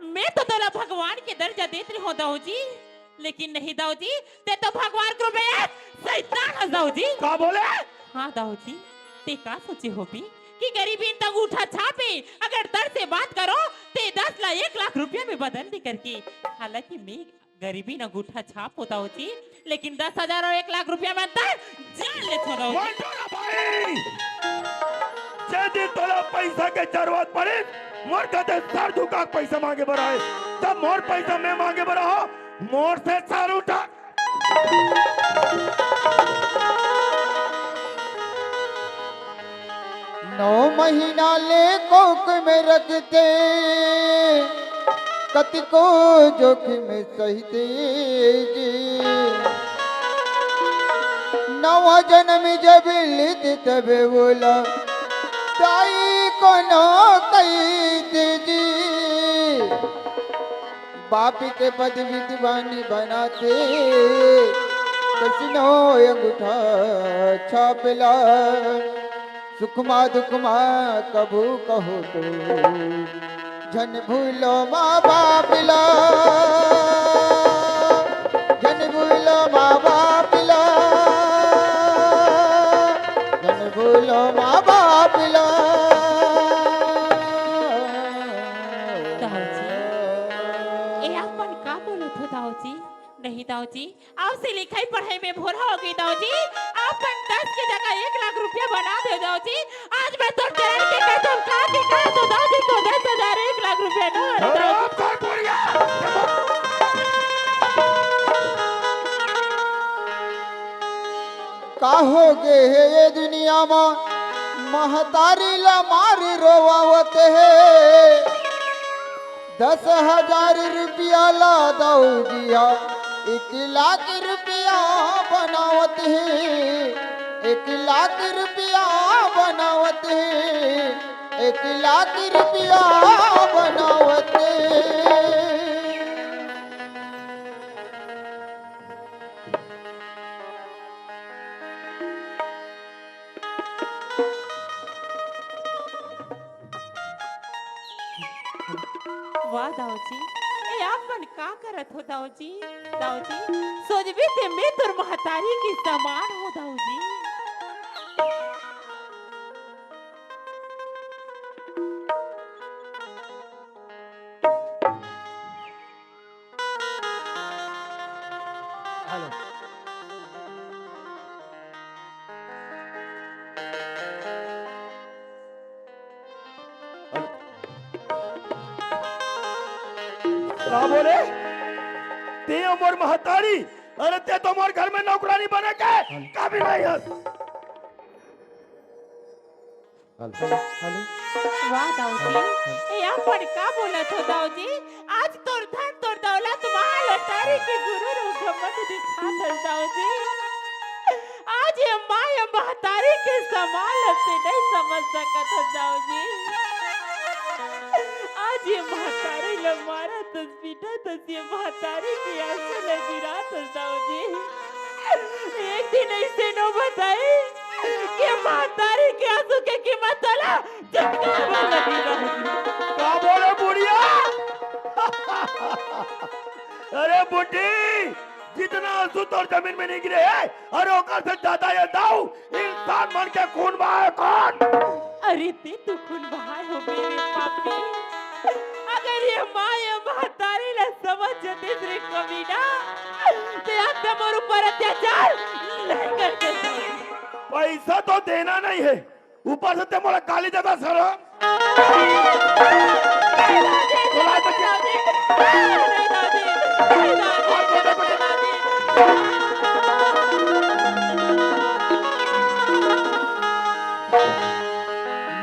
मैं तो तोला भगवान के दर्जा देत रहे हो दाऊ जी, लेकिन नहीं दाऊ जी, ते तो भगवान के रूप में एक शैतान हस दाऊ जी। का बोले? हाँ दाऊ जी, ते का सोचे होबे कि गरीबिन त अंगूठा छापे, अगर दर से बात करो ते दस ला एक लाख रुपया में बदल दे करके। हालांकि मैं गरीबिन अंगूठा छाप हो दाऊ जी, लेकिन दस हजार और एक लाख रुपया में अंतर जान ले थो दाऊ जी। मंटोरा भाई, जे दिन तोला पैसा के जरूरत पड़े, मोर कते सर झुका के पैसा मांगे बर आए, तब मोर पैसा मैं मांगे बर आहो, मोर से सर उठा। नौ महीना ले कोख में रखते, कतिको जोखिम सहिते जी। नवा जन्म जब लेते तब बोला, ताई कोनो कैसे जी। बाप के पदवी दीवानी बनाते, कसिनो अंगूठा छापला। सुखमा दुखमा कभू कहो तो, झन भूलो माँ बाप ला, झन भूलो माँ बाप ला, झन भूलो माँ बाप ला। दाऊ जी, ए आप मन का बोलत हो दाऊ जी? नहीं दाऊ जी, आप से लिखाई पढ़ाई में भोर हो गई दाऊ जी। आप मन दस के जगह एक लाख रुपया बना दे दाऊ जी। आज मैं तोर चरण के कसम खा के कहा तो दाऊ जी को दस हजार एक लाख रुपया ना अरे दाऊ जी। आप कौन बोल गया? का हो गे हे ये दुनिया मा महतारी ला मार रोवावत हे। दस हजार रुपया ला दाऊ जी हा एक लाख रुपया बनावत हे, एक लाख रुपया बनावत हे, एक लाख रुपया बनावत हे। वाह दाऊ जी, ए आप मन का करत हो दाऊ जी? दाऊ जी, सोचबे ते मैं तोर महतारी के समान हो दाऊ जी। हेलो। का बोले? ते मोर महतारी, अरे ते तो मोर घर में नौकरानी बने के काबिल नहीं हस। हेलो। हेलो। वाह दाऊ जी, ए आप मन का बोलत हो दाऊ जी? आज तोर धन तोर दौलत माल अटारी के गुरूर अउ घमंड दिखात हस दाऊ जी। आज ये माँ ये महतारी के समान ल ते नहीं समझ सकत हस दाऊ जी। आज ये महतारी ल मारत हस, पीटत हस, ये महतारी के आंसू ल गिरात हस दाऊ जी। एक दिन ऐसे नौबत आई कि महतारी के आंसू के कीमत तोला चुकावे लगी रहू। अरे बुड्ढी, जितना आंसू तोर जमीन में नहीं गिरे हे, अरे ओकर से ज्यादा ये दाऊ इंसान मन के खून बहाए कौन? अरे ते तो खून बहाए हो बे रे पापी। अगर ये माँ ये महतारी ला समझ जतिस रे कमीना, ते आज से मोर ऊपर अत्याचार नहीं करते। पैसा तो देना नहीं है, ऊपर से ते मोला गाली देता सारा।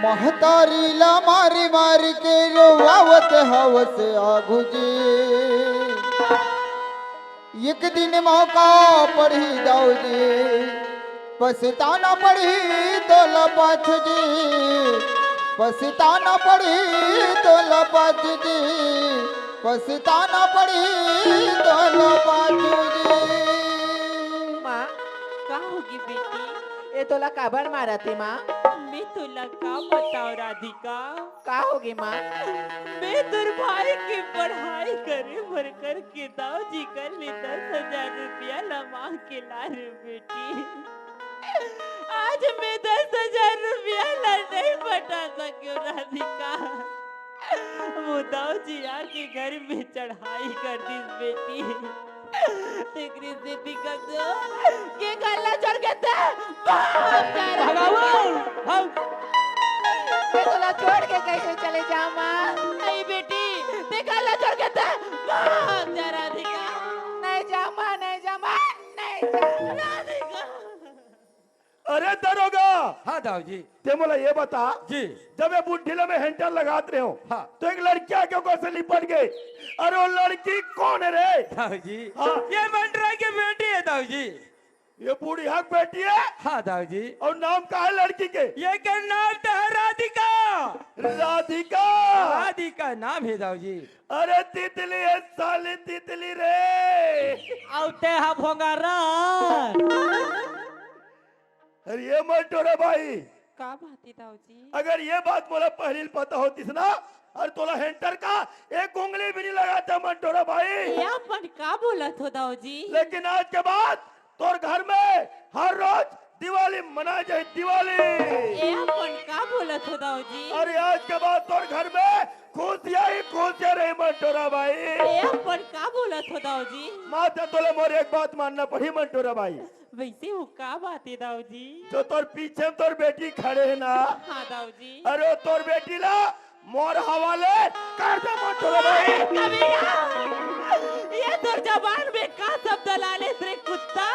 महतारी ला मारी मारी के रोवावत हवस आघू जी। एक दिन मौका पड़ही दाऊ जी, पछताना पड़ही तोला पाछू जी, पछताना पड़ही तोला पाछू जी, पछताना पड़ही तोला पाछू जी। माँ, का होगे बेटी? ए तोला काबर मारत हे माँ? मैं तोला का बताओ राधिका? का होगे माँ? मैं तोर भाई के पढ़ाई करे बर करके दाऊ जी कर ले दस हजार रुपया ला मांग के ला रे बेटी। आज मैं दस हजार रुपया ला नहीं पटा सकियो राधिका। वो दाऊ जी आके घर में चढ़ाई कर दिस बेटी। तेकरे से दिक्कत के घर ला छोड़ के ते भाग जा रे। भगाओ, भाग। मैं तोला छोड़ के कैसे चले जाऊं माँ? नहीं बेटी, ते घर ला छोड़ के ते भाग जा राधिका। नहीं जाऊं माँ, नहीं जाऊं माँ, नहीं जाऊं राधिका। अरे दरोगा, हाँ दाऊ जी। ते मोला ये बता, जी। जब ये बुड्ढी ला मैं हेंटर लगात रहे हो, हाँ। तो एक लड़की आके ओकर से लिपट गई। अरे वो लड़की कौन है रे? दाऊ जी, हाँ। ये मंटरा के बेटी है दाऊ जी। ये बुढ़िया के बेटी है? हाँ दाऊ जी। और नाम का है लड़की के? ये के नाम तो है राधिका। राधिका? राधिका नाम है दाऊ जी। अरे तितली है साली तितली रे। आउ ते हा भोंगारा। अरे ये मंटोरा भाई, का बात है दाऊ जी? अगर ये बात मोला पहली पता होतीस ना, और तोला हेंटर का एक उंगली भी नहीं लगाता मंटोरा भाई। ये अपन का बोलत हो दाऊ जी? लेकिन आज के बाद तोर घर में हर रोज दिवाली मनाए जाए, दिवाली। ये अपन का बोलत हो दाऊ जी? अरे आज के बाद तोर घर में खुशियां ही खुशियां रही मंटोरा भाई। ये अपन का बोलत हो दाऊ जी? माता तोला मोर एक बात मानना पड़ी मंटोरा भाई। वैसे वो का बात है दाऊ जी? जो तोर पीछे में तोर बेटी खड़े है ना, हाँ दाऊ जी। अरे वो तोर बेटी ला मोर हवाले कर दे मंटोरा भाई। कमीना, ये तोर जबान में का शब्द लाले रे कुत्ता?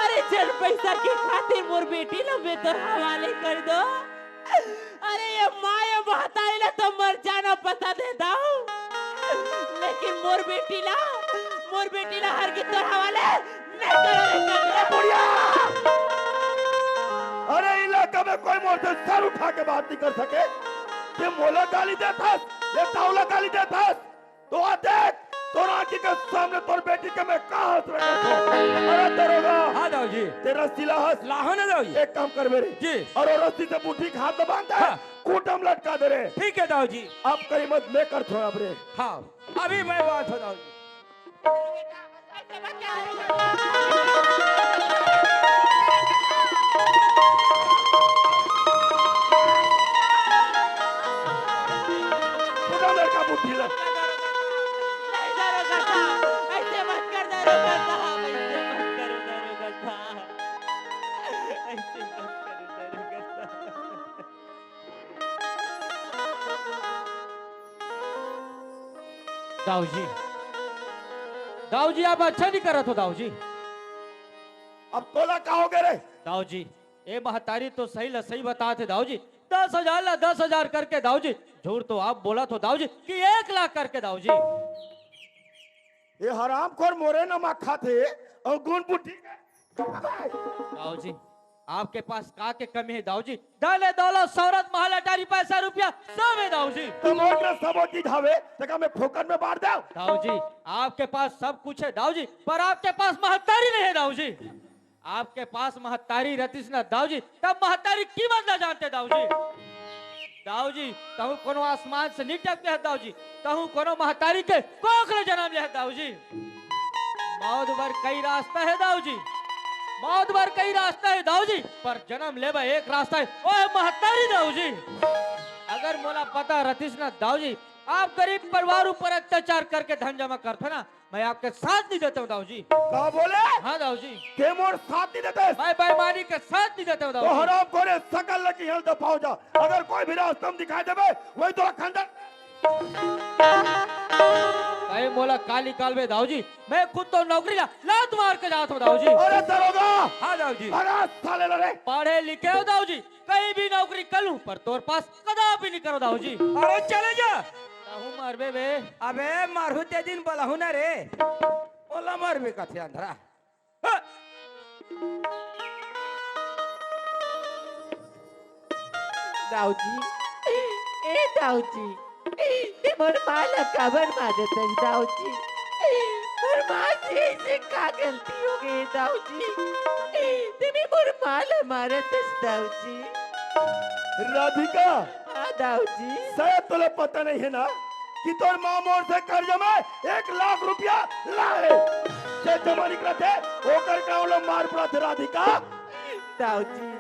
अरे चल पैसा के खातिर मोर बेटी ला मैं तोर हवाले कर दो। अरे ये माँ ये महतारी ला तो मर जाना पसंद है दाऊ, लेकिन मोर बेटी ला, मोर बेटी ला हर की तोर हवाले नहीं करो रे कमीना। बुढ़िया, अरे इलाका में कोई मोर से सर उठा के बात नहीं कर सके। ते मोला गाली देथस, ये ताऊ ला गाली देथस। तो आ देख, तोर आंखी के सामने तोर बेटी के मैं का हंस रहा हूँ। अरे दरोगा, हाँ दाऊ जी। ते रस्सी ला हंस। लाहो ना दाऊ जी। एक काम कर मेरे। जी। और वो रस्सी से बुढ़ी के हाथ में बांध दे। हाँ। खूंटा में लटका दे रे। ठीक है दाऊ जी। अब करी मत, मैं कर थोड़ा अब रे। हाँ, अभी मैं बात हो दाऊ जी। पूरा लड़का बुद्धि ले। नहीं दरोगा साहब, ऐसे मत कर दरोगा साहब, ऐसे मत करो दरोगा साहब, ऐसे मत करो दरोगा साहब। दाऊ जी, दाऊ जी, आप अच्छा नहीं करत हो दाऊ जी। अब तोला का हो गए रे? दाऊ जी, ए महतारी तो सही ला सही बतात हे दाऊ जी, दस हजार ला दस हजार करके दाऊ जी, झूठ तो आप बोलत हो दाऊ जी कि एक लाख करके दाऊ जी। ये हरामखोर मोरे नमा खात हे और गुण बुद्धि। दाऊ जी, आपके पास का के कमी है दाऊ जी? धन है, दौलत, शोहरत, महल, अटारी, पैसा, रुपया, सब है दाऊ जी। तो मोर के सबो चीज हवे, तेका मैं फोकट में बांट दे। दाऊ जी, आपके पास सब कुछ है दाऊ जी, पर आपके पास महतारी नहीं है दाऊ जी। आपके पास महतारी रहतीस ना दाऊ जी, तब महतारी कीमत ना जानते दाऊ जी। दाऊ जी, तहूँ कोनो आसमान से नी टपके हस दाऊ जी, तहूँ कोनो महतारी के कोख ले जनम ले हस दाऊ जी। मौत बर कई रास्ता हे दाऊ जी, मौत बर कई रास्ता हे दाऊ जी, पर जनम ले बर एक रास्ता हे, ओह महतारी दाऊ जी। अगर मोला पता रहतिस ना दाऊ जी, आप गरीब परिवार ऊपर अत्याचार करके धन जमा करथो ना, मैं आपके साथ नहीं देता हूँ दाऊ जी। का बोले? हाँ दाऊ जी। ते मोर साथ नहीं देते? मैं बेईमानी के साथ नहीं देता हूँ दाऊ तो जी। हरामखोरे, सकल लकी हेल दफाओ जा। अगर कोई भी रास्ता में दिखाई देबे, वही तो खंडन। भाई मोला का निकालबे दाऊ जी, मैं खुद तो नौकरी ला लात मार के जात हूँ दाऊ जी। अरे दरोगा, हाँ दाऊ जी। अरे साले ला रे। पढ़े लिखे हो दाऊ जी, कहीं भी नौकरी कर लूं, पर तोर पास कदापि नहीं करो दाऊ जी। अरे चले जा। ताहू मारबे बे। अबे मारहू ते दिन बलहू ना रे। ओला मारबे कथे अंधरा। ह! दाऊ जी, ए दाऊ जी, ते मोर माँ ला काबर मारत हस दाऊ जी? मोर माँ से ऐसे का गलती हो गई दाऊ जी? ते मोर माँ ला मारत हस दाऊ जी। राधिका, हाँ दाऊ जी। शायद तोला पता नहीं है ना कि तोर माँ मोर से कर्जा में एक लाख रुपया लाए। जे जमा निकला थे, ओकर गाँव ला मार पड़ा थे राधिका। दाऊ जी,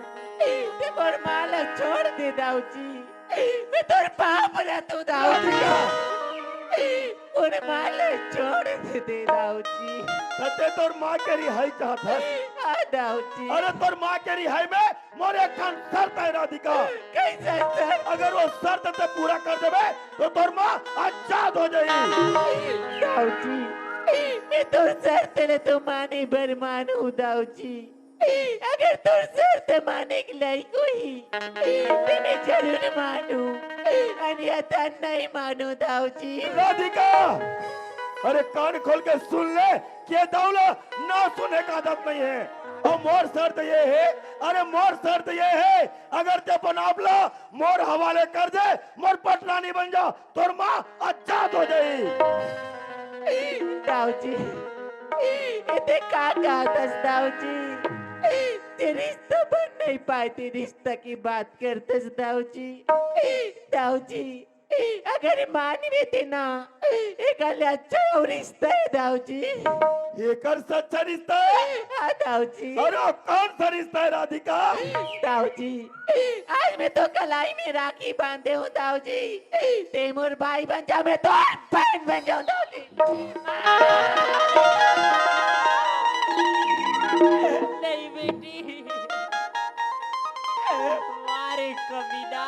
ते मोर माँ ला छोड़ दे दाऊ जी। मैं तोर पाँव पड़त हूँ दाऊ जी। राधिका। मोर माँ ला छोड़ दे दाऊ जी। त ते तोर माँ के रिहाई चाहत हस? हाँ दाऊ जी। अरे तोर माँ के रिहाई में मोर एक ठन शर्त है राधिका। कैसा शर्त? अगर वो शर्त ते पूरा कर देबे तो तोर माँ आजाद हो जाई। दाऊ जी, मैं तोर शर्त ले तो माने बर मानू दाऊ जी। अगर तोर शर्त माने के लायक होही, ते मैं जरूर मानू, अन्यथा नहीं मानू दाऊ जी। राधिका, अरे कान खोल के सुन ले, के दाऊ ला ना सुने का आदत नहीं है। और मोर शर्त ये है, अरे मोर शर्त ये है, अगर ते अपन आप ला मोर हवाले कर दे, मोर पटरानी बन जा, तोर माँ आजाद हो जाई। दाऊ जी, एते का कहत हस दाऊ जी? ते रिश्ता बन नहीं पाए, ते रिश्ता की बात करत हस दाऊ जी। दाऊ जी, अगर मान लेते ना, एकर ले अच्छा अउ रिश्ता है दाऊ जी। एकर से अच्छा रिश्ता है? हाँ दाऊ जी। अरे कौन सा रिश्ता है राधिका? दाऊ जी, आज मैं तो कलाई में राखी बांधे हूँ दाऊ जी। ते मोर भाई बन जा, मैं तो बहन बन जाऊँ दाऊ जी। नहीं बेटी, मारे कमीना,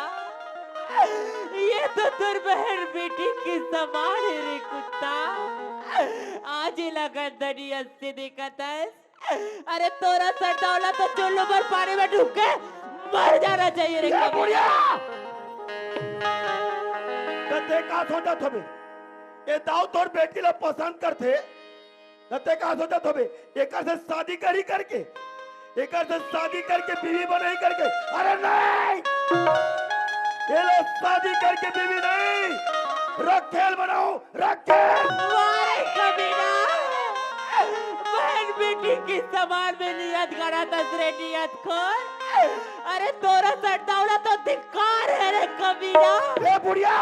ये तो तोर बहन बेटी के समान है रे कुत्ता। आज ही लगन दनिया से देखत हस। अरे तोरा सर दौला तो चुल्लू पर पानी में डूब के मर जाना चाहिए रे ए कमीना। बुढ़िया! त ते का सोचत हबे? ए दाऊ तोर बेटी ला पसंद करथे, त ते का सोचत हबे? एकर से शादी करी करके, एकर से शादी करके बीवी बनाई करके? अरे नहीं! ये लो शादी करके बीवी नहीं, रखेल बनाओ, रखेल। वाह रे कमीना, बहन बेटी के समान में नियत गड़ा तस रे नियत खोर। अरे तोरा सर दौला तो धिक्कार है रे कमीना। ए बुढ़िया,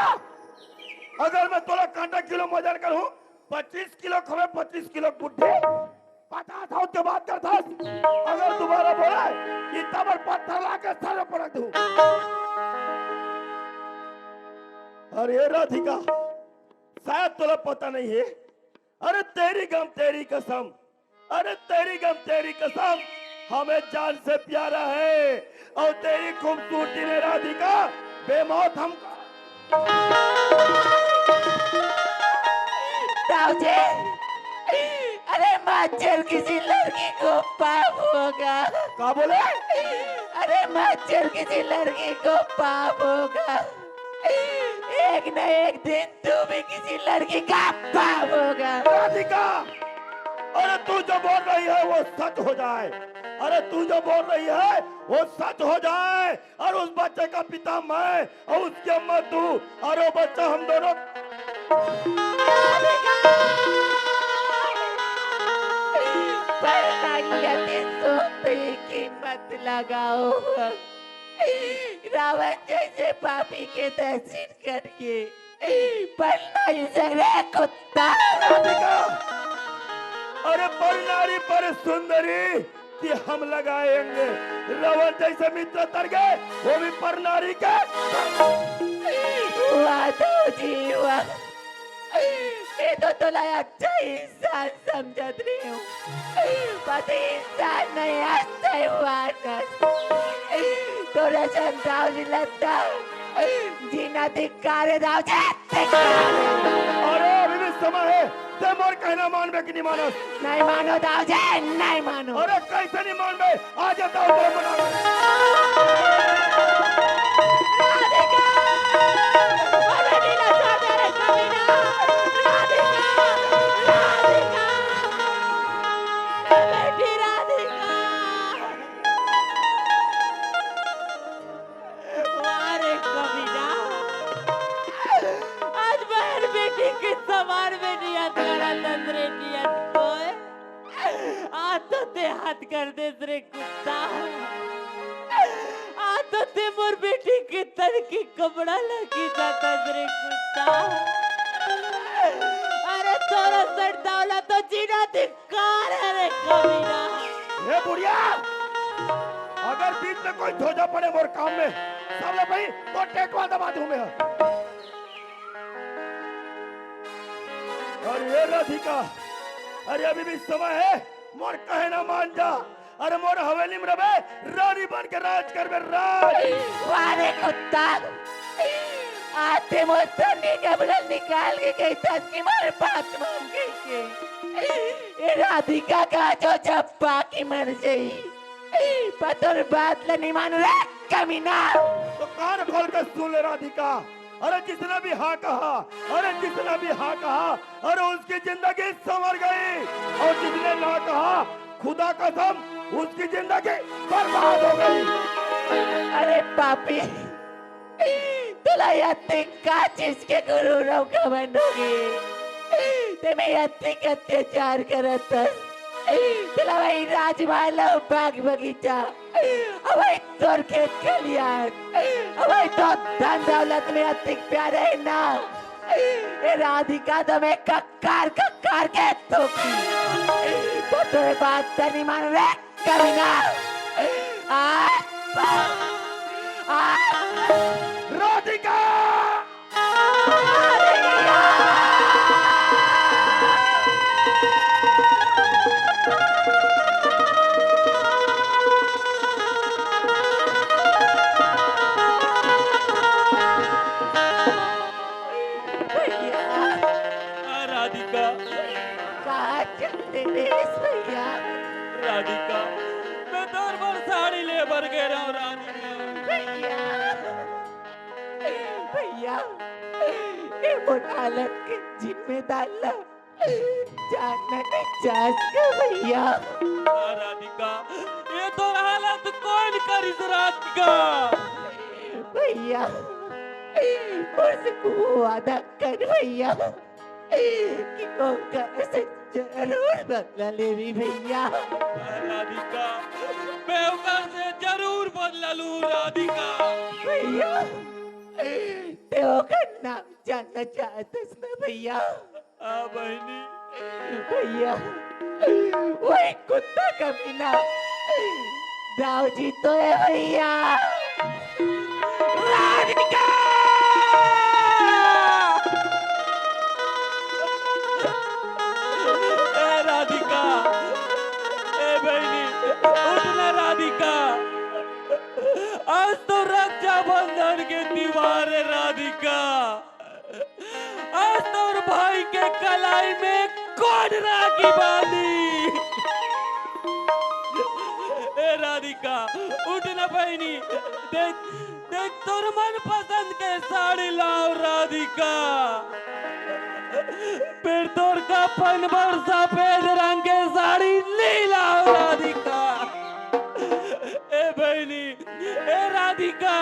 अगर मैं तोला कांटा किलो वजन करूं, पच्चीस किलो खवे, पच्चीस किलो बुढ़े। पचास हाथ के बात करत हस। अगर दोबारा बोले, इतना बड़ पत्थर ला के सर में पटक दूं। अरे राधिका, शायद तोला पता नहीं है। अरे तेरी गम तेरी कसम, अरे तेरी गम तेरी कसम, हमें जान से प्यारा है। और तेरी खूबसूरती ने राधिका बेमौत हमको। दाऊ जी, अरे माचल किसी लड़की को पाप होगा। का बोले? अरे माचल किसी लड़की को पाप होगा। एक न एक दिन तू भी किसी लड़की का बाप होगा। राधिका, अरे तू जो बोल रही है वो सच हो जाए। अरे तू जो बोल रही है वो सच हो जाए। और उस बच्चे का पिता मैं और उसकी अम्मा तू, और वो बच्चा हम दोनों। राधिका, पर नहीं अति सोते की मत लगाओ। रावण जइसे पापी के दर्शन करके परनारी संग रे कुत्ता। राधिका, अरे परनारी पर सुंदरी कि हम लगाएंगे। रावण जइसे मित्र तर गे, वो भी परनारी के। वाह दाऊ जी, वाह। मैं तो तोला अच्छा इंसान समझत रहेंव, पर तैं इंसान नहीं, आज तैं मानस। तोर असन दाऊ जी ला त जीना धिक्कार हे दाऊ जी, धिक्कार। अरे अभी भी समय हे, तैं मोर कहना मानबे कि नहीं मानस? नहीं मानों दाऊ जी, नहीं मानों। अरे कइसे नहीं मानबे? आज दाऊ जी मना। राधिका! अरे नीला, छोड़ दे रे कमीना। राधिका! राधिका! ए बेटी राधिका! वाह रे कमीना, आज बहन बेटी के समान में नियत करत हस रे नियत कोय। आज तो तैं हद कर देस रे कुत्ता। आज तो तैं मोर बेटी के तन के कपड़ा ला खींचत हस रे कुत्ता। अरे तोर असन दाऊ ला तो जीना धिक्कार हे रे कमीना। हे बुढ़िया, अगर बीच में कोई धोजा पड़े मोर काम में, सबले पहली तोर टेटवा दबा दूं मैं। अरे राधिका, अरे अभी भी समय हे, मोर कहना मान जा। अरे मोर हवेली में रबे, रानी बन के राज करबे, राज। वाह रे कुत्ता, आज तैं मोर सन्नी डबरल निकाल के कहिथस कि मोर बात मान कहिके। ए राधिका का जो जप्पा की मर जाई, पर तोर बात ला नहीं मानों रे कमीना। तो कान खोल के सुन ले राधिका, अरे जिसने भी हाँ कहा, अरे जिसने भी हाँ कहा, अरे उसकी जिंदगी संवर गई, और जिसने ना कहा, खुदा कसम, उसकी जिंदगी बर्बाद हो गई। अरे पापी, तोला अतिक का चीज के गुरूर अउ घमंड होगे? तैं में अतिक अत्याचार करत हस। तोला वही राजमहल अउ बाग बगीचा, अउ वही तोर खेत खलिहान, अउ वही तोर धन दौलत में अतिक प्यार हे ना। ए राधिका तो में कक्कार कक्कार के थूकही। तो तोर बात त नहीं मानों रे कमीना। आ, आ, राधिका! भैया। आ, राधिका। कहाँ चल दे रेस भैया। राधिका, मैं तोर बर साड़ी ले बर गे रहेंव राधिका। भैया, भैया, ए मोर हालत के जिम्मेदार ला जानना नहीं चाहस का भैया। आ, राधिका, ए तोर हालत कोन करिस राधिका? भैया, मोर से वादा कर भैया। कि ओकर से जरूर बदला लेबे भैया। राधिका, मैं ओकर से जरूर बदला लूं राधिका। भैया, तैं ओकर नाम जानना चाहत हस ना भैया? हाँ बहिनी। भैया, वही कुत्ता कमीना दाऊ जी तो हे भैया। राधिका! ए राधिका, ए बहिनी, उठ ना राधिका। आज तो रक्षाबंधन के तिहार हे राधिका। आज तोर भाई के कलाई में कोन राखी बांधी? ए राधिका, उठ ना बहिनी, देख, देख तोर मनपसंद के साड़ी लाव राधिका। फेर तोर कफन बर सफेद रंग के साड़ी नइ लाव राधिका। ए बहिनी, ए राधिका,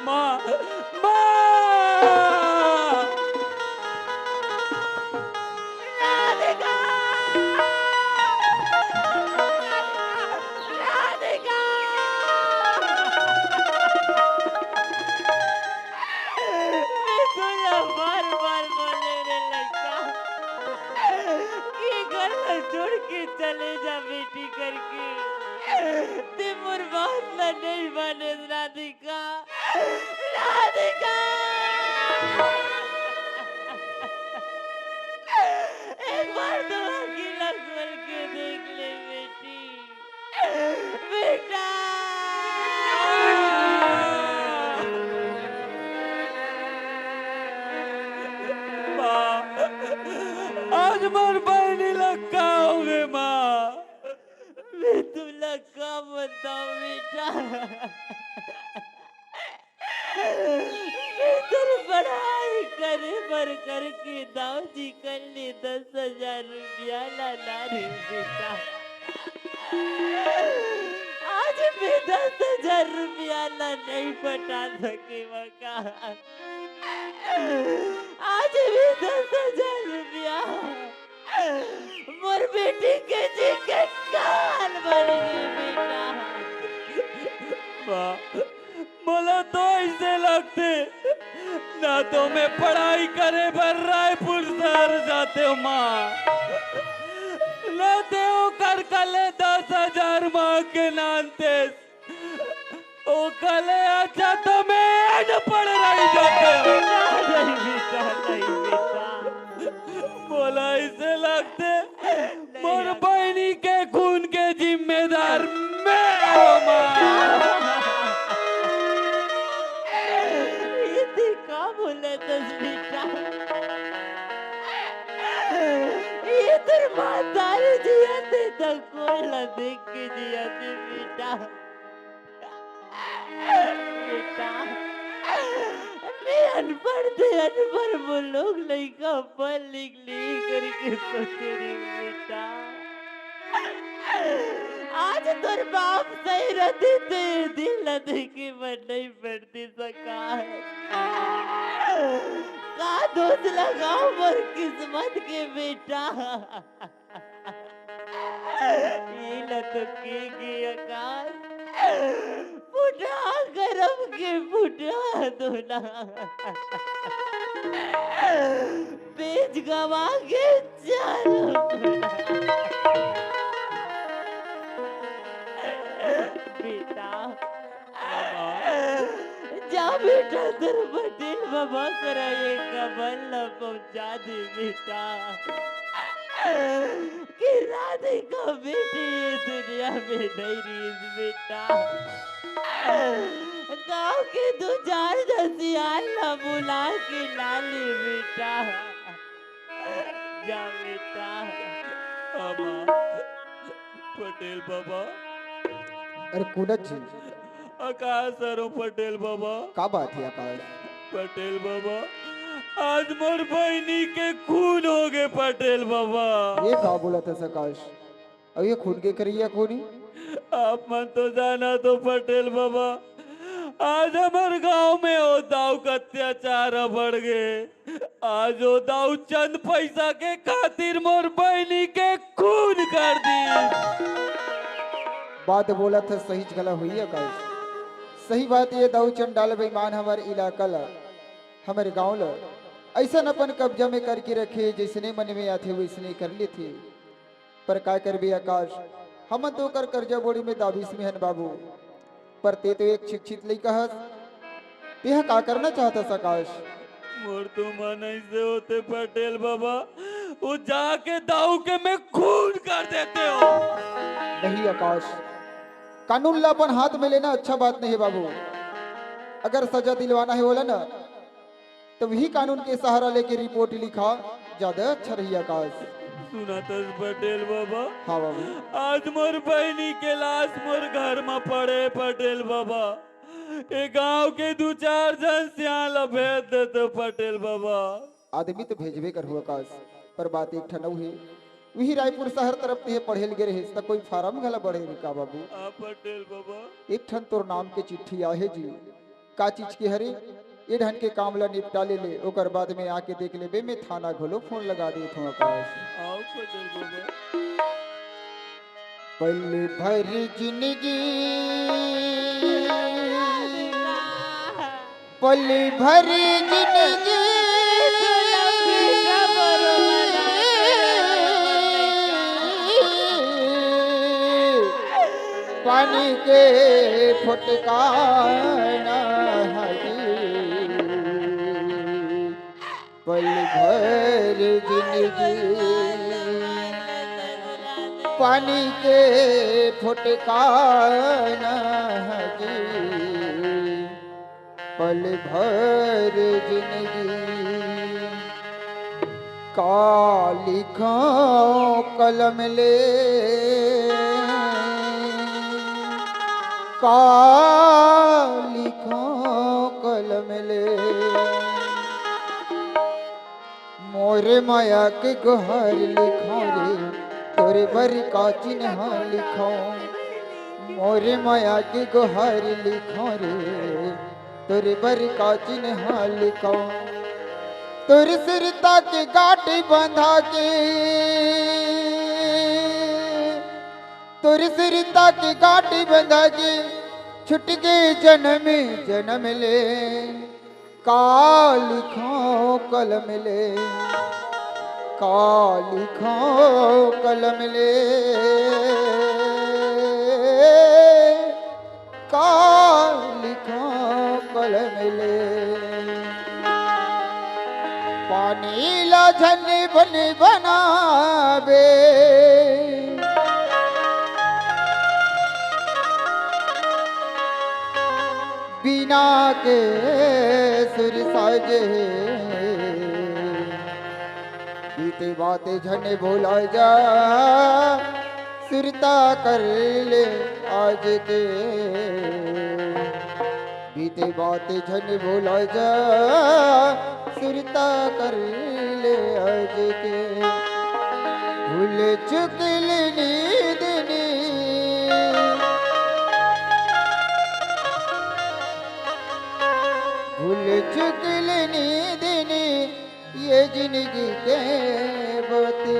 माँ, माँ। राधिका, राधिका। मोर बहिनी ला का होगे माँ? मैं तुला का बताऊं बेटा, मैं तोर पढ़ाई करे बर करके दाऊ जी कर ले दस हजार रुपया ला लाने बेटा। आज मैं दस हजार रुपया ला नहीं पटा सके मका। आज भी दस हजार रुपया मोर बेटी के जी के काल बन गए बेटा। माँ, मोला तो ऐसे लगते, ना तो मैं पढ़ाई करे बर रायपुर शहर जाते हो माँ, ना ते ओकर कले दस हजार माँ के नानते। ओ कले अच्छा तो मैं अनपढ़ रही जाते। नहीं बेटा, नहीं बेटा। मोला ऐसे लगते, मोर बहिनी के खून के जिम्मेदार मैं हूँ माँ। ये ते का बोला तस बेटा? ये तेरे मातारी जिया ते तो कोई ला देख के जिया ते बेटा। बेटा, मैं अनपढ़ थे, अनपढ़ वो लोग लइका पढ़ लिख ली करके सोचे रे बेटा। आज तोर बाप सही रहते तो ये दिन ला देखे बर नहीं पड़ती सका। का दोष लगाओ मोर किस्मत के बेटा। ये ला तो के गे आकाश, फुटा करम के फुटा दोना, पेज गवा के चारों कोना। बेटा, जा बेटा, तेरे पटेल बाबा करा ये कबल ला पहुंचा दे बेटा। कि राधिका बेटी ये दुनिया में नहीं रही बेटा। गांव के दो चार दसियान ला बुला के ला ले बेटा। जा बेटा। आमा, पटेल बाबा। अरे कुनत जी। आकाश अउ पटेल बाबा। का बात हे आकाश? पटेल बाबा, आज मोर बहिनी के खून होगे पटेल बाबा। ये का बोलत हस आकाश? अउ ये खून के करइया कोन हे? आप मन तो जानत हो पटेल बाबा, आज हमर गांव में ओ दाऊ के अत्याचार ह बढ़ गे। आज ओ दाऊ चंद पैसा के खातिर मोर बहिनी के खून कर दिस। बात बोलत हस, सहीच घला होही आकाश। सही बात, ये दाऊ चंडाल बेईमान हमर इलाका ला, हमर गांव ला अइसन अपन कब्जा में करके रखे, जइसने मन में आथे वइसने कर लेथे। पर काय करबे आकाश, हमन तो ओकर करजा बोड़ी में दाबिस में हन बाबू। पर ते तो एक शिक्षित लइका हस, तेहा का करना चाहत हस आकाश? मोर तो मन अइसे होथे पटेल बाबा, वो जाके दाऊ के मैं खून कर देते हो। नहीं आकाश, कानून ला अपन हाथ में लेना अच्छा बात नहीं हे बाबू। अगर सजा दिलवाना हे ओला ना, तब ही कानून के सहारा लेके रिपोर्ट लिखा, ज्यादा अच्छा रही आकाश। सुनत हस पटेल बाबा? हाँ बाबू। आज मोर बहिनी के लाश मोर घर म पड़े पटेल बाबा, ए गांव के दू चार झन सियान ला भेज देते पटेल बाबा। आदमी तो भेजबे करहूँ आकाश, पर बात एक ठन अउ हे। उही रायपुर शहर तरफ ते पढ़े ल गे रहिस, त कोई फारम घला बढ़े रे का बाबू? हाँ पटेल बाबा। एक ठन तोर नाम के चिट्ठी आहे जी। का चीज के हरे? ए ढंग के काम ला निपटा ले ले, ओकर बाद में आके देख लेबे, मैं थाना घलो फोन लगा देत हूँ आकाश। आओ पटेल बाबा। पल भर जिंदगी, पल भर जिंदगी, पानी के फुटकाना हरी। पल भर जिंदगी, पानी के फुटकाना हरी। पल भर जिंदगी। का लिखों कलम ले, का लिखों कलम ले, मोरे माया के गोहार लिखों रे, तोरे बर का चिन्हा लिखों, मोरे माया के गोहार लिखों रे, तोरे बर का चिन्हा लिखों। तोर सुरता के गांठ बंधा के, तोर सुरता के गांठ बंधा के, छूट गे जनम जनम ले। का लिखों कलम ले, का लिखों कलम ले, का लिखों कलम ले। पानी ला झन बन बनाबे, बिना के सुर साजे। बीते बाते झन भुला जा, सुरता कर ले आज के। बीते बाते झन भुला जा, सुरता कर ले आज के। भूल चुकल नींद नी, भूल चुकल नींद नी, ये जिनगी के बाते।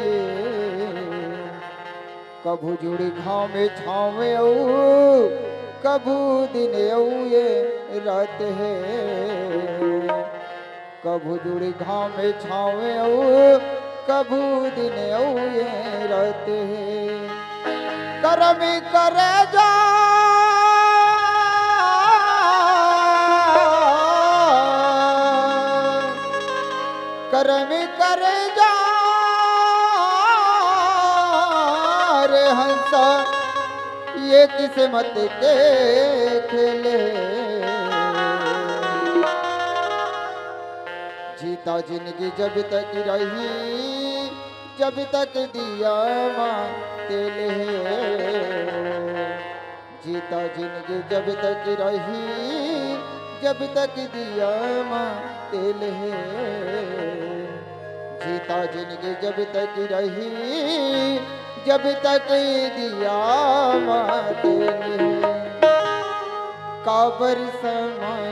कभू जुड़ घाम छाँव अउ, कभू दिन अउ ये रात हे। कभू जुड़ घाम छाँव अउ, कभू दिन अउ ये रात हे। करम करे जा, करम करे जा रे हंसा, ये किस्मत के खेल हे। जीता जिनगी जब तक रही, जब तक दिया मा तेल हे। जीता जिनगी जब तक रही, जब तक दिया मा तेल हे। जीता जिनगी जब तक रही, जब तक दिया मा तेल हे। काबर समय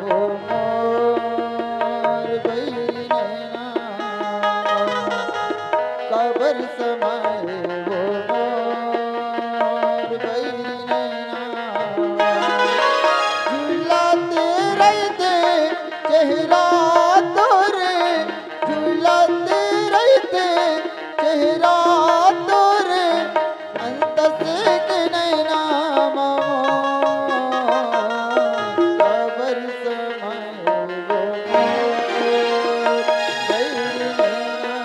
वो मोर बैरी नैना, काबर समय वो मोर बैरी नैना। झुलत रहिथे चेहरा तोर, झुलत रहिथे चेहरा तोर, अंतस के नैना मा मोर। काबर समय वो मोर बैरी नैना,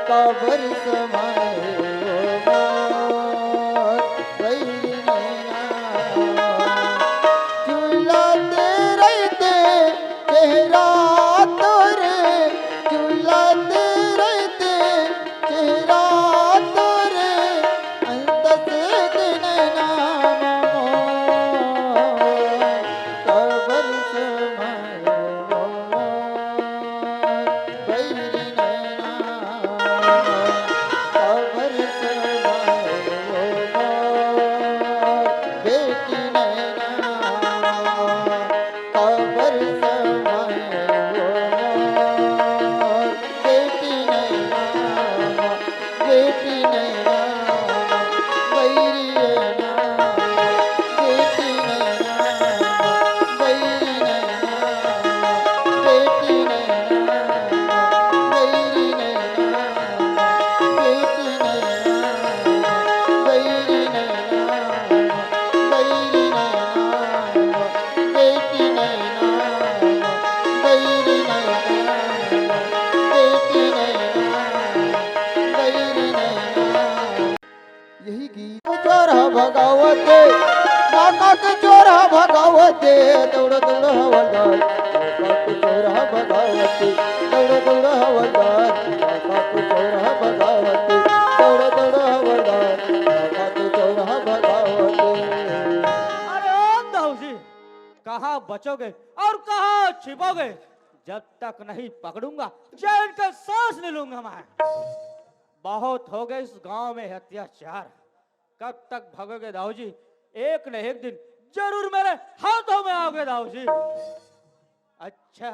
काबर समय वो मोर बैरी नैना। झुलत रहिथे चेहरा तोर, झुलत रहिथे चेहरा तोर, अंतस के नैना मा मोर। काबर समय वो मोर बैरी नैना, काबर समय वो मोर बेटी नैना, काबर समय वो मोर बेटी नैना, बेटी नैना, बैरी नैना, बेटी नैना, बैरी नैना, बेटी नैना, बैरी नैना, बेटी नैना, बैरी नैना, बैरी नैना, बेटी नैना, बैरी नैना, बेटी नैना, बैरी नैना। यही गीत। चोर ह भगावत हे, नाका के चोर ह भगावत हे, दौड़ दौड़ हवलदार, नाका के चोर ह भगावत हे, दौड़ दौड़ा हवलदार, काका को चौरा भगावती। दौड़ा, दौड़ा हवलदार, काका को चौरा भगावती। अरे ओ दाऊ जी, कहाँ बचोगे और कहाँ छिपोगे? जब तक नहीं पकड़ूंगा, चैन का सांस नहीं लूंगा मैं। बहुत हो गए इस गांव में अत्याचार। कब तक भगोगे दाऊ जी? एक न एक दिन जरूर मेरे हाथों में आओगे दाऊ जी। अच्छा,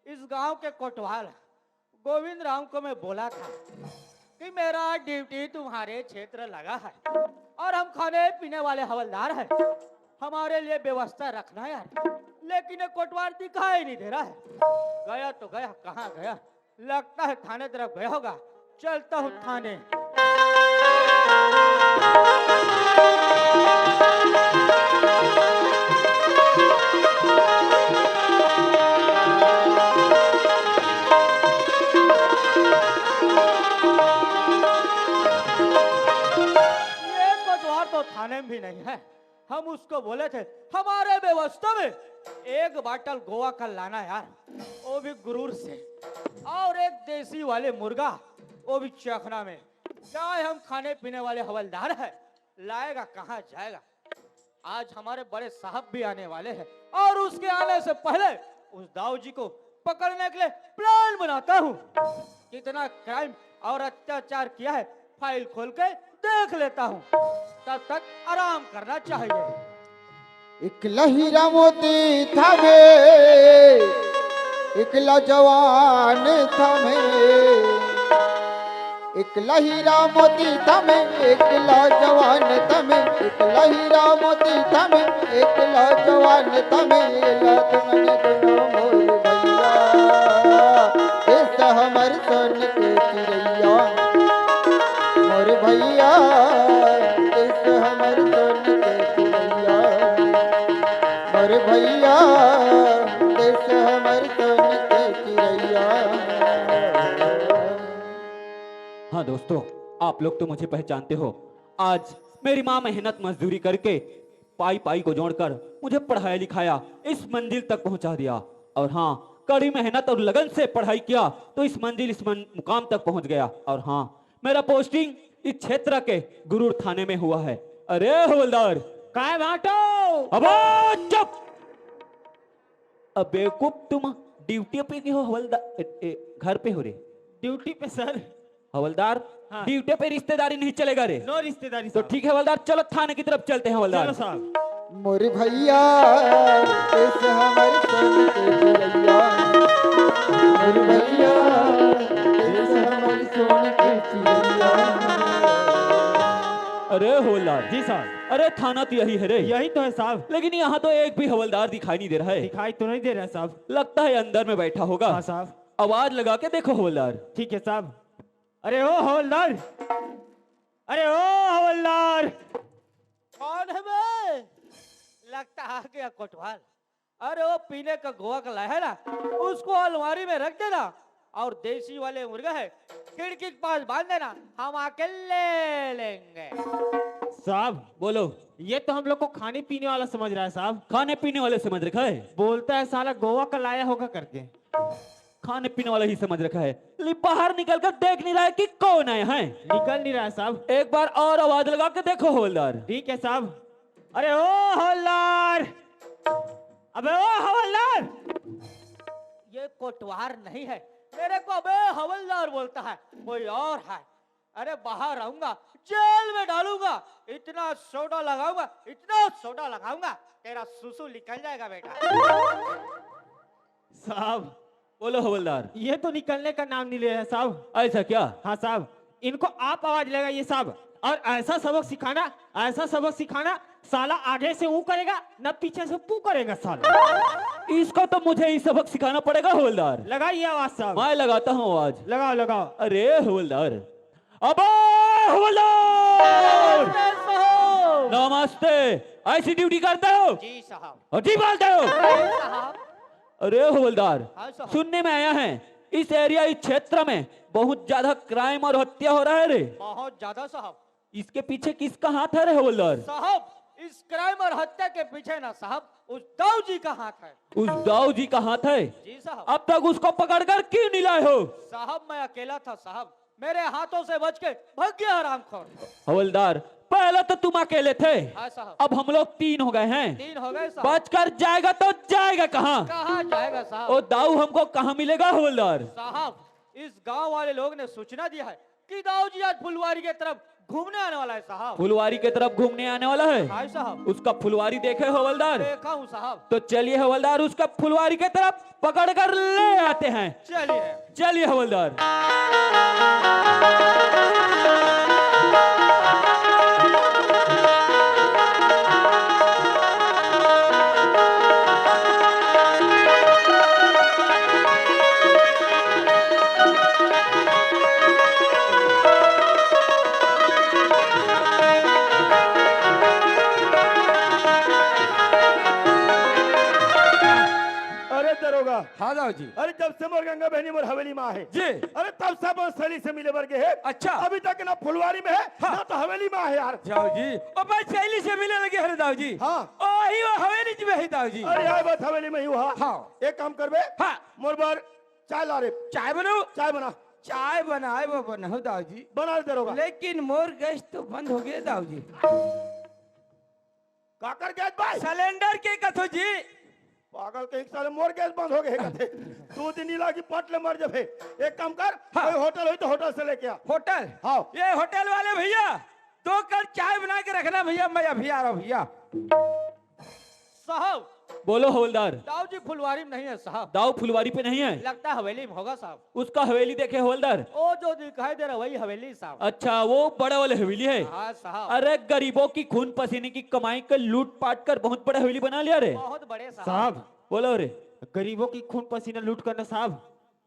इस गांव के कोटवाल गोविंद राम को मैं बोला था कि मेरा ड्यूटी तुम्हारे क्षेत्र लगा है और हम खाने पीने वाले हवलदार हैं, हमारे लिए व्यवस्था रखना यार। लेकिन ये कोटवाल दिखाई नहीं दे रहा है। गया तो गया, कहाँ गया? लगता है थाने तरफ गया होगा। चलता हूँ थाने। ये कोटवार तो थाने में भी नहीं है। हम उसको बोले थे, हमारे व्यवस्था में एक बाटल गोवा का लाना यार, वो भी गुरूर से, और एक देसी वाले मुर्गा, वो भी चखना में। क्या है, हम खाने पीने वाले हवलदार है, लाएगा कहाँ जाएगा? आज हमारे बड़े साहब भी आने वाले हैं और उसके आने से पहले उस दाऊ जी को पकड़ने के लिए प्लान बनाता हूँ। कितना क्राइम और अत्याचार किया है, फाइल खोल के देख लेता हूँ। तब तक आराम करना चाहिए। एकला हीरा मोती थामे, एकला जवान थामे। एकला हीरा मोती थामे, एकला जवान थामे। एकला हीरा मोती थामे, एकला जवान थामे। एला तुमन दुनो मोर भैया, देश हमर सोन के चिड़ैया। मोर भैया, देश हमर सोन के चिड़ैया। मोर भैया, देश हमर सोन के चिड़ैया। हाँ दोस्तों, आप लोग तो मुझे पहचानते हो। आज मेरी माँ मेहनत मजदूरी करके पाई पाई को जोड़कर मुझे पढ़ाया लिखाया, इस मंजिल तक पहुंचा दिया। और हाँ, कड़ी मेहनत और लगन से पढ़ाई किया तो इस मंजिल, इस मन, मुकाम तक पहुंच गया। और हाँ, मेरा पोस्टिंग इस क्षेत्र के गुरूर थाने में हुआ है। अरे हवलदार, काय बाटो? अबे चुप! अबे बेवकूफ, तुम ड्यूटी पे के हो हवलदार? ए, ए, घर पे हो रे? ड्यूटी पे सर। हवलदार, हाँ। ड्यूटी पे रिश्तेदारी नहीं चलेगा रे। नो रिश्तेदारी तो साहब। ठीक है हवलदार, चलो थाने की तरफ चलते हैं हवलदार। चलो साहब। मोर भैया, देश हमर सोन के चिड़ैया। मोर भैया, देश हमर सोन के चिड़ैया। अरे हवलदार। जी साहब। अरे थाना तो यही है रे। यही तो है साहब। लेकिन यहाँ तो एक भी हवलदार दिखाई नहीं दे रहा है। दिखाई तो नहीं दे रहा है साहब। लगता है अंदर में बैठा होगा। हाँ साहब। आवाज लगा के देखो हवलदार। ठीक है साहब। अरे ओ हवलदार, अरे ओ हवलदार। कौन है बे? लगता आ गया कोटवाल। अरे वो पीने का गोवा का लाया है ना, उसको अलमारी में रख देना, और देसी वाले मुर्गा है खिड़की के पास बांध देना, हम आके ले लेंगे। साहब बोलो। ये तो हम लोग को खाने पीने वाला समझ रहा है साहब। खाने पीने वाले समझ रखा है? बोलता है साला गोवा का लाया होगा करके। खाने पीने वाला ही समझ रखा है। ले बाहर निकल कर देख नहीं रहा है कि कौन आया है? निकल नहीं रहा है साहब। एक बार और आवाज लगा के देखो हवलदार। ठीक है साहब। अरे ओ हवलदार, अबे ओ हवलदार। ये कोटवार नहीं है, मेरे को अबे हवलदार बोलता है, कोई और है। अरे बाहर आऊंगा, जेल में डालूंगा, इतना सोडा लगाऊंगा, इतना सोडा लगाऊंगा, तेरा सुसु निकल जाएगा बेटा। साहब बोलो हवलदार। ये तो निकलने का नाम नहीं ले रहे साहब। ऐसा क्या? हाँ साहब, इनको आप आवाज लगाइए साहब, और ऐसा सबक सिखाना, ऐसा सबक सिखाना, साला आगे से ऊ करेगा ना पीछे से पू करेगा साला। इसको तो मुझे ही सबक सिखाना पड़ेगा हवलदार। लगाइए आवाज साहब। मैं लगाता हूँ आवाज। लगाओ लगाओ। अरे हवलदार, अबे हवलदार! नमस्ते साहब। नमस्ते। ऐसी ड्यूटी करते हो? जी साहब। और जी बोलते हो? जी साहब। अरे हवलदार, हाँ साहब। सुनने में आया है इस एरिया, इस क्षेत्र में बहुत ज्यादा क्राइम और हत्या हो रहा है रे। बहुत ज्यादा साहब। इसके पीछे किसका हाथ है रे हवलदार? साहब, इस क्राइम और हत्या के पीछे ना साहब, उस दाऊ जी का हाथ है। उस दाऊ जी का हाथ है? जी साहब। अब तक उसको पकड़कर क्यों नहीं लाए हो? साहब, मैं अकेला था साहब, मेरे हाथों से बच के भाग गया हरामखोर। हवलदार, पहले तो तुम अकेले थे, हाँ साहब। अब हम लोग तीन हो गए हैं। तीन हो गए साहब। बचकर जाएगा तो जाएगा कहाँ? कहाँ जाएगा साहब? वो दाऊ हमको कहाँ मिलेगा हवलदार? साहब, इस गांव वाले लोग ने सूचना दिया है कि दाऊ जी आज फुलवारी की तरफ घूमने आने वाला है साहब। फुलवारी की तरफ घूमने आने वाला है? हाँ साहब। उसका फुलवारी देखे हो हवलदार? देखा हूँ साहब। तो चलिए हवलदार, उसका फुलवारी की तरफ पकड़ कर ले आते हैं। चलिए। चलिए हवलदार। अरे दरोगा, हाँ दाऊ जी। अरे जब से मोर गंगा बहनी मोर हवेली में आहे, जी। अरे तब से अपन सहेली से मिले बर गे हे। अच्छा। अभी तक ना फुलवारी में हे, हाँ। ना तो हवेली में आहे यार। दाऊ जी, ओ भाई सहेली से मिले लगे हे दाऊ जी। हाँ। ओ ही वो हवेली में ही दाऊ जी। अरे यार बात हवेली में ही हुआ। हाँ। एक काम करबे। हाँ। मोर बर चाय ला रे। चाय बनाऊं? चाय बना। चाय बनाए वो बनाऊं दाऊ जी। बना रे दरोगा। लेकिन मोर गैस तो बंद हो गया दाऊ जी। काकर गैस भाई? सिलेंडर के कथो जी। पागल के एक साले मोर गैस बंद हो गए कथे। दो दिन इलाज पट ले मर जबे। एक काम कर, हाँ। कोई होटल होई तो होटल से लेके आ। होटल? हाँ। ये होटल वाले भैया, दो कप चाय बना के रखना भैया, मैं अभी आ रहा हूँ भैया। साहब। बोलो हवलदार। दाऊ जी फुलवारी में नहीं है साहब। दाऊ फुलवारी पे नहीं है? लगता है हवेली में होगा साहब। उसका हवेली देखे हवलदार? ओ जो दिखाई दे रहा वही हवेली साहब। अच्छा, वो बड़ा वाला हवेली है? हाँ साहब। अरे गरीबों की खून पसीने की कमाई कर लूट पाट कर बहुत बड़ा हवेली बना लिया रे। बहुत बड़े साहब। साहब। बोलो रे। गरीबों की खून पसीना लूट कर ना साहब,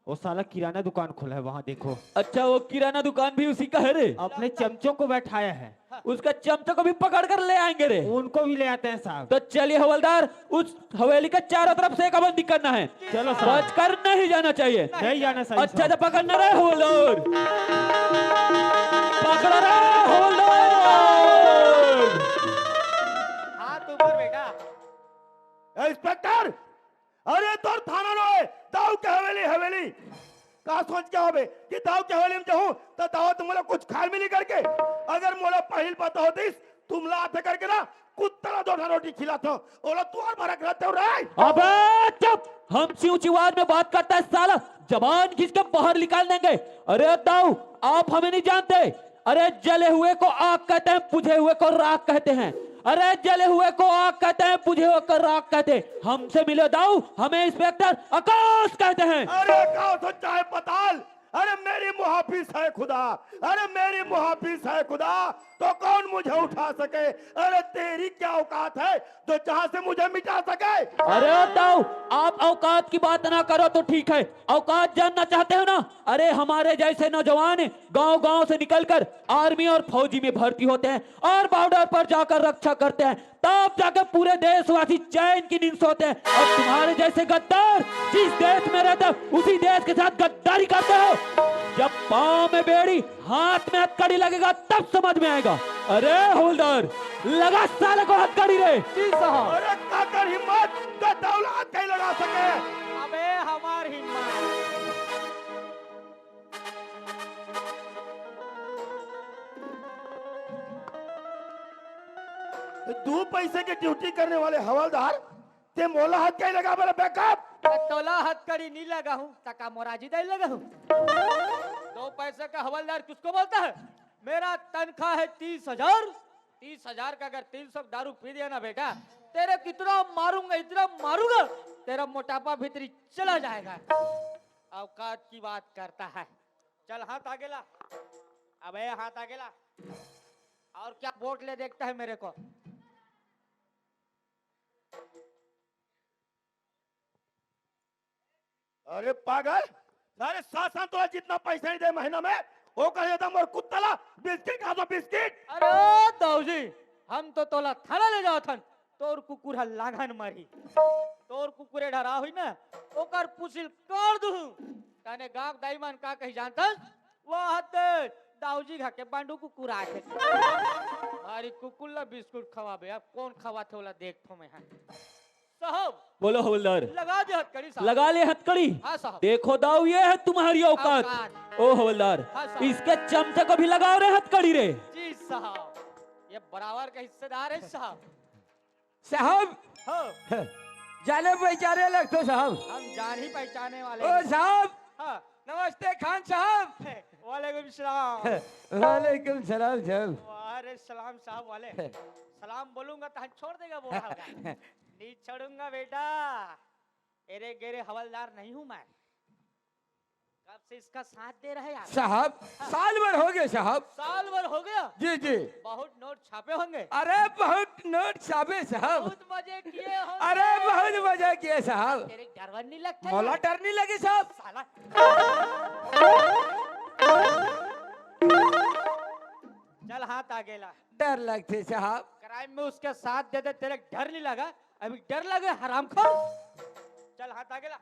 वो साला किराना दुकान खोला है, वहाँ देखो। अच्छा, वो किराना दुकान भी उसी का है रे? अपने चमचों को बैठाया है। उसका चमचों को भी पकड़ कर ले आएंगे रे। उनको भी ले आते हैं साहब। तो चलिए हवलदार, उस हवेली का चारों तरफ से घेराबंदी करना है। चलो साहब। बचकर नहीं जाना चाहिए। नहीं जाना चाहिए अच्छा साहब। तो पकड़ना रे हवलदार। पकड़ो रे हवलदार। हाथ ऊपर बेटा। ए, इंस्पेक्टर, अरे तोर थाना नो हे, दाऊ के हवेली, हवेली। का सोच के होबे कि दाऊ के हवेली में जाहूं त दाऊ तुम मोला कुछ खाए मिली करके? अगर मोला पहिल पता होतिस, तुमला आथे करके ना, कुत्ता ला दो ठा रोटी खिलाथों, ओला तुंहर भरक रहते हो रे। अबे चुप, हम ऊंची आवाज में बात करता है साला, जबान खींच के बाहर निकाल देंगे। अरे दाऊ, आप हमें नहीं जानते, अरे जले हुए को आग कहते हैं, बुझे हुए को राख कहते हैं। अरे जले हुए को आग कहते हैं, बुझे हुए को राख कहते हैं। हमसे मिलो दाऊ, हमें इंस्पेक्टर आकाश कहते हैं। अरे आकाश हो चाहे पताल, अरे मेरी मुहाफिज है खुदा, अरे मेरी मुहाफिज है खुदा, तो कौन मुझे उठा सके? अरे तेरी क्या औकात है जो जहां से मुझे मिटा सके? अरे दाऊ, आप औकात की बात ना करो तो ठीक है, औकात जानना चाहते हो ना? अरे हमारे जैसे नौजवान गांव-गांव से निकलकर आर्मी और फौजी में भर्ती होते हैं और बॉर्डर पर जाकर रक्षा करते हैं, तब जाकर पूरे देशवासी चैन की नींद सोते हैं। और तुम्हारे जैसे गद्दार जिस देश में रहते हैं, उसी देश के साथ गद्दारी करते हो। जब पाँव में बेड़ी, हाथ में हथकड़ी लगेगा, तब समझ में आएगा। अरे हवलदार, लगा साले को हथकड़ी रे। जी साहब। अरे काकर हिम्मत, तो दौलत कहीं लगा सके। अबे हमार हिम्मत। दो पैसे की ड्यूटी करने वाले हवलदार, ते मोला हथकड़ी लगा बोला बेकअप। तोला हथकड़ी नहीं लगा हूँ, तका मोराजी दाई लगा हूँ। दो पैसे का हवलदार किसको बोलता है? मेरा तनख्वाह है तीस हजार। तीस हजार का अगर तीन सौ दारू पी दिया ना बेटा, तेरे कितना मारूंगा, इतना मारूंगा, तेरा मोटापा भीतरी चला जाएगा। औकात की बात करता है। चल हाथ आगे ला। अबे हाथ आगे ला। और क्या बोट ले देखता है मेरे को? अरे पागल, सारे सात सात तोला जितना पैसा नहीं दे महीना में, वो कहे था मोर कुत्ता ला बिस्किट खा दो बिस्किट। अरे दाऊ जी, हम तो तोला थाना ले जावत हन, तोर कुकुर ह लांघन मरही। तोर कुकुरे डरा हुई ना, ओकर पुसिल काट दूहूं। तने गांव दाई मन का कही जानतस? वाह हत्ते, दाऊ जी घर के बांडू कुकुर आथे। अरे कुकुर ला बिस्कुट खवाबे, अब कौन खवाथे ओला देखथो मैं, हाँ। साहब। बोलो हवलदार। लगा दे हथकड़ी साहब। लगा ले हथकड़ी। हाँ साहब। देखो दाऊ, ये है तुम्हारी औकात। औकात। ओ हवलदार, हाँ साहब। इसके चमचे को भी लगाओ रे हथकड़ी रे। जी साहब, ये बराबर का हिस्सेदार है साहब। साहब। हाँ। जाने पहचाने लगते साहब। हम जान ही पहचाने वाले ओ हैं। साहब। हाँ। नमस्ते खान साहब। वालेकुम सलाम। वालेकुम सलाम साहब। अरे सलाम साहब वाले। सलाम बोलूंगा तो छोड़ देगा बोला होगा। नहीं छोड़ूंगा बेटा, एरे गेरे हवलदार नहीं हूँ मैं। कब से इसका साथ दे रहे हैं आप? साहब, साल भर हो गए साहब। साल भर हो गया? जी, जी। बहुत नोट छापे होंगे। अरे बहुत नोट छापे साहब। बहुत मजे किए होंगे। अरे बहुत मजा किए साहब। तेरे डर वर नहीं लगता मोला है? डर नहीं लगे साहब। साला। चल हाथ आगे ला। डर लगते साहब। क्राइम में उसके साथ दे दे, तेरे डर नहीं लगा? अभी डर लगे हरामखोर। चल हाथ आगे ला।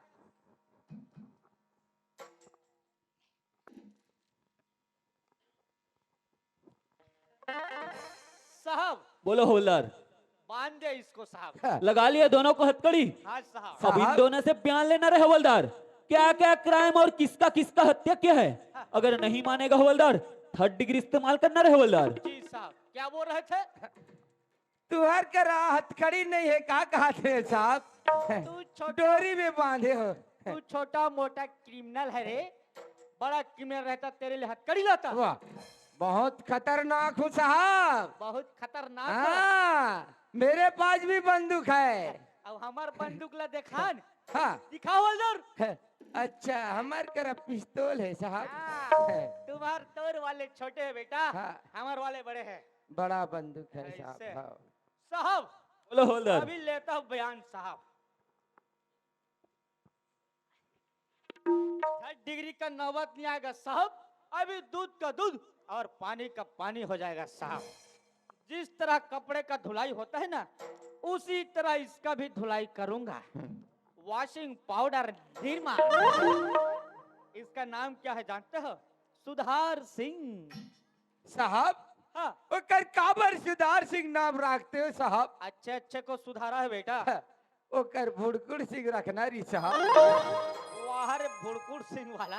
साहब। बोलो हवलदार। बांध दे इसको साहब। लगा लिया दोनों को हथकड़ी। हाँ साहब। अब इन साहब। दोनों से बयान लेना रे हवलदार, क्या क्या क्राइम और किसका किसका हत्या किया है? हाँ। अगर नहीं मानेगा हवलदार, थर्ड डिग्री इस्तेमाल करना रे हवलदार। जी साहब, क्या बोल रहे थे? तुहर करा हथकड़ी नहीं है, का कहा थे साहब? तू छोटा डोरी में बांधे हो। तू छोटा मोटा क्रिमिनल है रे, बड़ा क्रिमिनल रहता तेरे लिए हथकड़ी लाता। वाह, बहुत खतरनाक हूँ साहब। बहुत खतरनाक है। हाँ, मेरे पास भी बंदूक है। अब हमार बंदूक ला देखान। हाँ। दिखाओ हवलदार। अच्छा, हमार करा पिस्तौल है साहब। हाँ, तुम्हार तोर वाले छोटे है बेटा, हाँ। हमार वाले बड़े हैं। बड़ा बंदूक है साहब। ऐसे। हाँ। साहब, बोलो हवलदार। अभी लेता हूँ बयान साहब। थर्ड डिग्री का नौबत नहीं आएगा साहब, अभी दूध का दूध और पानी का पानी हो जाएगा साहब। जिस तरह कपड़े का धुलाई होता है ना, उसी तरह इसका भी धुलाई करूंगा। Washing powder Nirma. इसका नाम क्या है जानते हो? सुधार सिंह। साहब, हाँ। ओकर काबर सुधार सिंह नाम रखते हो साहब? अच्छे अच्छे को सुधारा है बेटा। हाँ, ओकर भुड़कुड़ सिंह रखना री साहब। वाह रे भुड़कुड़ सिंह वाला।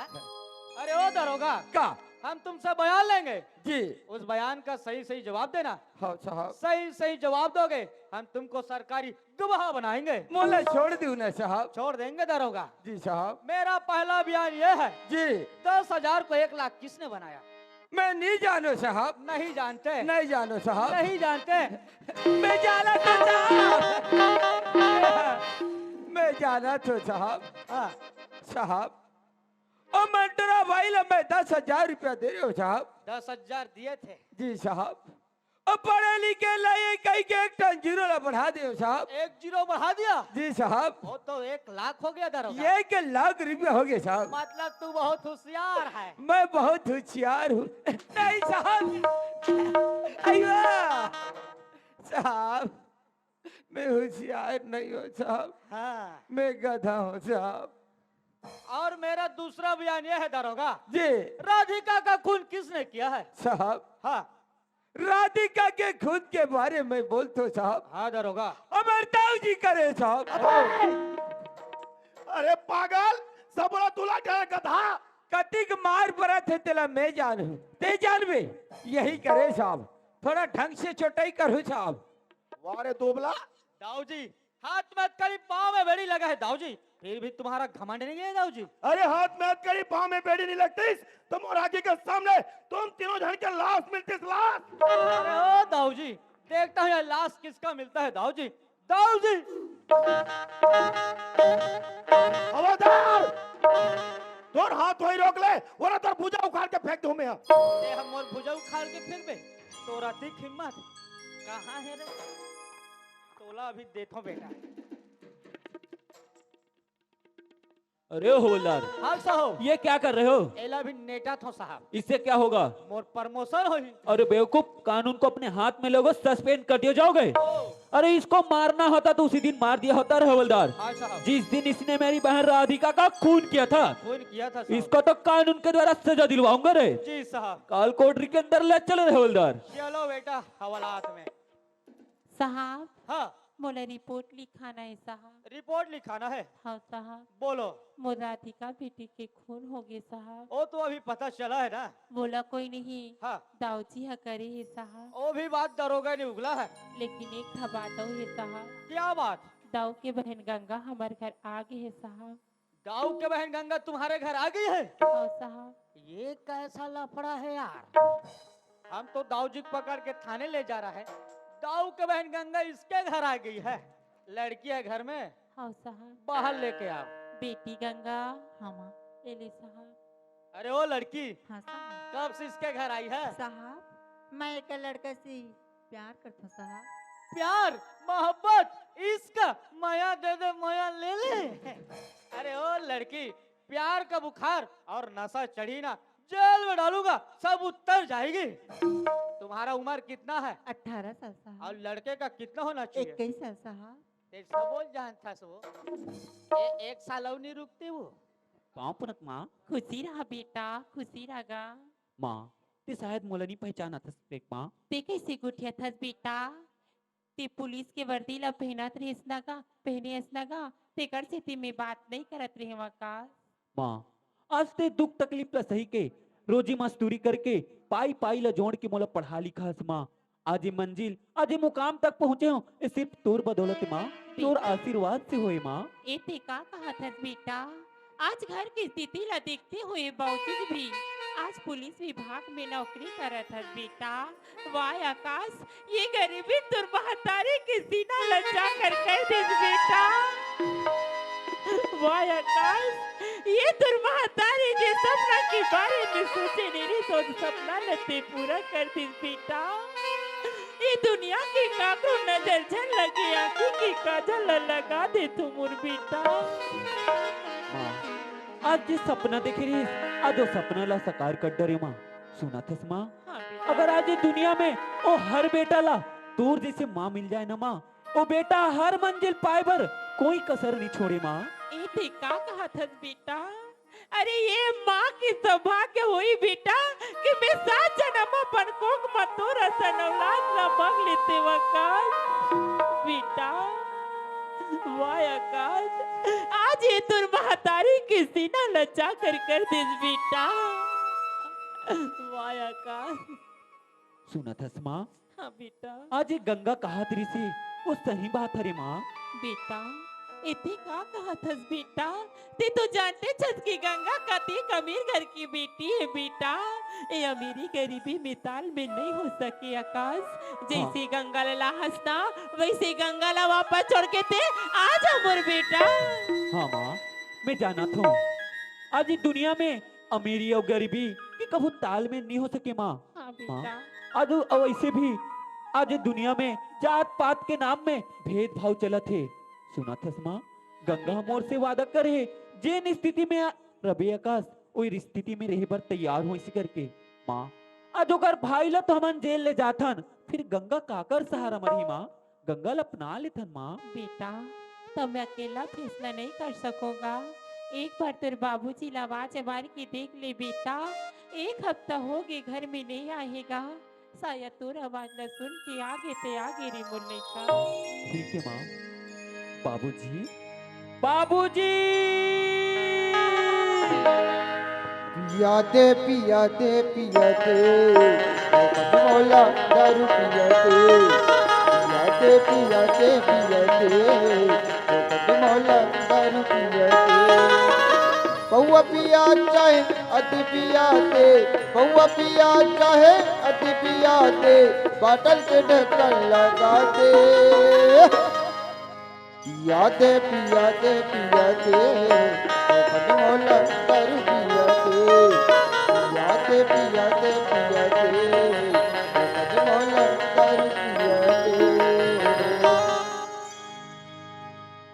अरे ओ दरोगा, का? हम तुमसे बयान लेंगे। जी। उस बयान का सही सही जवाब देना। हाँ साहब। सही सही जवाब दोगे, हम तुमको सरकारी गवाह बनाएंगे। मोला छोड़ दो ना साहब। छोड़ देंगे दरोगा। जी साहब। मेरा पहला बयान ये है। जी। दस हजार को एक लाख किसने बनाया? मैं नहीं जानो साहब। नहीं जानते? नहीं जानो साहब। नहीं जानते? मैं जाना तो साहब। मैं जाना तो साहब। हाँ। साहब, ओ मंटरा भाई ला मैं दस हजार रुपया दे रहे हो साहब। दस हजार दिए थे। जी साहब। अब पढ़े लिखे ला ये कहीं के एक टन जीरो ला बढ़ा दे साहब। एक जीरो बढ़ा दिया? जी साहब। वो तो एक लाख हो गया दरोगा। एक लाख रुपया हो गया साहब। मतलब तू बहुत होशियार है। मैं बहुत होशियार हूँ। नहीं साहब। अय्या। साहब, मैं होशियार नहीं हूँ साहब। हाँ। मैं गधा हूँ साहब। और मेरा दूसरा बयान यह है दरोगा। जी। राधिका का खून किसने किया है? साहब। हाँ। राधिका के खून के बारे में बोल तो साहब। हाँ दरोगा। अमरताऊ जी करे साहब। अरे पागल, सबला तुला डर गधा। कतिक मार परत हे तेला मैं जानहूं, ते जानबे। यही करे साहब, थोड़ा ढंग से चोटाई करो साहब। वाह रे दोबला। दाऊ जी, हाथ में करी, पाँव में बेड़ी लगा है दाऊ जी, फिर भी तुम्हारा घमंड नहीं है दाऊ जी। अरे हाथ में करी, पाँव में बेड़ी नहीं लगती तो मोर आँखी के सामने तुम तीनों जन के लाश मिलती, लाश। अरे ओ दाऊ जी, देखता हूँ ये लाश किसका मिलता है दाऊ जी, दाऊ जी। खबरदार, तोर हाथ वही रोक ले, वरना तोर भुजा उखाड़ के फेंक दूं मैं। ए, हम मोर भुजा उखाड़ के फेंकबे? तोर अतिक हिम्मत कहाँ है रे? तोला अभी देथो बेटा। अरे हवलदार, हाँ साहब। ये क्या कर रहे हो? एला भी नेटा थो साहब। इससे क्या होगा? मोर प्रमोशन होही। अरे बेवकूफ, कानून को अपने हाथ में लोगे, सस्पेंड कर दिए जाओगे। ओ, अरे, इसको मारना होता तो उसी दिन मार दिया होता रे हवलदार। हाँ साहब। जिस दिन इसने मेरी बहन राधिका का खून किया था, खून किया था साहब। इसको तो कानून के द्वारा सजा दिलवाऊंगा रे। जी साहब। काल कोठरी के अंदर ले चल रे हवलदार। चलो बेटा, हवालात में। साहब। हाँ। मोला रिपोर्ट लिखाना है साहब। रिपोर्ट लिखाना है? हाँ साहब। बोलो। मोर राधिका बेटी के खून हो गे साहब। ओ तो अभी पता चला है ना? बोला कोई नहीं। हाँ। दाऊ जी ह करे हे साहब। ओ भी बात दरोगा ने उगला है। लेकिन एक ठा बात अउ हे साहब। क्या बात? दाऊ के बहन गंगा हमर घर आ गे हे साहब। दाऊ के बहन गंगा तुम्हारे घर आ गई है? हाँ साहब। ये कैसा लफड़ा है यार? हम तो दाऊ जी को पकड़ के थाने ले जा रहा है। दाऊ के बहन गंगा इसके घर आ गई है। लड़की है घर में? हाँ साहब। बाहर लेके आओ। बेटी गंगा। हाँ माँ। ये ले साहब। अरे ओ लड़की, हाँ साहब। कब से इसके घर आई है? साहब, मैं एक लड़का से प्यार करता हूँ साहब। प्यार, मोहब्बत, इश्क, मया दे दे, मया ले ले। अरे ओ लड़की, प्यार का बुखार और नशा चढ़ी ना, जेल में डालूंगा, सब उतर जाएगी। तुम्हारा उम्र कितना है? अठारह साल साहब। और लड़के का कितना होना चाहिए? इक्कीस साल साहब। तेरे सब बोल जानता सो। ए, एक साल और नहीं रुकती वो। पाँव पुनक माँ। खुशी रहा बेटा, खुशी रहा गा। माँ, ते शायद मोला नहीं पहचानत हस देख माँ। ते कैसे गोठियाथस बेटा? ते पुलिस के वर्दी ला पहनत रहिस ना गा, पहने हस ना गा, तेकर सेती मैं बात नहीं करत रहे हँव आकाश। माँ, आज ते दुख तकलीफ ला सही के, रोजी मजदूरी करके, पाई पाई ला जोड़ के मोला पढ़ा लिखा हस माँ। आज ये मंजिल, आज ये मुकाम तक पहुँचे हँव, ये सिर्फ तोर बदौलत माँ, तोर बेटा। आशीर्वाद से होए माँ। ए ते का कहत हस बेटा? आज घर के स्थिति ला देखते हुए बावजूद भी आज पुलिस विभाग में नौकरी करत हस बेटा। वाह आकाश, ये गरीबी तोर महतारी के सीना ला चाकर कर देस बेटा। वाह आकाश, ये तोर महतारी जे सपना के बारे में सोचे नहीं रहिस, ओ सपना ला ते पूरा कर दिस बेटा। ये दुनिया के काकरो नजर झन लगे, आँखी के काजल ला लगा दे तू मोर बेटा। माँ, आज जे सपना देखे रहिस, आज ओ सपना ला साकार कर डरे माँ। सुनत हस माँ? हाँ बेटा। अगर आज ये दुनिया में ओ हर बेटा ला तोर जैसे माँ मिल जाए ना माँ, ओ बेटा हर मंजिल पाए बर कोई कसर नहीं छोड़े माँ। ए ते का कहत हस बेटा? अरे ये माँ के सौभाग्य होई बेटा कि मैं सात जनम अपन कोख म तोर असन औलाद ला मांग लेते आकाश। बेटा, वाह आकाश, आज ये तोर महतारी के सीना ला चाकर कर देस बेटा। वाह आकाश। सुनत हस माँ? हाँ बेटा। आज ये गंगा कहत रहिस हे, वो सही बात हरे माँ। बेटा, ए ते का कहत हस बेटा? ते तो जानते छस कि गंगा कतेक अमीर घर की बेटी है बेटा। ए अमीरी गरीबी में तालमेल नहीं हो सके आकाश। जैसे हाँ। गंगा ला लाहस ना, वैसे गंगा ला वापस छोड़ के ते आ जा मोर बेटा। हाँ माँ, मैं जानत हँव। आज ये दुनिया में अमीरी अउ गरीबी के कभू तालमेल नहीं हो सके माँ। हाँ माँ, बेटा। आज अउ ऐसे भी आज ये दुनिया में जात पात के नाम में भेदभाव चलत हे। सुनत हस माँ, गंगा मोर से वादा करे हे, जेन स्थिति में आ-, रबे आकाश, ओई स्थिति में रहे बर तैयार होइस करके। माँ, आज ओकर भाई ला तो हमन जेल ले जाथन, फिर गंगा काकर सहारा मरही माँ? गंगा ला अपना लेथन माँ। बेटा, तब मैं अकेला फैसला नहीं कर सकोगा। एक बार तोर बाबूजी ला आवाज मार के देख ले बेटा, एक हफ्ता हो गे घर में नहीं आएगा, शायद तोर आवाज ला सुन के आगे ते आगे रे मोर लइका। ठीक है माँ। बाबूजी, बाबूजी। पिया दे, पिया दे, पिया दे, ओ मोला दारू पिया दे। पिया दे, पिया दे, पिया दे, ओ मोला दारू पिया दे। पौवा पिया चाहे अध पिया दे, पौवा पिया चाहे अध पिया दे, बाटल के ढक्कन लगा दे। पिया दे, पिया दे, पिया दे, अपन मोला दारू पिया दे। पिया दे, पिया दे, पिया दे, अपन मोला दारू पिया दे।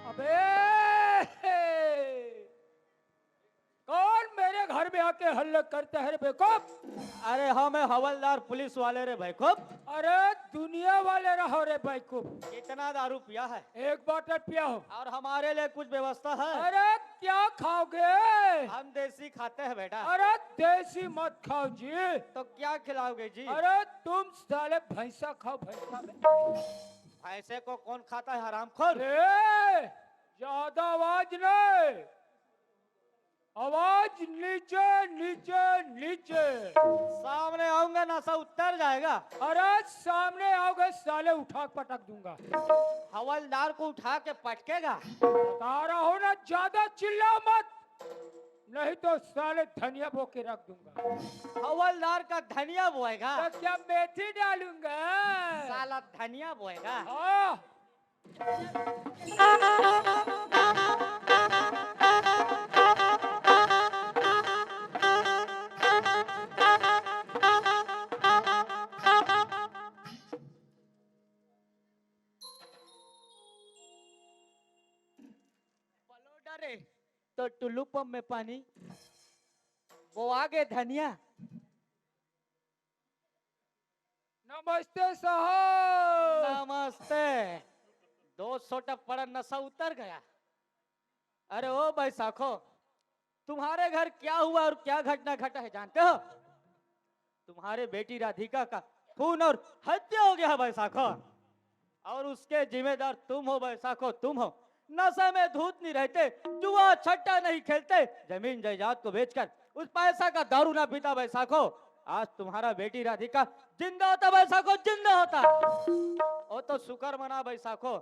अबे! कौन मेरे घर में आके हल्ला करता है रे बेवकूफ। अरे हाँ, मैं हवलदार पुलिस वाले रे बेवकूफ। अरे दुनिया वाले रहो रे बेवकूफ। कितना दारू पिया है? एक बॉटल पिया हूँ। और हमारे लिए कुछ व्यवस्था है? अरे क्या खाओगे? हम देसी खाते हैं बेटा। अरे देसी मत खाओ जी। तो क्या खिलाओगे जी? अरे तुम साले भैंसा खाओ, भैंसा। भैंसे को कौन खाता है, हरामखोर? ए, ज्यादा आवाज नहीं, आवाज नीचे, नीचे, नीचे। सामने आऊंगा, नशा उतर जाएगा। अरे सामने आओगे साले, उठा के पटक दूंगा। हवलदार को उठा के पटकेगा। बता रहा हूँ ना, ज्यादा चिल्लाओ मत, नहीं तो साले धनिया बो के रख दूंगा। हवलदार का धनिया बोएगा? तो क्या मेथी डालूंगा? साला धनिया बोएगा। हाँ। पलोडा रे, तो टुल्लू पंप में पानी, वो आगे धनिया। नमस्ते साहब। नमस्ते। दो सोटा पड़ा, नशा उतर गया। अरे ओ बैसाखो, तुम्हारे घर क्या हुआ और क्या घटना घटा है जानते हो? तुम्हारे बेटी राधिका का खून और हत्या हो गया है बैसाखो, और उसके जिम्मेदार तुम हो बैसाखो, तुम हो। नशे में धुत नहीं रहते, जुआ छट्टा नहीं खेलते, जमीन जायदाद को बेचकर उस पैसा का दारू ना पीता बैसाखो, आज तुम्हारा बेटी राधिका जिंदा होता बैसाखो, जिंदा होता। ओ तो शुक्र मना बैसाखो,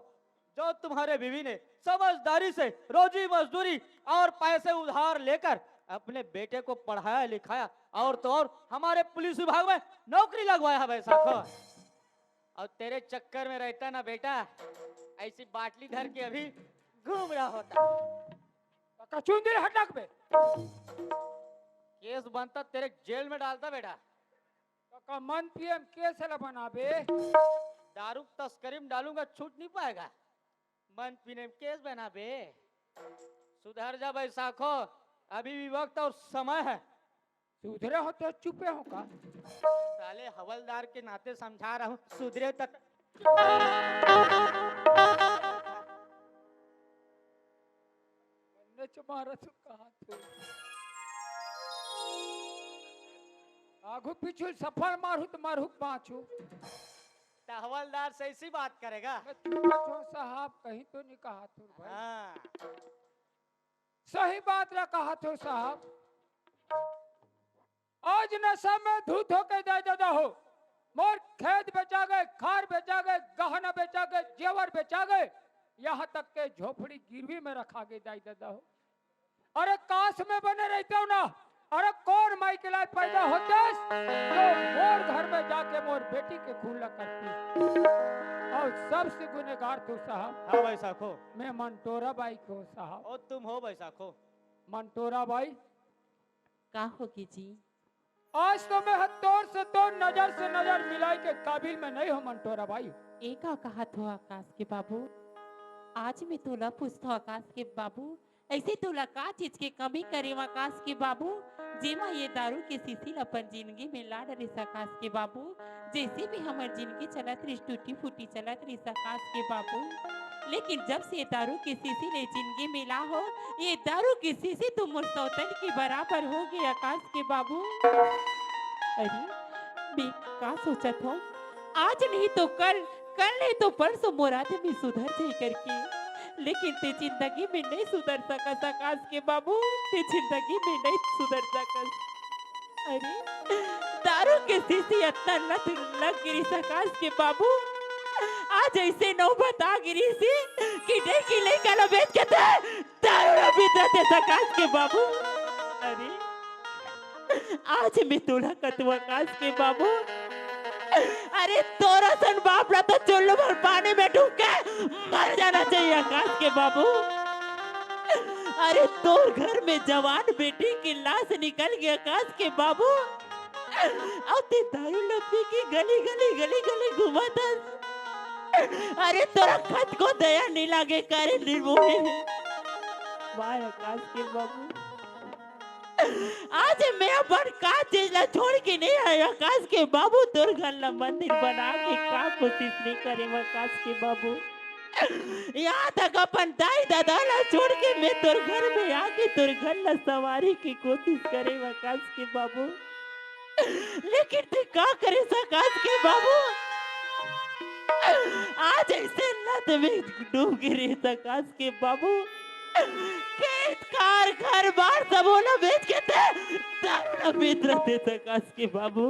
जो तुम्हारे बीवी ने समझदारी से रोजी मजदूरी और पैसे उधार लेकर अपने बेटे को पढ़ाया लिखाया, और तो और हमारे पुलिस विभाग में नौकरी लगवाया है बैसाखो। और तेरे चक्कर में रहता ना बेटा, ऐसी बाटली धर के अभी घूम रहा होता। कचुंदर हटक बे। केस बनता, तेरे जेल में डालता बेटा। काका मन पीएम केस ला बनाबे। दारू तस्करी में डालूंगा, छूट नहीं पाएगा। मन पीने में केस बनाबे। सुधर जा बैसाखो, अभी भी वक्त और समय है। सुधरे हो तो चुपे हो का? साले हवलदार के नाते समझा रहा हूँ, सुधरे तक। नच मारा तू कहा तू। आगू पीछू सफल मारू तो मारू बाँचू। तो हवलदार से ऐसी बात करेगा? मैं तू बचो साहब, कहीं तो नहीं कहा तू भाई। हाँ। सही बात ला कहा तू साहब। आज नशा में धुत होके दाई ददा हो, मोर खेत बेचा गए, खार बेचा गए, गहना बेचा गए, जेवर बेचा गए, यहाँ तक के झोपड़ी गिरवी में रखा गए दाई ददा हो। अरे काश में बने रहते हो ना, अरे कौन माई के लायक पैदा होते जो मोर घर में जाके मोर बेटी के खून ला करती। और सबसे गुनेगार तू साहब। हाँ बैसाखो। मैं मंटोरा बाई को साहब। ओ तुम हो बैसाखो। मंटोरा बाई। का होगे जी? आज तो मैं ह तोर से तोर नजर से नजर मिलाए के काबिल में नहीं हो मंटोरा बाई। ए का कहत हो आकाश के बाबू? आज मैं तोला पूछथो आकाश के बाबू, ऐसे तोला का चीज के कमी करे आकाश के बाबू, जेमा ये दारू के शीशी ल अपन जिंदगी में ला डरे आकाश के बाबू? जैसे भी हमर जिंदगी चलत रहिस, टूटी फूटी चलत रहिस आकाश के बाबू, लेकिन जब से दारू के शीशी ले जिंदगी मिला हो, ये दारू के शीशी तो मोर सौतन के बराबर हो गए आकाश के बाबू। अरे, मैं का सोचत हो, आज नहीं तो कल, कल नहीं तो परसों मोर आदमी सुधर जाए करके, लेकिन ते जिंदगी में नहीं सुधर सकस आकाश के बाबू, ते जिंदगी में नहीं सुधर सकस। अरे, दारू के शीशी अतना लत लग गिरिस आकाश के बाबू। आज ऐसे नौबत आ गिरिस कि डेढ़ की लइका ला बेच के ते दारू ला पीत रहिते आकाश के बाबू। अरे, आज मैं तोला कथों आकाश के बाबू। अरे, तोर असन बाप ला तो चुल्लू भर पानी में डूब के मर जाना चाहिए आकाश के बाबू। अरे, तोर घर में जवान बेटी की लाश निकल गई आकाश के बाबू। अउ ते दारू ला पी के गली, गली, गली, गली घूमत हस। अरे, तोला खुद को दया नहीं लागे का रे निर्मोही। वाह आकाश के बाबू। आज मैं अपन का चीज ला छोड़ के नहीं आया आकाश के बाबू, तोर घर ला मंदिर बना के का कोशिश नहीं करे आकाश के बाबू। यहाँ तक अपन दाई दादा ला छोड़ के मैं तोर घर में आके तोर घर ला संवारे के कोशिश करे आकाश के बाबू, लेकिन तू का करे आकाश के बाबू? आज ऐसे लत में डूब गिरे आकाश के बाबू, खेत खार घर बार सब ओला बेच के ते दारू ला बेच रहे आकाश के बाबू।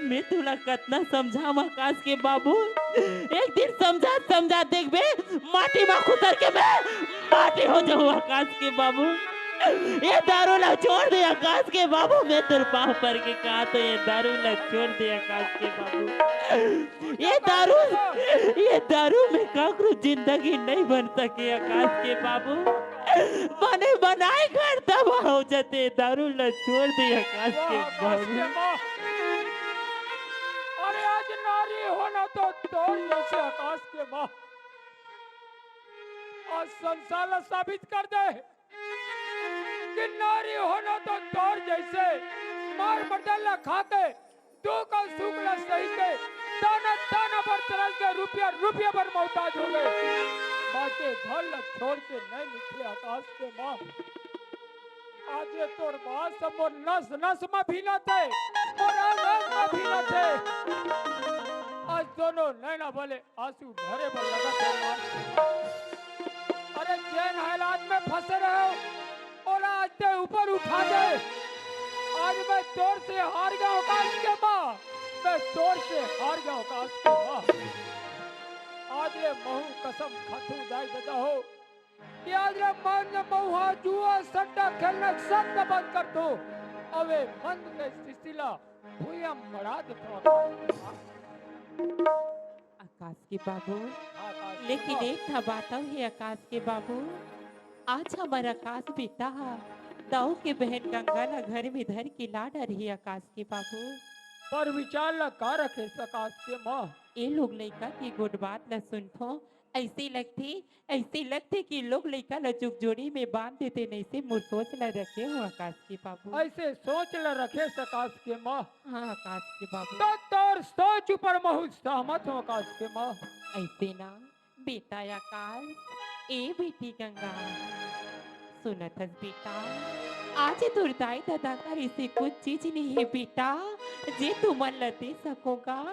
मैं तुला कतना समझाऊं आकाश के बाबू, एक दिन समझा समझा देखबे, माटी मा खुसर के मैं माटी हो जाऊं आकाश के बाबू। ये दारू ला छोड़ दे आकाश के बाबू, मैं तोर पाँव पर के कहा तो ये दारू ला छोड़ दे आकाश के बाबू। ये दारू, ये दारू में काकरो जिंदगी नहीं बन सके आकाश के बाबू। बने बनाए घर तबाह हो जाते, दारू ला छोड़ दे आकाश के वाह, आकाश बाबू। के माँ। अरे आज नारी होना तो तोर जैसे आकाश के माँ। आज संसार ला साबित कर दे कि नारी होना तो तोर जैसे मार मर्दन ला खा के दुख अउ सुख ला सही के, दाना दाना बर तरस के, रुपया रुपया बर मोहताज हो गए। बाकी घर ला छोड़ के नहीं निकले आकाश के माँ। आज ये तोर बात सब मोर नस नस में भीना थे, मोर अंग अंग में भीना थे। आज दोनों नैना वाले आंसू ढरे बर लगा थे माँ। अरे जेन हालात में फंसे रहे हो, ओला आज ते ऊपर उठा दे। आज मैं तोर से हार गया आकाश के माँ, मैं तोर से हार गया आकाश के माँ। आज ले महू कसम खाथू दाई ददा हो, कि आज ले मन महू हा जुआ सट्टा खेलना सब बंद कर दो। अबे मन के सिलसिला भुइया मड़ा देथो आकाश के माँ। आकाश के बाबू, हाँ, आकाश के लेकिन माँ। एक ठा बात अउ हे आकाश के बाबू, आज हमर आकाश बेटा हा दाऊ के बहन गंगा ला घर में धर के ला डरही आकाश के बाबू। पर विचार ला का रखे आकाश के माँ? ए लोग लइका के गोठ बात ला सुनथो, ऐसे लगथे, ऐसे लगथे कि लोग लइका ला जुगजोड़ी में बांध देते, नहीं से मोर सोच ला रखे हो आकाश के बाबू। ऐसे सोच ला रखे आकाश के माँ। हाँ आकाश के बाबू। तो तोर सोच ऊपर महू सहमत हो आकाश के माँ। ऐसे ना बेटा आकाश, ए बेटी गंगा, सुनत हस बेटा, आज तोर दाई ददा कर इसे कुछ चीज नहीं है बेटा, जे तुमन ल दे सकोगा।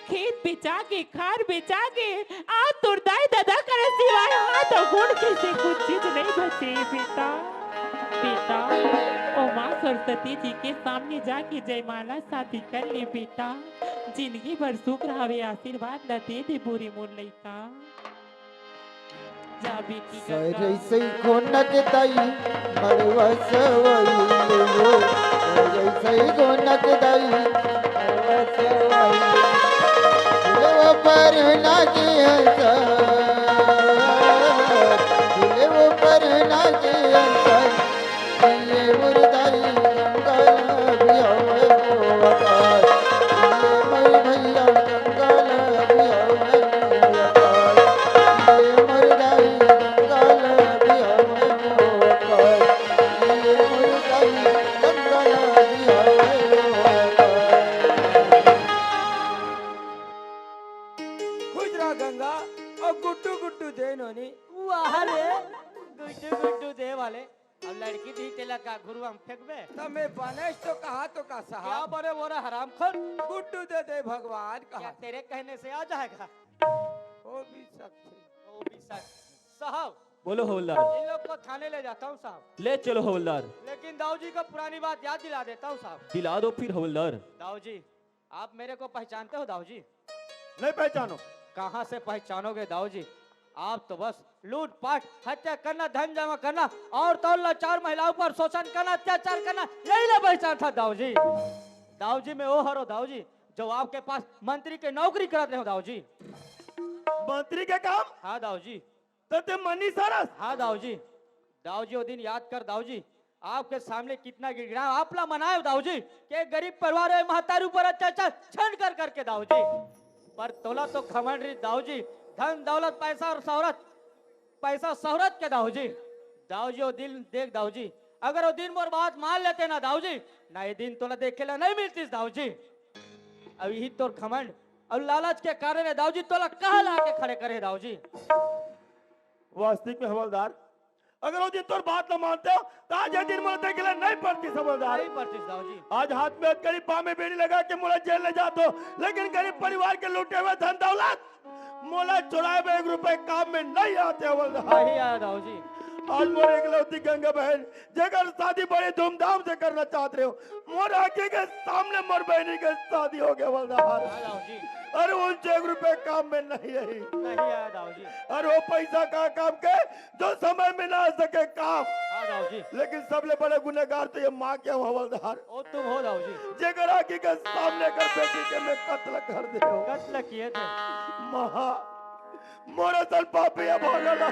खेत बेचा के, खार बेचा के, आज तोर दाई ददा कर सिवाय हाथ अउ गोड़ के से कुछ चीज नहीं बचे बेटा। बेटा, ओ माँ सरस्वती जी के सामने जाके जयमाला शादी कर ले बेटा, जिंदगी भर सुख रहावे, आशीर्वाद ल दे दे बोरे मोर लइका। जा बेटी गंगा। सरसई कोनक दाई मड़वा सवई ले हो, सरसई कोनक दाई मड़वा सवई ले हो। झुलवा पर नागे हंसा, झुलवा पर नागे हंसा। ये मोर दाई गंगा ला बिहावे मोर आकाश। ये मोर भैया गंगा ला बिहावे मोर आकाश। ये मोर दाई गंगा ला बिहावे मोर आकाश। ये मोर दाई गंगा ला बिहावे मोर आकाश। खुश रहा गंगा अउ गुड्डू गुड्डू दे नोनी। वाह रे, गुड्डू गुड्डू दे वाले। अब लड़की दी तेला का घुरुआ में फेंकबे? त मैं बनेस तो कहा तो का साहब? क्या बने बोला हरामखोर? गुड्डू दे दे भगवान कहा। क्या तेरे कहने से आ जाएगा? हो भी सकथे। हो भी सकथे। साहब। बोलो हवलदार। इन लोग को थाने ले जाता हूँ साहब। ले चलो हवलदार। लेकिन दाऊ जी को पुरानी बात याद दिला देता हूँ साहब। दिला दो फिर हवलदार। दाऊ जी, आप मेरे को पहचानते हो दाऊ जी? नहीं पहचानो। कहाँ से पहचानोगे दाऊ जी? आप तो बस लूटपाट, हत्या करना, धन जमा करना, औरतों, लाचार महिलाओं पर शोषण करना, अत्याचार करना, यही ला पहचान था दाऊ जी। दाऊ जी, मैं वो हरो दाऊ जी, जो आपके पास मंत्री के नौकरी करत रहे हो दाऊ जी। मंत्री के काम? हाँ दाऊ जी। तो ते मनी सरस? हाँ दाऊ जी। दाऊ जी, वो दिन याद कर दाऊ जी, आपके सामने कितना गिड़गिड़ाए, आप ला मनाए दाऊ जी, कि एक गरीब परिवार है, महतारी ऊपर अत्याचार छन कर करके दाऊ जी। पर तोला तो घमंड रही दाऊ जी, धन दौलत पैसा और शोहरत, पैसा शोहरत के दाऊ जी। दाऊ जी, वो दिन देख दाऊ जी, अगर वो दिन मोर बात मान लेते ना दाऊ जी, ना ये दिन तोला देखे ला नहीं मिलतीस दाऊ जी। अब यही तोर घमंड और लालच के कारण है दाऊ जी, तोला कहाँ ला के खड़े करे दाऊ जी। वास्तविक में हवलदार, अगर वो दिन तोर बात ना मानते हो, तो आज ये दिन मोला देखे ला नहीं पड़तीस हवलदार। नहीं पड़तीस दाऊ जी। आज हाथ में हथकड़ी, पाँव में बेड़ी लगा के मोला जेल ले जात हो, लेकिन गरीब परिवार के लूटे हुए धन दौलत मोला चुराए में एक रुपए काम में नहीं आते हवलदार। नहीं आया दाऊ जी। आज मोर एकलौती गंगा बहन, जेकर शादी बड़े धूमधाम से करना चाहत रहे हो, मोर आंखी के सामने मोर बहनी के शादी हो गया हवलदार। हाँ दाऊ जी। अरे उनसे एक रुपए काम में नहीं आई। नहीं आया दाऊ जी। अरे वो पैसा का काम के जो समय में ना आ सके काम। हाँ दाऊ जी। लेकिन सबले बड़े गुनहगार तो ये माँ के हो हवलदार। ओ तुम हो दाऊ जी। जेकर आंखी के सामने कर बेटी के मैं कत्ल कर दे हो। कत्ल किए थे। माँ, मोर असन पापी अभागा ला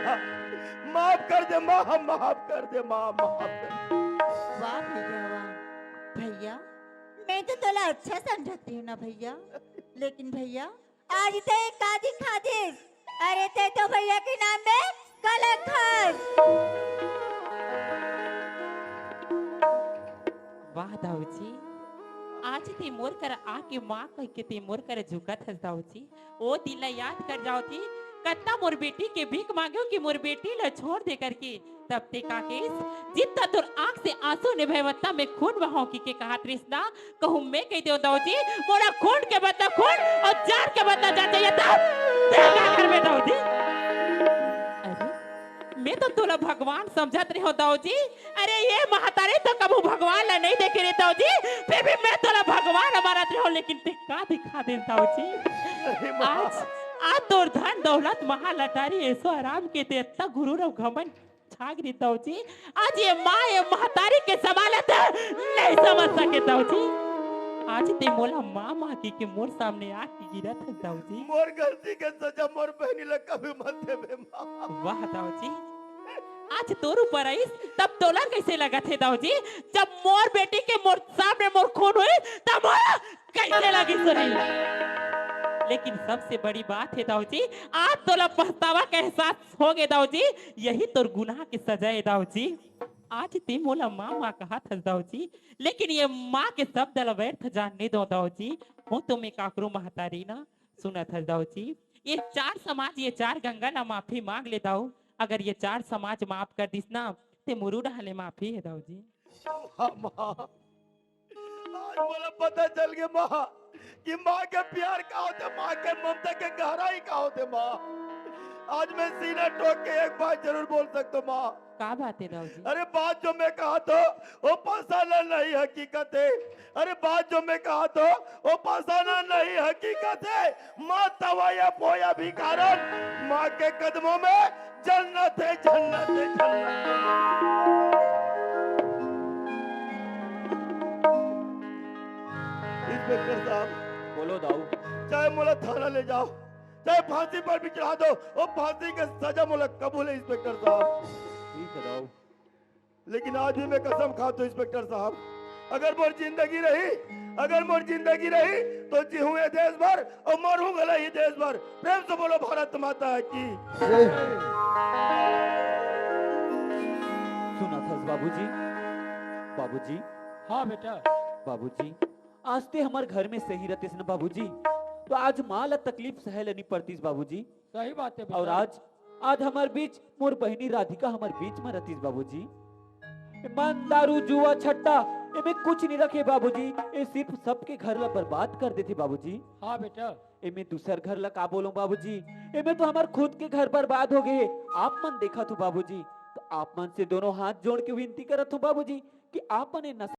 माफ कर दे माँ, माफ कर दे माँ, माफ कर दे। वाह भैया वाह। भैया, मैं तो तोला अच्छा समझत रही हूँ ना भैया, लेकिन भैया आज ते का दिखा दिस। अरे ते तो भैया के नाम में कलंक हस। वाह दाऊ जी, आज ते मोर करा आके माँ कह के ते मोर करा झुकत हस दाऊ जी। ओ दिन ला याद कर दाऊ जी, कत्ता मोर बेटी के भीख मांगेव कि मोर बेटी ला छोड़ दे करके। तब ते का केस, जितना तोर आंख से आंसू ने भयवत्ता में खून बहाव की के कहा तृष्णा, कहूँ मैं कह देव दाऊ जी, मोला खून के बदला खून और जान के बदला जान चाहिए तब ते का करबे दाऊ जी। अरे, मैं तो तोला भगवान समझत रहे हो दाऊ जी। अरे ये महतारी तो कभू भगवान ला नहीं देखे रे दाऊ जी, फिर भी मैं तोला भगवान मानत रहे हो, लेकिन ते का दिखा दे दाऊ जी। अरे माँ। आज, आज तोर धन दौलत महालटारी ऐसो आराम के ते इतना गुरूर और घमंड छाग रे दाऊ जी। आज ये माँ, ये महतारी के सवाल है तो नहीं समझ सके दाऊ जी। आज ते मोला माँ, माँ की के मोर सामने आके गिरत है दाऊ जी। मोर गलती के सजा मोर बहनी ला कभी मत देबे माँ। वाह दाऊ जी, आज तोर ऊपर आइस तब तोला कैसे लगत है दाऊ जी? जब मोर बेटी के मोर सामने मोर खून होइस तब मोला कैसे लगिस रे? लेकिन सबसे बड़ी बात है दाऊ जी, आज तोला पछतावा के एहसास हो गे दाऊ जी, यही तोर गुनाह के सजा है दाऊ जी। आज ते मोला माँ माँ कहत हस दाऊ जी, लेकिन ये माँ के शब्द ला व्यर्थ जान नहीं दो दाऊ जी। हो तो मैं काकरो महतारी ना सुनत हस दाऊ जी। ये चार समाज, ये चार गंगा ला माफी मांग ले दाऊ। अगर ये चार समाज माफ कर दिस ना, ते मुरु डहाले माफी है दाऊ जी। हाँ, माँ। आज मोला पता चल गे माँ कि माँ के प्यार का होथे, माँ के ममता के गहराई का होथे माँ। आज मैं सीना ठोक के एक बात जरूर बोल सकता हूँ माँ। का बात है दाऊ जी? अरे बात जो मैं कहा तो वो फसाना नहीं हकीकत है। अरे बात जो मैं कहा तो वो फसाना नहीं हकीकत है। माँ तवा या पोया भिखारन, माँ के कदमों में जन्नत है, जन्नत है, जन्नत है। इंस्पेक्टर साहब, बोलो दाऊ। चाहे मोला थाना ले जाओ, चाहे फांसी पर भी चढ़ा दो, वो फांसी के सजा मोला कबूल है इंस्पेक्टर साहब। ठीक है दाऊ। लेकिन आज भी मैं कसम खात हूँ इंस्पेक्टर साहब, अगर मोर जिंदगी रही, अगर मोर जिंदगी रही तो जीहूँ ये देश भर और मरहूँ घला ही देश भर। प्रेम से बोलो भारत माता की। जय। सुनत हस बाबूजी? बाबूजी। हाँ बेटा। बाबूजी, आज ते हमर घर में सही रहतेस न बाबूजी, तो आज माँ ला तकलीफ सहे ल नहीं पड़तीस बाबूजी। सही बात है बेटा। और आज, आज हमर बीच मोर बहिनी राधिका हमर बीच में रहतीस बाबूजी। ए मन दारू जुआ छट्टा, एमे कुछ नहीं रखे बाबूजी। ए सिर्फ सबके घर ला बर्बाद कर देथे बाबूजी। हाँ बेटा। एमे दूसर घर ला का बोलूं बाबूजी, एमे तो हमर खुद के घर बर्बाद हो गए। आप मन देखत हो बाबूजी, तो आप मन से दोनों हाथ जोड़ के विनती करत हूँ बाबूजी कि आप मन ए नशा